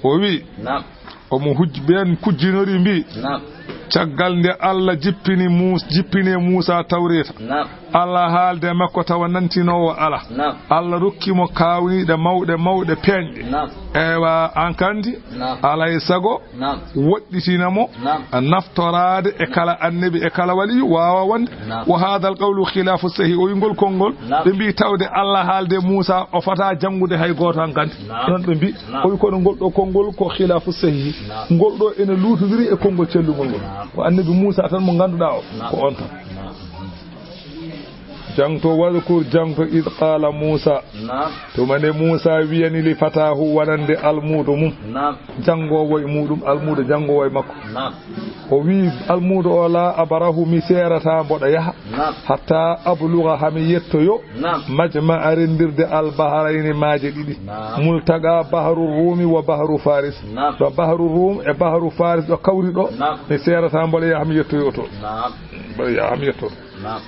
O wi, نعم. Omo hujj-, ɓen kujjinori mbi, نعم. Caggal nde Allah jippini Mus-, jippini e Muusa Tawreeta, نعم. Allah haalde makko tawa nantinoowo ala. نعم. Allah rokki mo kaawniiɗe mawɗe, mawɗe peeñɗe. نعم. Eywa, an kandi, نعم. Alay sago, نعم. Woɗɗitina mo, نعم. Naftoraade e kala annabi, e kala waliyu, waawa wonde. نعم. وهذا القول خلاف الصحيح. O wi ngol konngol, نعم. Ɓe mbi tawde Allah haalde Muusa, o fota janngude hay gooto han kandi. نعم. Noon ɓe mbi, نعم. O wi kono ngol ɗo konngol ko خلاف الصحيح. نعم. Ngol ɗo ene luutondiri e konngol cellungol ngol. نعم. Ko annabi Muusa tan mo ngannduɗaa o, نعم. Ko on tan. نعم. Jangto, واذكر, jangto, إذ قال موسى. نعم. Tuma nde Muusa wiyani لفتاه, wonande almuudo mum. نعم. Janngoowo e muuɗum, almuudo janngoowo e makko. نعم. O wi almuudo o, لا أبرح, mi seerata mboɗo yaha. نعم. حتى أبلغ, haa mi yettoyo. نعم. مجمع, renndirde, البحرين, maaje ɗiɗi. نعم. ملتقى بحر الروم وبحر فارس. نعم. Ɗo Bahru Rum e Bahru Faris ɗo kawri ɗo. نعم. Mi seerata mboɗo yaha mi yettoyo to. نعم. Mboɗo yaha mi yetto. نعم.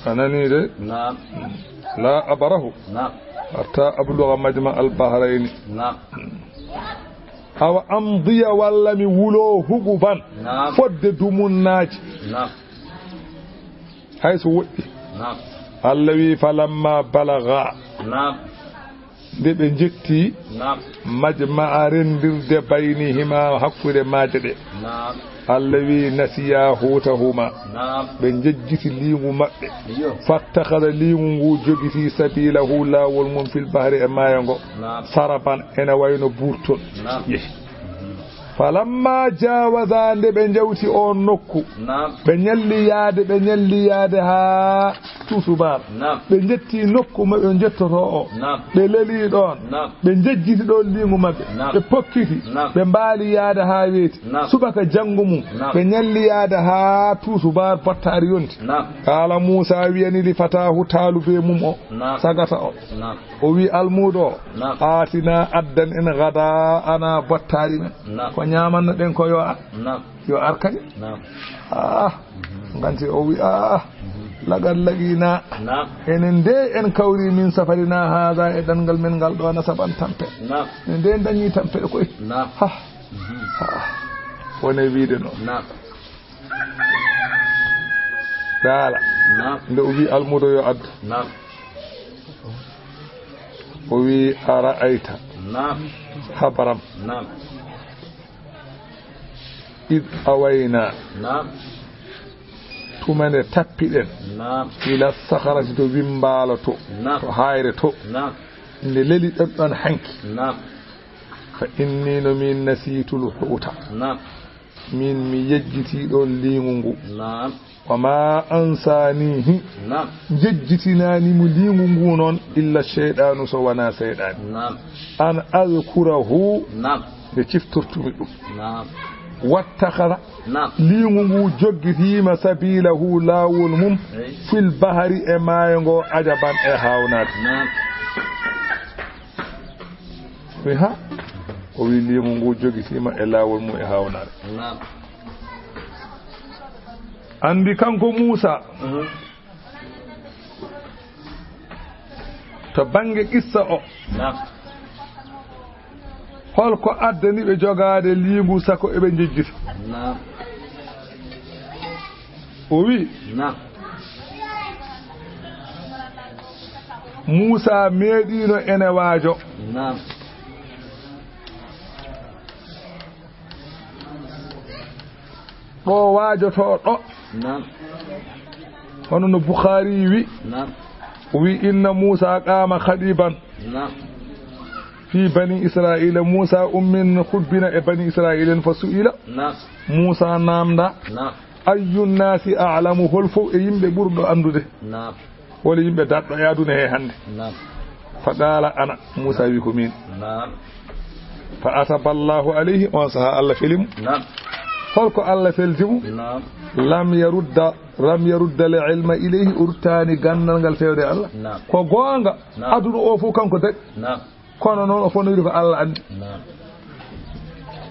A nanii de? نعم. لا أبرح. نعم. حتى أبلغ مجمع البحرين. نعم. أو أمضي, walla mi wulo, huquban. نعم. Fodde dumunnaaji. نعم. Hay so woɗɗi. نعم. Allah wi, فلما بلغا. نعم. Nde ɓe njetti. نعم. مجمع, renndirde, بينهما, hakkunde maaje ɗe. نعم. Allah wi, نسيا حوتهما. نعم. Ɓe njejjiti liingu maɓɓe. Iyo. فاتخذ, liingu ngu jogiti, سبيله, laawol mum, في البحر, e maayo ngo. نعم. سربا, ene wayno buurtol. نعم. Yehi. فلما جاوزا, nde ɓe njawti oon nokku. نعم. Ɓe ñalli yaade, ɓe ñalli yaade haa tusubaar. نعم. Ɓe njetti nokku ma ɓe njettotoo o. نعم. Ɓe lelii ɗoon. نعم. Ɓe njejjiti ɗoon liingu maɓɓe. نعم. Ɓe pokkiti. نعم. Ɓe mbaali yaade haa weeti. نعم. Subaka janngo mum. نعم. Ɓe ñalli yaade haa tusubaar, bottaari yonti. نعم. قال موسى, wiyani, لفتاه, taalube mum o. نعم. Sagata o. نعم. O wi almuudo o, نعم. آتنا, addan en, غداءنا, bottaari men. نعم. Ko ñaamanno ɗen ko yo ar. نعم. Yo ar kadi. نعم. Ah, mhm. Nganti o wi, ah, mhm. Lagal lagina. Naam. Enen de en kawri min safarina haada e ɗanngal men ngal ɗo nasaban tampe. Naam. Enen de en dañi tampe ɗo koy. Naam. Ha. Mhm. Ha. Wone wiide noon. Naam. Daala. Naam. Nde o wi almudo yo addu. Naam. O wi a ra'ayta. Naam. Habaram. Naam. Id awayna. Naam. Tuma nde tappiɗen. Naam. Ila saharati to wimbaalo to. Naam. To hayre to. Naam. Nde leli ɗon ɗon hanki. Naam. Fa inni no min nasiitul huuta. Naam. Min mi yejjiti ɗon liingu ngu. Naam. Wa ma ansanihi. Naam. Jejjitinaani mo liingu ngu noon illa shayɗaanu so wonaa seyɗaani. Naam. An azkurahu. Naam. Nde ciftortumi ɗum. Naam. Wattakhadha. Naam. Liingu ngu joggitiima sabilahu laawol mum. Eyi. Fil bahari e maayo ngo ajaban e haawnaade. Naam. Wi ha? O wi liingu ngu joggitiima e laawol mum e haawnaade. Naam. Anndi kanko Muusa. Mhm. To bannge qissa o. Naam. Holko addani ɓe jogaade liingu sako eɓe njejjita? Naam. O wi. Naam. Muusa meeɗiino ene waajo. Naam. Ɗo waajotoo ɗo. Naam. Hono no Bukhari wi. Naam. O wi inna Muusa qaama khadiban. Naam. Fi bani Israila, Muusa ummin hubbina e bani Israila en fa su'ila. Naam. Muusa naamnda. Naam. Ayyun naasi a'lamu, hol fof e yimɓe ɓurɗo anndude? Naam. Woni yimɓe daɗɗo e aduna he hannde. Naam. Fa qaala ana, Muusa wi ko min. Naam. Fa ataba Allahu alayhi, on saha Allah feli mo. Naam. Holko Allah feldi mo? Naam. Lam yarudda, lam yarudda al ilma ilayhi, o ruttaani ganndal ngal fewde Allah. Naam. Ko goonga, naam, aduna o fof kanko daɗi. Naam. Kono noon o fonnowiri ko Allah anndi. Naam.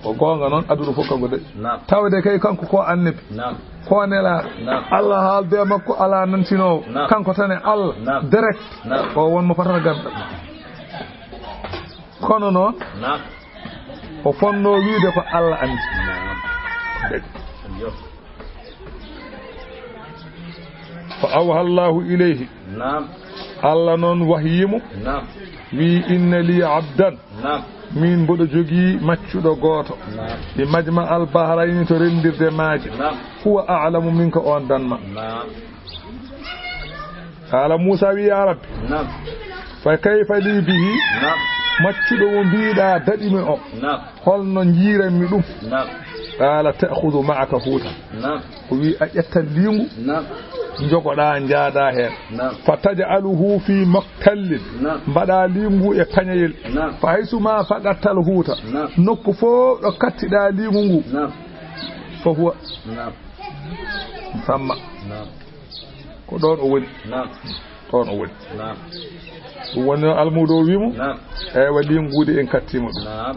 Ko goonga noon, aduna fof kanko daɗi. Naam. Tawde kay kanko ko annabi. Naam. Ko nelaaɗo. Naam. Allah haalde e makko alaa nantinoowo. Naam. Kanko tan e Allah. Naam. Direct. Naam. O won mo fotata ganndal. Kono noon, naam, o fonnoo wiide ko Allah anndi. Naam. Daɗi. Yo. Fa awha Allahu ilayhi. Naam. Allah noon wahyi mo. Naam. Wi inna li abdan. Naam. Min mboɗo jogii maccuɗo gooto. Naam. Bi majma al bahrayni, to renndirde maaje. Naam. Huwa a'lamu minka, on dan ma. Naam. Qaala Muusa wi, ya Rabbi. Naam. Fa kayfa li bihi. Naam. Maccuɗo mo mbiɗa daɗi mi o. Naam. Holno njiiranmi ɗum? Naam. Qaala ta'khudhu ma'aka huutan. Naam. O wi a ƴettan liingu. Naam. Njogoɗa, njaada heen. Naam. Fa taj'aluhu fi maktallin. Naam. Mbaɗa liingu e pañayel. Naam. Fa haysuma faqadtal huuta. Naam. Nokku fof ɗo kattiɗa liingu ngu. Naam. Fa huwa. Naam. Samma. Naam. Ko ɗoon o woni. Naam. Ɗoon o woni. Naam. Ɗum woni noon almuudo o wi mo. Naam. Eywa, liingu ngu de en kattiima ɗum. Naam.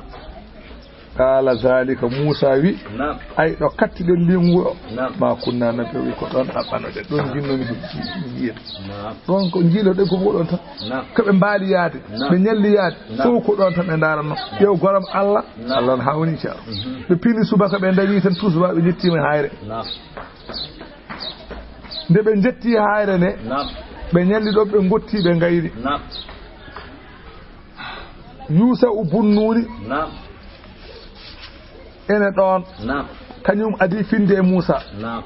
Qaala zaalika, Muusa wi, naam, ay ɗo kattiɗen liingu o, naam, ma kunna nabi, o wi ko ɗoon ɗaɓɓanoɗen, ɗoon njinnoo-mi njiyen. Naam. Ɗoon ko njiiloɗen ko ɗoon tan. Naam. Ko ɓe mbaali yaade, naam, ɓe ñalli yaade, naam, fof ko ɗoon tan ɓe ndaarannoo. Ƴeew goram Allah, naam, Allah no hawni ceero. Mhm. Ɓe pini subaka, ɓe ndawi tan, tusba ɓe njettiima hayre. Naam. Nde ɓe njetti hayre nde, naam, ɓe ñalli ɗoon, ɓe ngotti, ɓe ngayni. Naam. Yuusa'u bun Nuuni, naam, ene ɗoon. Naam. Kañum adii finde e Muusa. Naam.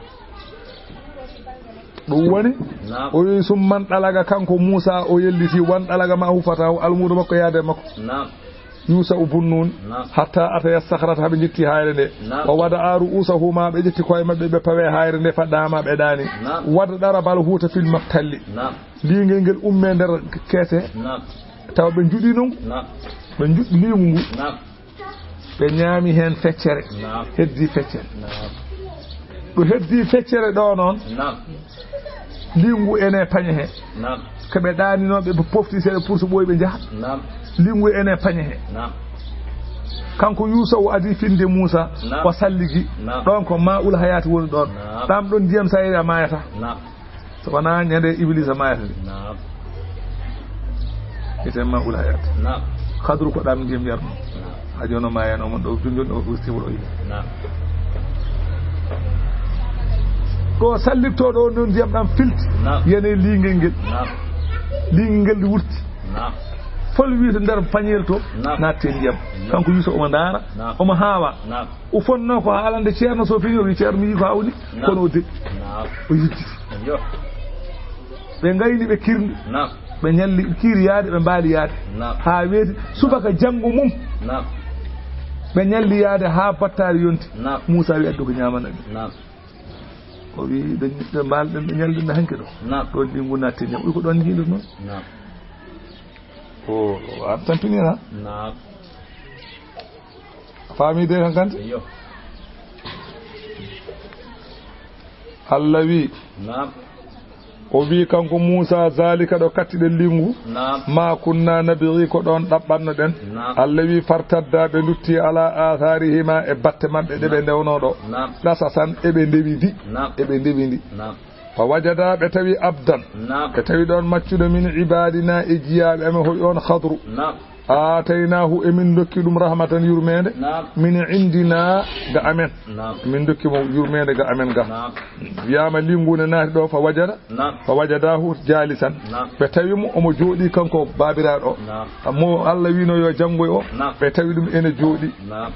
Ɗum woni, naam, o yehi summan ɗalaga kanko Muusa, o yelliti wan ɗalaga ma hufata o almuudo makko yaade makko. Naam. Yuusa'u bun Nuuni. Naam. Hatta ataya sahrata, haa ɓe njetti hayre nde. Naam. Wa wada'a ru'usahuma, ɓe ƴetti koye maɓɓe, ɓe pawe hayre nde, fa dama, ɓe ɗaani. Naam. Wada darabal huuta fil maktalli. Naam. Liingel ngel umme nder keese. Naam. Tawa ɓe njuɗino ngu. Naam. Ɓe njuɗ-, liingu ngu. Naam. Ɓe ñaami heen feccere. Naam. Heddi feccere. Naam. Ɗo heddi feccere ɗo noon. Naam. Liingu ene pañe he. Naam. Ko ɓe ɗaaninoo, ɓe pofti seeɗa pour so ɓooyi ɓe njaha. Naam. Liingu ene pañe he. Naam. Kanko Yuusa o adii finde Muusa, naam, o salligi. Naam. Ɗoon ko ma'ul hayaati woni ɗoon. Naam. Ɗam ɗoon ndiyam so a yari a maayata. Naam. So wonaa ñande Iblisa maayata nde. Naam. Eten ma ula hayat. Naam. Khadru ko ɗam ndiyam yarno. Naam. Ha jooni o maayano mon ɗo, joni joni o wurti wuro o yiɗi. Naam. Ɗo sallitto ɗo, non ndiyam ɗam filti. Naam. Yene liingel ngel. Naam. Liingel ngel wurti. Naam. Fol wi to nder pañel to, naam, naatti e ndiyam. Naam. Kanko wi so omo ndaara, naam, omo haawa. Naam. O fonno ko haalande Ceerno, so fini o wi, "Ceerno, mi yii ko hawni." Naam. Kono o deƴƴi. Naam. O yejjiti. Yo. Ɓe ngayni, ɓe kirni. Naam. Ɓe ñalli kiiri yaade, ɓe mbaali yaade. Naam. Haa weeti, subaka janngo mum. Naam. Ɓe ñalli yaade haa battaari yonti. Naam. Muusaa wi, "Addu ko ñaamana ɓe." Naam. O wi, "Ɓe, ɓe mbaal-, ɓe, ɓe ñalli ɓe hanki ɗo." Naam. Ɗon liingu naatti ndiyam. O wi, "Ko ɗon njiiɗon noon?" Naam. O, o an tampini na? Naam. A faami de, kan kante? Iyo. Allah wi, naam, o wi kanko Muusaa, "Zaalika ɗo kattiɗen liingu, naam, maa kunnaa nabghi, ko ɗon ɗaɓɓannoɗen." Naam. Allah wi, "Fartaddaa," ɓe lutti, "alaa aathaarihima," e batte maɓɓe ɗe ɓe, naam, ndewnoo ɗo. Naam. "Qasasan," eɓe ndewidi. Naam. Eɓe ndewidi. Naam. Fa wajadaa, ɓe tawi, abdan. Naam. Ɓe tawi ɗon maccuɗo, min ibaadinaa, e jiyaaɓe amen, hoy on Khadru. Naam. Aataynaahu, emin ndokki ɗum, rahmatan, yurmeende. Naam. Min indinaa, ga amen. Naam. Min ndokki mo yurmeende ga amen ga. Naam. Wiyaama liingu ne naati ɗo, fa wajada. Naam. Fa wajadaahu jaalisan. Naam. Ɓe tawi mo, omo jooɗii kanko baabiraaɗo o. Naam. Mo Allah wiino yo janngoy o. Naam. Ɓe tawi ɗum ene jooɗii. Naam.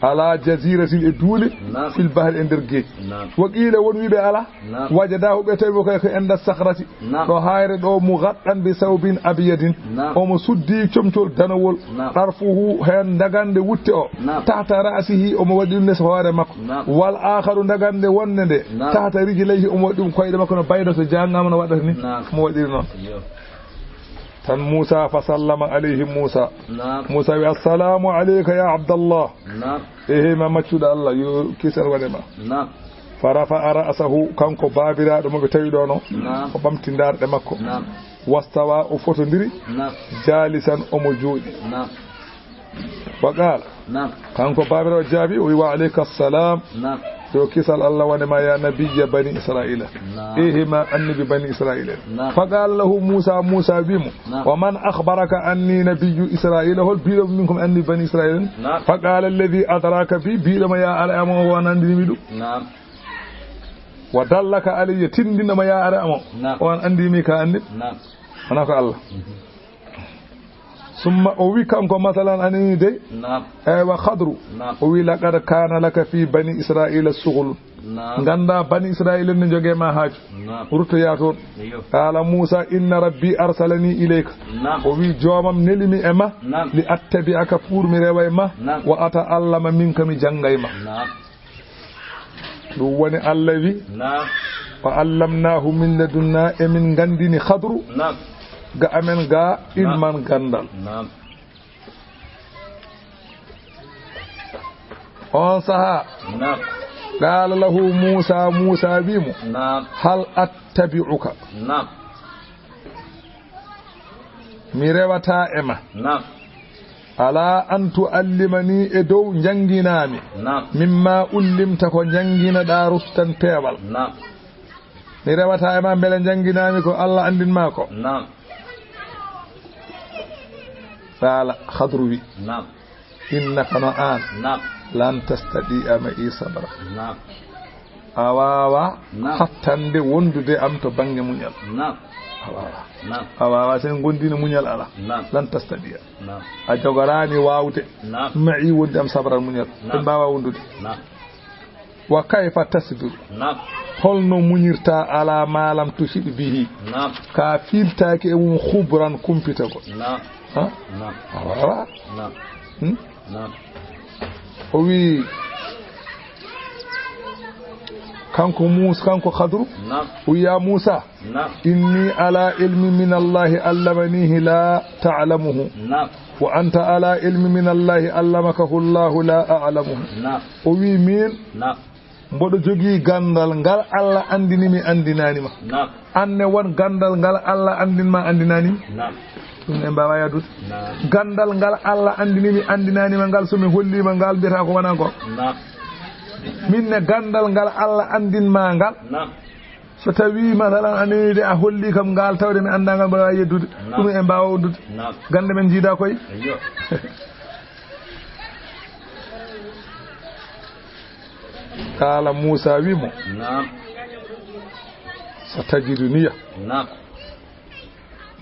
Ala jaziratin, e duule, naam, fil bahri, e nder geej. Naam. Wa qiila, won wiiɓe ala. Naam. Wajadahu, ɓe tawi mo kay ko inda sakhrati. Naam. Ɗo hayre ɗo, mughattan bi thawbin abyadin. Naam. Omo suddi comcol danowol. Naam. Tarfuhu, heen ndagande wutte o. Naam. Tahta ra'sihi, omo waɗi ɗum les hoore makko. Naam. Wal akharu, ndagande wonde nde. Naam. Tahta rijlayhi, omo waɗi ɗum koyɗe makko no bayda so jaangama no waɗata ni. Naam. Omo waɗiri noon. Iyo. Tan Muusaa, fa sallama alayhi Muusaa. Naam. Muusaa wi, "Assalaamu alayka ya Abdallah." Naam. Ehe ma maccuɗo Allah, yo kisal wone ma. Naam. Fa rafa'a ra'sahu, kanko baabiraaɗo mo ɓe tawi ɗo no, naam, o ɓamti ndaarɗe makko. Naam. Wastawa, o fotondiri. Naam. Jaalisan, omo jooɗi. Naam. Wa qaala. Naam. Kanko baabiraaɗo jaabi, o wi, "Wa alayka salam." Naam. Yo kisal Allah wone ma, ya nabiyya bani Israila. Naam. Ehe ma annabi bani Israila. Naam. Fa qaala lahu Muusaa, Muusaa wi mo, naam, "Wa man akhbaraka anni nabiyyu Israila? Hol biiɗo min ko mi annabi bani Israila?" Naam. Fa qaala alladhi adraka bi, biiɗo ma ya ara mo o, on anndini mi ɗum. Naam. Wa dallaka alayya, tinndino ma ya ara mo, naam, on anndini mi ka anndi. Naam. Wona ko Allah. Mhm. Summa, o wi kanko, masalan, anani dey. Naam. Eywa, Khadru. Naam. O wi, "Laqad kaana laka fi bani Israila sughulun." Naam. Ngannda bani Israila ne njogee ma haaju. Naam. Ruttoyaa toon. Iyo. Qaala Muusaa, "Inna rabbi arsalani ilayka." Naam. O wi, "Joomam neli mi e ma." Naam. "Li attabi'aka, pour mi rewa e ma." Naam. "Wa ata'allama minka, mi jannga e ma." Naam. Ɗum woni Allah wi, naam, "Wa allamnaahu min ladunnaa," emin nganndini Khadru, naam, ga amen ga, naam, ilman ganndal. Naam. On sahaa, naam, qaala lahu Muusaa, Muusaa wi mo, naam, "Hal attabi'uka?" Naam. Mi rewataa e ma. Naam. "Alaa an tu'allimanii," e dow njannginaa mi. Naam. "Mimmaa ullimta," ko njannginaɗaa, "rushdan," peewal. Naam. Mi rewataa e ma mbele njannginaami ko Allah anndin ma ko. Naam. Qaala, Khadru wi, naam, "Innaka, no aan, naam, lan tastati'a ma'i sabra." Naam. A waawaa, naam, hattande wondude am to bannge muñal. Naam. A waawaa. Naam. A waawaa, sen ngondiino muñal alaa. Naam. Lan tastati'a. Naam. A jogoraani waawde, naam, ma'i, wonde am sabran muñal. Naam. En mbaawaa wondude. Naam. Wa kayfa tasbiru? Naam. Holno muñirta ala ma lam tushit bihi? Naam. Ka fiiltaaki e mum khubran kumpitagol. Naam. Ha? Naam. A waawaa. Naam. Hmm? Naam. O wi, kanko Muus-, kanko Khadru, naam, o wi, "Ya Muusa, naam, inni ala ilmi min Allahi allamanihi la ta'lamuhu. Naam. Wa anta ala ilmi min Allahi allamakahu Allahu la a'lamuhu." Naam. O wi, "Min, naam, mboɗo jogii ganndal ngal Allah anndini mi, anndinaani ma." Naam. Aan ne won ganndal ngal Allah anndin ma, anndinaani ma. Naam. Ɗum en mbaawaa yahdude. Naam. Ganndal ngal Allah anndini mi, anndinaani ma ngal, so mi hollii ma ngal, mbiyata ko wonaa ko. Naam. Min ne ganndal ngal Allah anndin ma ngal. Naam. So tawii, masalan, a newii de, a hollii kam ngaal tawde mi anndaa ngal, mbaɗa waawi yeddude. Naam. Ɗum en mbaawa wondude. Naam. Gannde men njiidaa koye. Ayyo. Qaala Muusaa wii mo, Naam. Satajiduniya. Naam.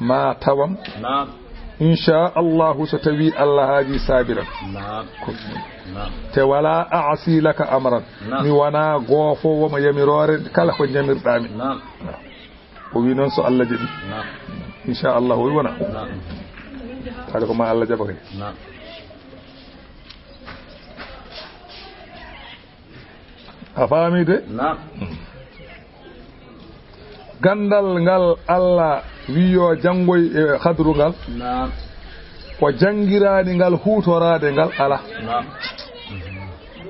Ma tawam. Naam. Inchallahu, so tawii Allah haajii, saabiran. Naam. Ko ɗum. Naam. Te wala a'si laka amran. Naam. Mi wonaa goofoowo ma yamiroore kala ko njamirɗaa mi. Naam. O wii noon so Allah jaɓi. Naam. Inchallahu, o wii wonaa. Naam. Kadi ko ma Allah jaɓa kay. Naam. A faami de? Naam. Ganndal ngal Allah wii yo janngoy e Khadru ngal, Naam. ko janngiraani ngal huutoraade ngal alaa. Naam.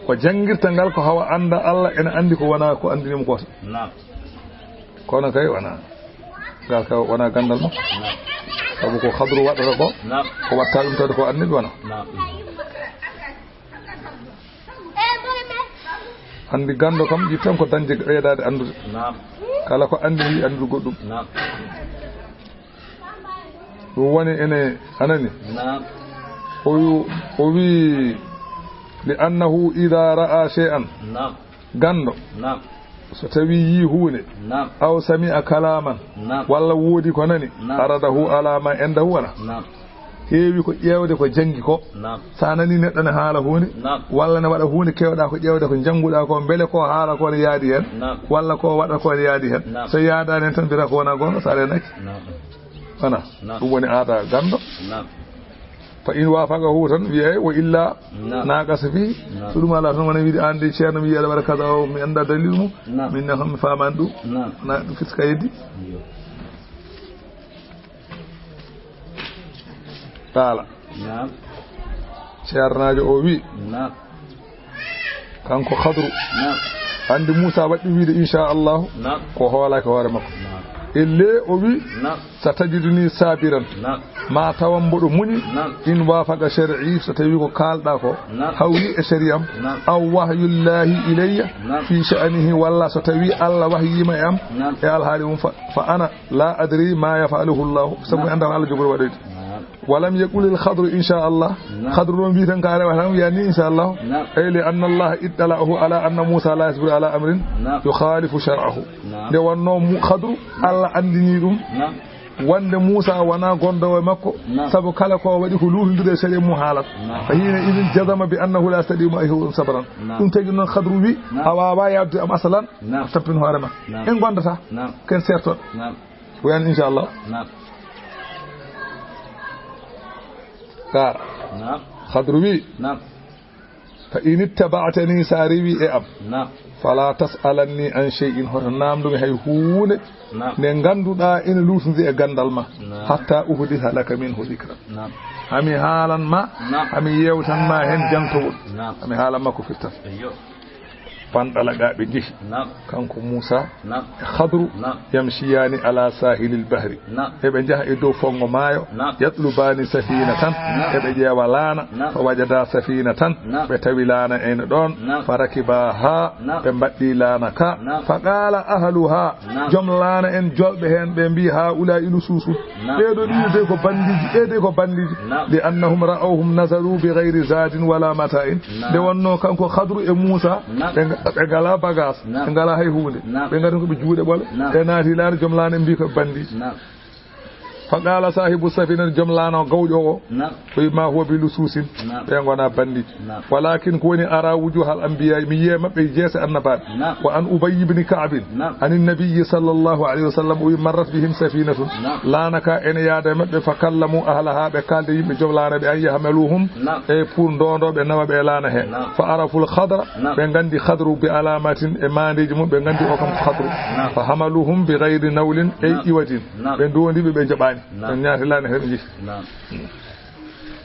Ko janngirta ngal ko hawa annda Allah ene anndi ko wonaa ko anndini mo ko. Naam. Kono kay wonaa. Ngal kay wonaa ganndal makko. Naam. Sabu ko Khadru waɗata ko, Naam. ko watta ɗum tawde ko anndi wonaa. Naam. Anndi ganndo kam, yiɗi tan ko dañde ɓeydaade anndude. Naam. Kala ko anndi, yiɗi anndude goɗɗum. Naam. Ɗum woni ene, a nanii? Naam. O wi-, o wii, "Li annahu ida ra'a shay'an." Naam. Ganndo. Naam. So tawii yii huunde. Naam. Aw sami'a kalaman. Naam. Walla woodi ko nani. Naam. Aradahu ala ma indahu wala. Naam. Heewi ko ƴeewde ko janngi ko. Naam. So a nanii neɗɗo ne haala huunde, Naam. walla ne waɗa huunde, keewɗaa ko ƴeewde ko njannguɗaa ko, mbele ko haala ko ne yaadi heen, Naam. walla ko waɗa ko ne yaadi heen. Naam. So yaadaani heen tan, mbiyata ko wonaa goonga, so a reenaaki. Naam. Wonaa. Naam. Ɗum woni aada ganndo. Naam. Fa in waafaqahu tan, wiyay, wa illa Naam. naqasa fii. Naam. So ɗum alaa tan, wona wiide, "Aan de ceerno, mi yiya aɗa waɗa kaza o, mi anndaa dalil mum. Naam. Min ne kam mi faamaani ɗum." Naam. Wona ɗum firti ka heddi. Iyo. Qaala. Naam. Ceernaajo o wi, Naam. kanko Khadru. Naam. Anndi Muusaa waɗi wiide, "Inchallahu." Naam. Ko hoolaaki hoore makko. Naam. E le o wi, Naam. "Satajiduni sabiran." Naam. Ma tawan mboɗo muñi. Naam. In wafaqa shar'i, so tawii ko kaalɗaa ko Naam. hawri e sariya am. Naam. Aw wahyullahi ilayya Naam. fi sha'nihi, walla so tawii Allah wahyii ma e am Naam. e alhaali mum, fa, fa ana la adri ma yaf'aluhu Allah, sabu mi Naam. anndaa ko Allah jogori waɗoyde. Naam. Walam yaqulil Khadru, "Inchallah." Naam. Khadru ɗon wii tan ka rewa tan, wiya ni, "Inchallah." Naam. Ay li anna Allah ittala'ahu ala anna Muusaa la yasbiru ala amrin Naam. yukhalifu shar'ahu. Naam. Nde wonnoo Mu-, Khadru, Allah anndinii ɗum Naam. wonde Muusaa wonaa gondoowo e makko, Naam. sabu kala ko waɗi ko luutondiri e sariya mum haalat. Naam. Fa hiina idin jazama bi annahu la yastati'u ma'ihi sabran. Naam. Ɗum tagi noon Khadru wi, Naam. "A waawaa yaawde am asalan, Naam. tampin hoore ma. Naam. En ngondataa, Naam. ken seertoɗo." Naam. Wiyan, "Inchallah." Naam. Kaara. Naam. Khadru wi, Naam. "Fa in ittaba'tani, so a rewi e am, Naam. fala tas'alanni an shay'in, hoto naamndu mi hay huunde Naam. nde ngannduɗaa ene luutondiri e ganndal ma, Naam. hatta uhditha laka minhu dhikran." Naam. Hami haalan ma, Naam. hami yeewtan ma heen jantowol. Naam. Hami haalan ma ko firtata. Iyo. Fanɗalaqa, ɓe njehi. Naam. Kanko Muusaa Naam. e Khadru Naam. yamshiyaani ala sahilil bahri. Naam. Eɓe njaha e dow fonngo maayo. Naam. Yatlubaani safinatan. Naam. Eɓe ƴeewa laana. Naam. Fa wajada safinatan. Naam. Ɓe tawi laana ene ɗoon. Naam. Fa rakibaha. Naam. Ɓe mbaɗɗi laana ka. Naam. Fa qaala ahluha. Naam. Joom laana en jolɓe heen ɓe mbii, "Haa'ulaa'i lusuusun." Naam. Ɓee ɗoo ɗiɗo de ko banndiiji, ɓee de ko banndiiji. Naam. Li annahum ra'awhum nazalu bi ghayri zadin wala mata'in. Naam. Nde wonnoo kanko Khadru e Muusaa, Naam. ɓe nga-, ɓe ngalaa bagaas, Naam. ɓe ngalaa hay huunde. Naam. Ɓe ngari ko ɓe juuɗe ɓole. Naam. Ɓe naati laana, joom laana en mbii ko ɓe banndiiji. Naam. Fa qaala saahibu safinati, joom laana o gawƴo o, Naam. o wi, "Ma huwa bi lusuusin." Naam. Ɓe ngonaa banndiiji. Naam. Walakin ko woni, ara wujuhal anbiya, mi yiye maɓɓe jeese annabaaɓe. Naam. Wa an Ubayy ibn Ka'bin, Naam. anin nabiyyi sallallahu alayhi wa sallam, o wi, "Marrat bihim safinatun." Naam. Laana ka ene yaada e maɓɓe, fa kallamu ahlaha, ɓe kaalde yimɓe joom laana ɓe, an yahmaluhum, Naam. e pour ndoondo ɓe nawa ɓe e laana he. Naam. Fa araful Khadra, Naam. ɓe nganndi Khadru bi alamatin e maandeeji mum, ɓe nganndi o kam ko Khadru. Naam. Fa hamaluhum bi ghayri nawlin, ay Naam. iwajin. Naam. Ɓe ndondi ɓe, ɓe njaɓaani. Naam. Ɓe ñaati laana he, ɓe njehi. Naam.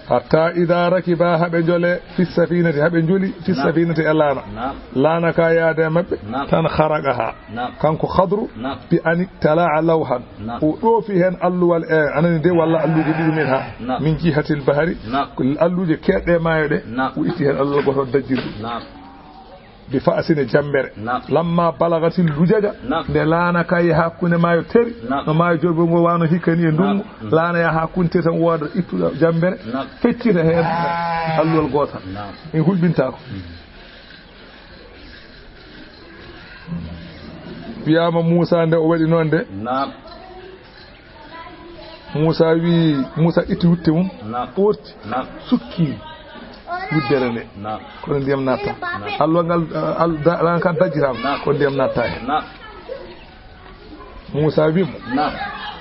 Hatta ida rakiba, haɓe njole, fi safinati, haɓe njoli, fi Naam. safinati e laana. Naam. Laana ka yaade e maɓɓe, Naam. tan kharaqaha. Naam. Kanko Khadru, Naam. bi ani tala'a lawhan. Naam. O ɗoofi heen alluwal e, a nani de, walla alluuje ɗiɗi min ha. Naam. Min jihatil bahari, Naam. alluuje keeɗɗe maayo ɗe, Naam. o itti heen alluwal gooto dajjirɗum. Naam. Bi fa'sin e jambere. Naam. Lamma balagatil lujaja. Naam. Nde laana ka yaha hakkunde maayo teri. Naam. No maayo Joobe ngo wano hikka ni e ndungu. Naam. Laana yaha hakkunde teri tan wooda ittuɗo jambere. Naam. Feccita heen alluwal gootal. Naam. En hulɓintaako. Mm. Wiyaama Muusa nde o waɗi noon de. Naam. Muusa wi, Muusa itti wutte mum, naam, ɓoorti, naam, sukki wuddere nde. Naam. Kono ndiyam natta. Naam. Alluwal ngal, al-, da-, laana ka dajjitaama, naam, ko ndiyam natta heen. Naam. Muusa wi mo, naam,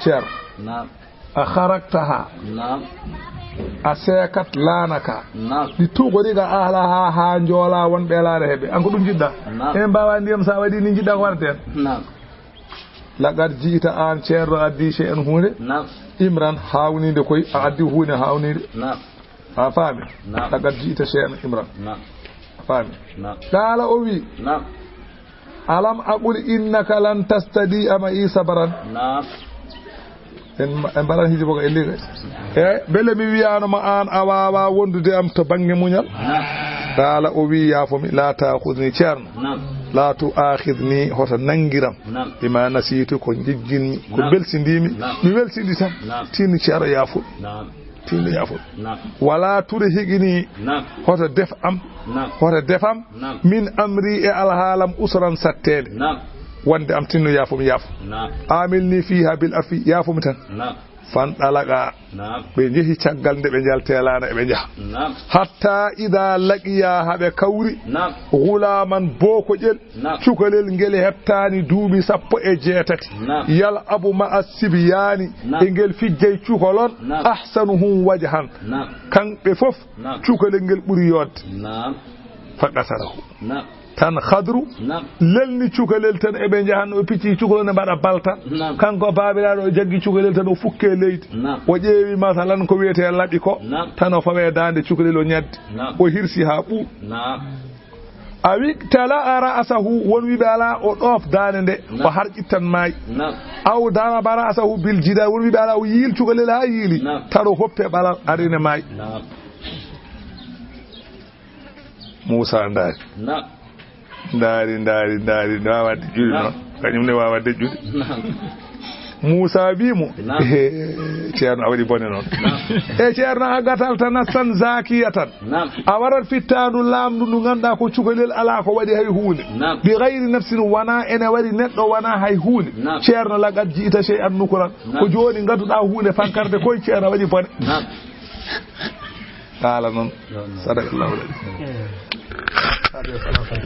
Ceerno, naam, a haraktaha. Naam. A seekat laana ka. Naam. Ɗi tugoriga ahlaha haa njoola wonɓe laana heɓe. An ko ɗum njiɗɗa? Naam. En mbaawa ndiyam sa waɗi ni njiɗɗa ko warde en? Naam. Laqad ji'ta an Ceerno addi shay'an huunde. Naam. Imran haawninde koy a addi huunde haawninde. Naam. A faami? Naam. Laqad ji'ta shay'an Imran. Naam. A faami? Naam. Qaala o wi. Naam. Alam aqul innaka lan tastati'a ma'i sabran. Naam. En, en mbaɗan hijo boga en liga. E, bele mi wiyano ma an a wawa wondude am to bangge muñal. Naam. Qaala o wi yaafo mi la ta'khudhni Ceerno. Naam. La tu'akhidhni hoto nangiram. Naam. Bima nasitu ko jejjinmi, ko, naam, belsindimi. Naam. Mi welsindi tan. Naam. Tinni Ceerno yaafo. Naam. Tinni yaafo. Naam. Wala turhiqni. Naam. Hoto def am. Naam. Hoto defam. Naam. Min amri e alhaalam usran satteende. Naam. Wonde am tinno yaafo mi yaafo. Naam. Amilni fiha bil afi yaafo mi tan. Naam. Fan ɗalaqa. Naam. Ɓe njehi caggal nde ɓe njalti laana eɓe njaha. Naam. Hatta ida laqiya haɓe kawri. Naam. Gulaman bookoƴel. Naam. Cukalel ngel hettaani duuɓi sappo e jeetati. Naam. Yal abu ma'a sibyaani. Naam. E ngel fijjay cukalon. Naam. Ahsanuhum wajhan. Naam. Kamɓe fof. Naam. Cukalel ngel ɓuri yodde. Naam. Fa qatarahu. Naam. Tan Khadru. Naam. Lelni cukalel tan eɓe njahan o picci cukalel ne mbaɗa balta. Naam. Kanko baabiraaɗo o jaggi cukalel tan o fukke leydi. Naam. O ƴeewi masalan ko wiyetee laɓi ko. Naam. Tan o fawe daande cukalel o ñaddi. Naam. O hirsi haa ɓuuɓi. Naam. Awi tala a ra'asahu won wiɓe ala o ɗoof daande nde. Naam. O harƴittan maayi. Naam. Aw daraba ra'asahu bil jidar won wiɓe ala o yiil cukalel haa yiili. Naam. Tan o hoppe ɓalal arine maayi. Naam. Muusa ndaari. Naam. Ndaari, ndaari, ndaari, waawa deƴƴude. Naam. Noon. Kañum ne waawa deƴƴude. Naam. Muusa wii mo, naam, "He, Ceerno, a waɗi bone noon." Naam. "E Ceerno, a gatal tan a san zakiya tan." Naam. A warat fittaandu laamndu ndu ngannduɗaa ko cukalel alaa ko waɗi hay huunde. Naam. "Bi gayri nafsin" wonaa ene waɗi neɗɗo wonaa hay huunde. Naam. "Ceerno, laqad ji'ta shay'an nukuran." Naam. "Ko jooni ngaduɗaa huunde fankarde koy Ceerno a waɗi bone." Naam. Haala noon. Naam. Sadakallahu l-azim.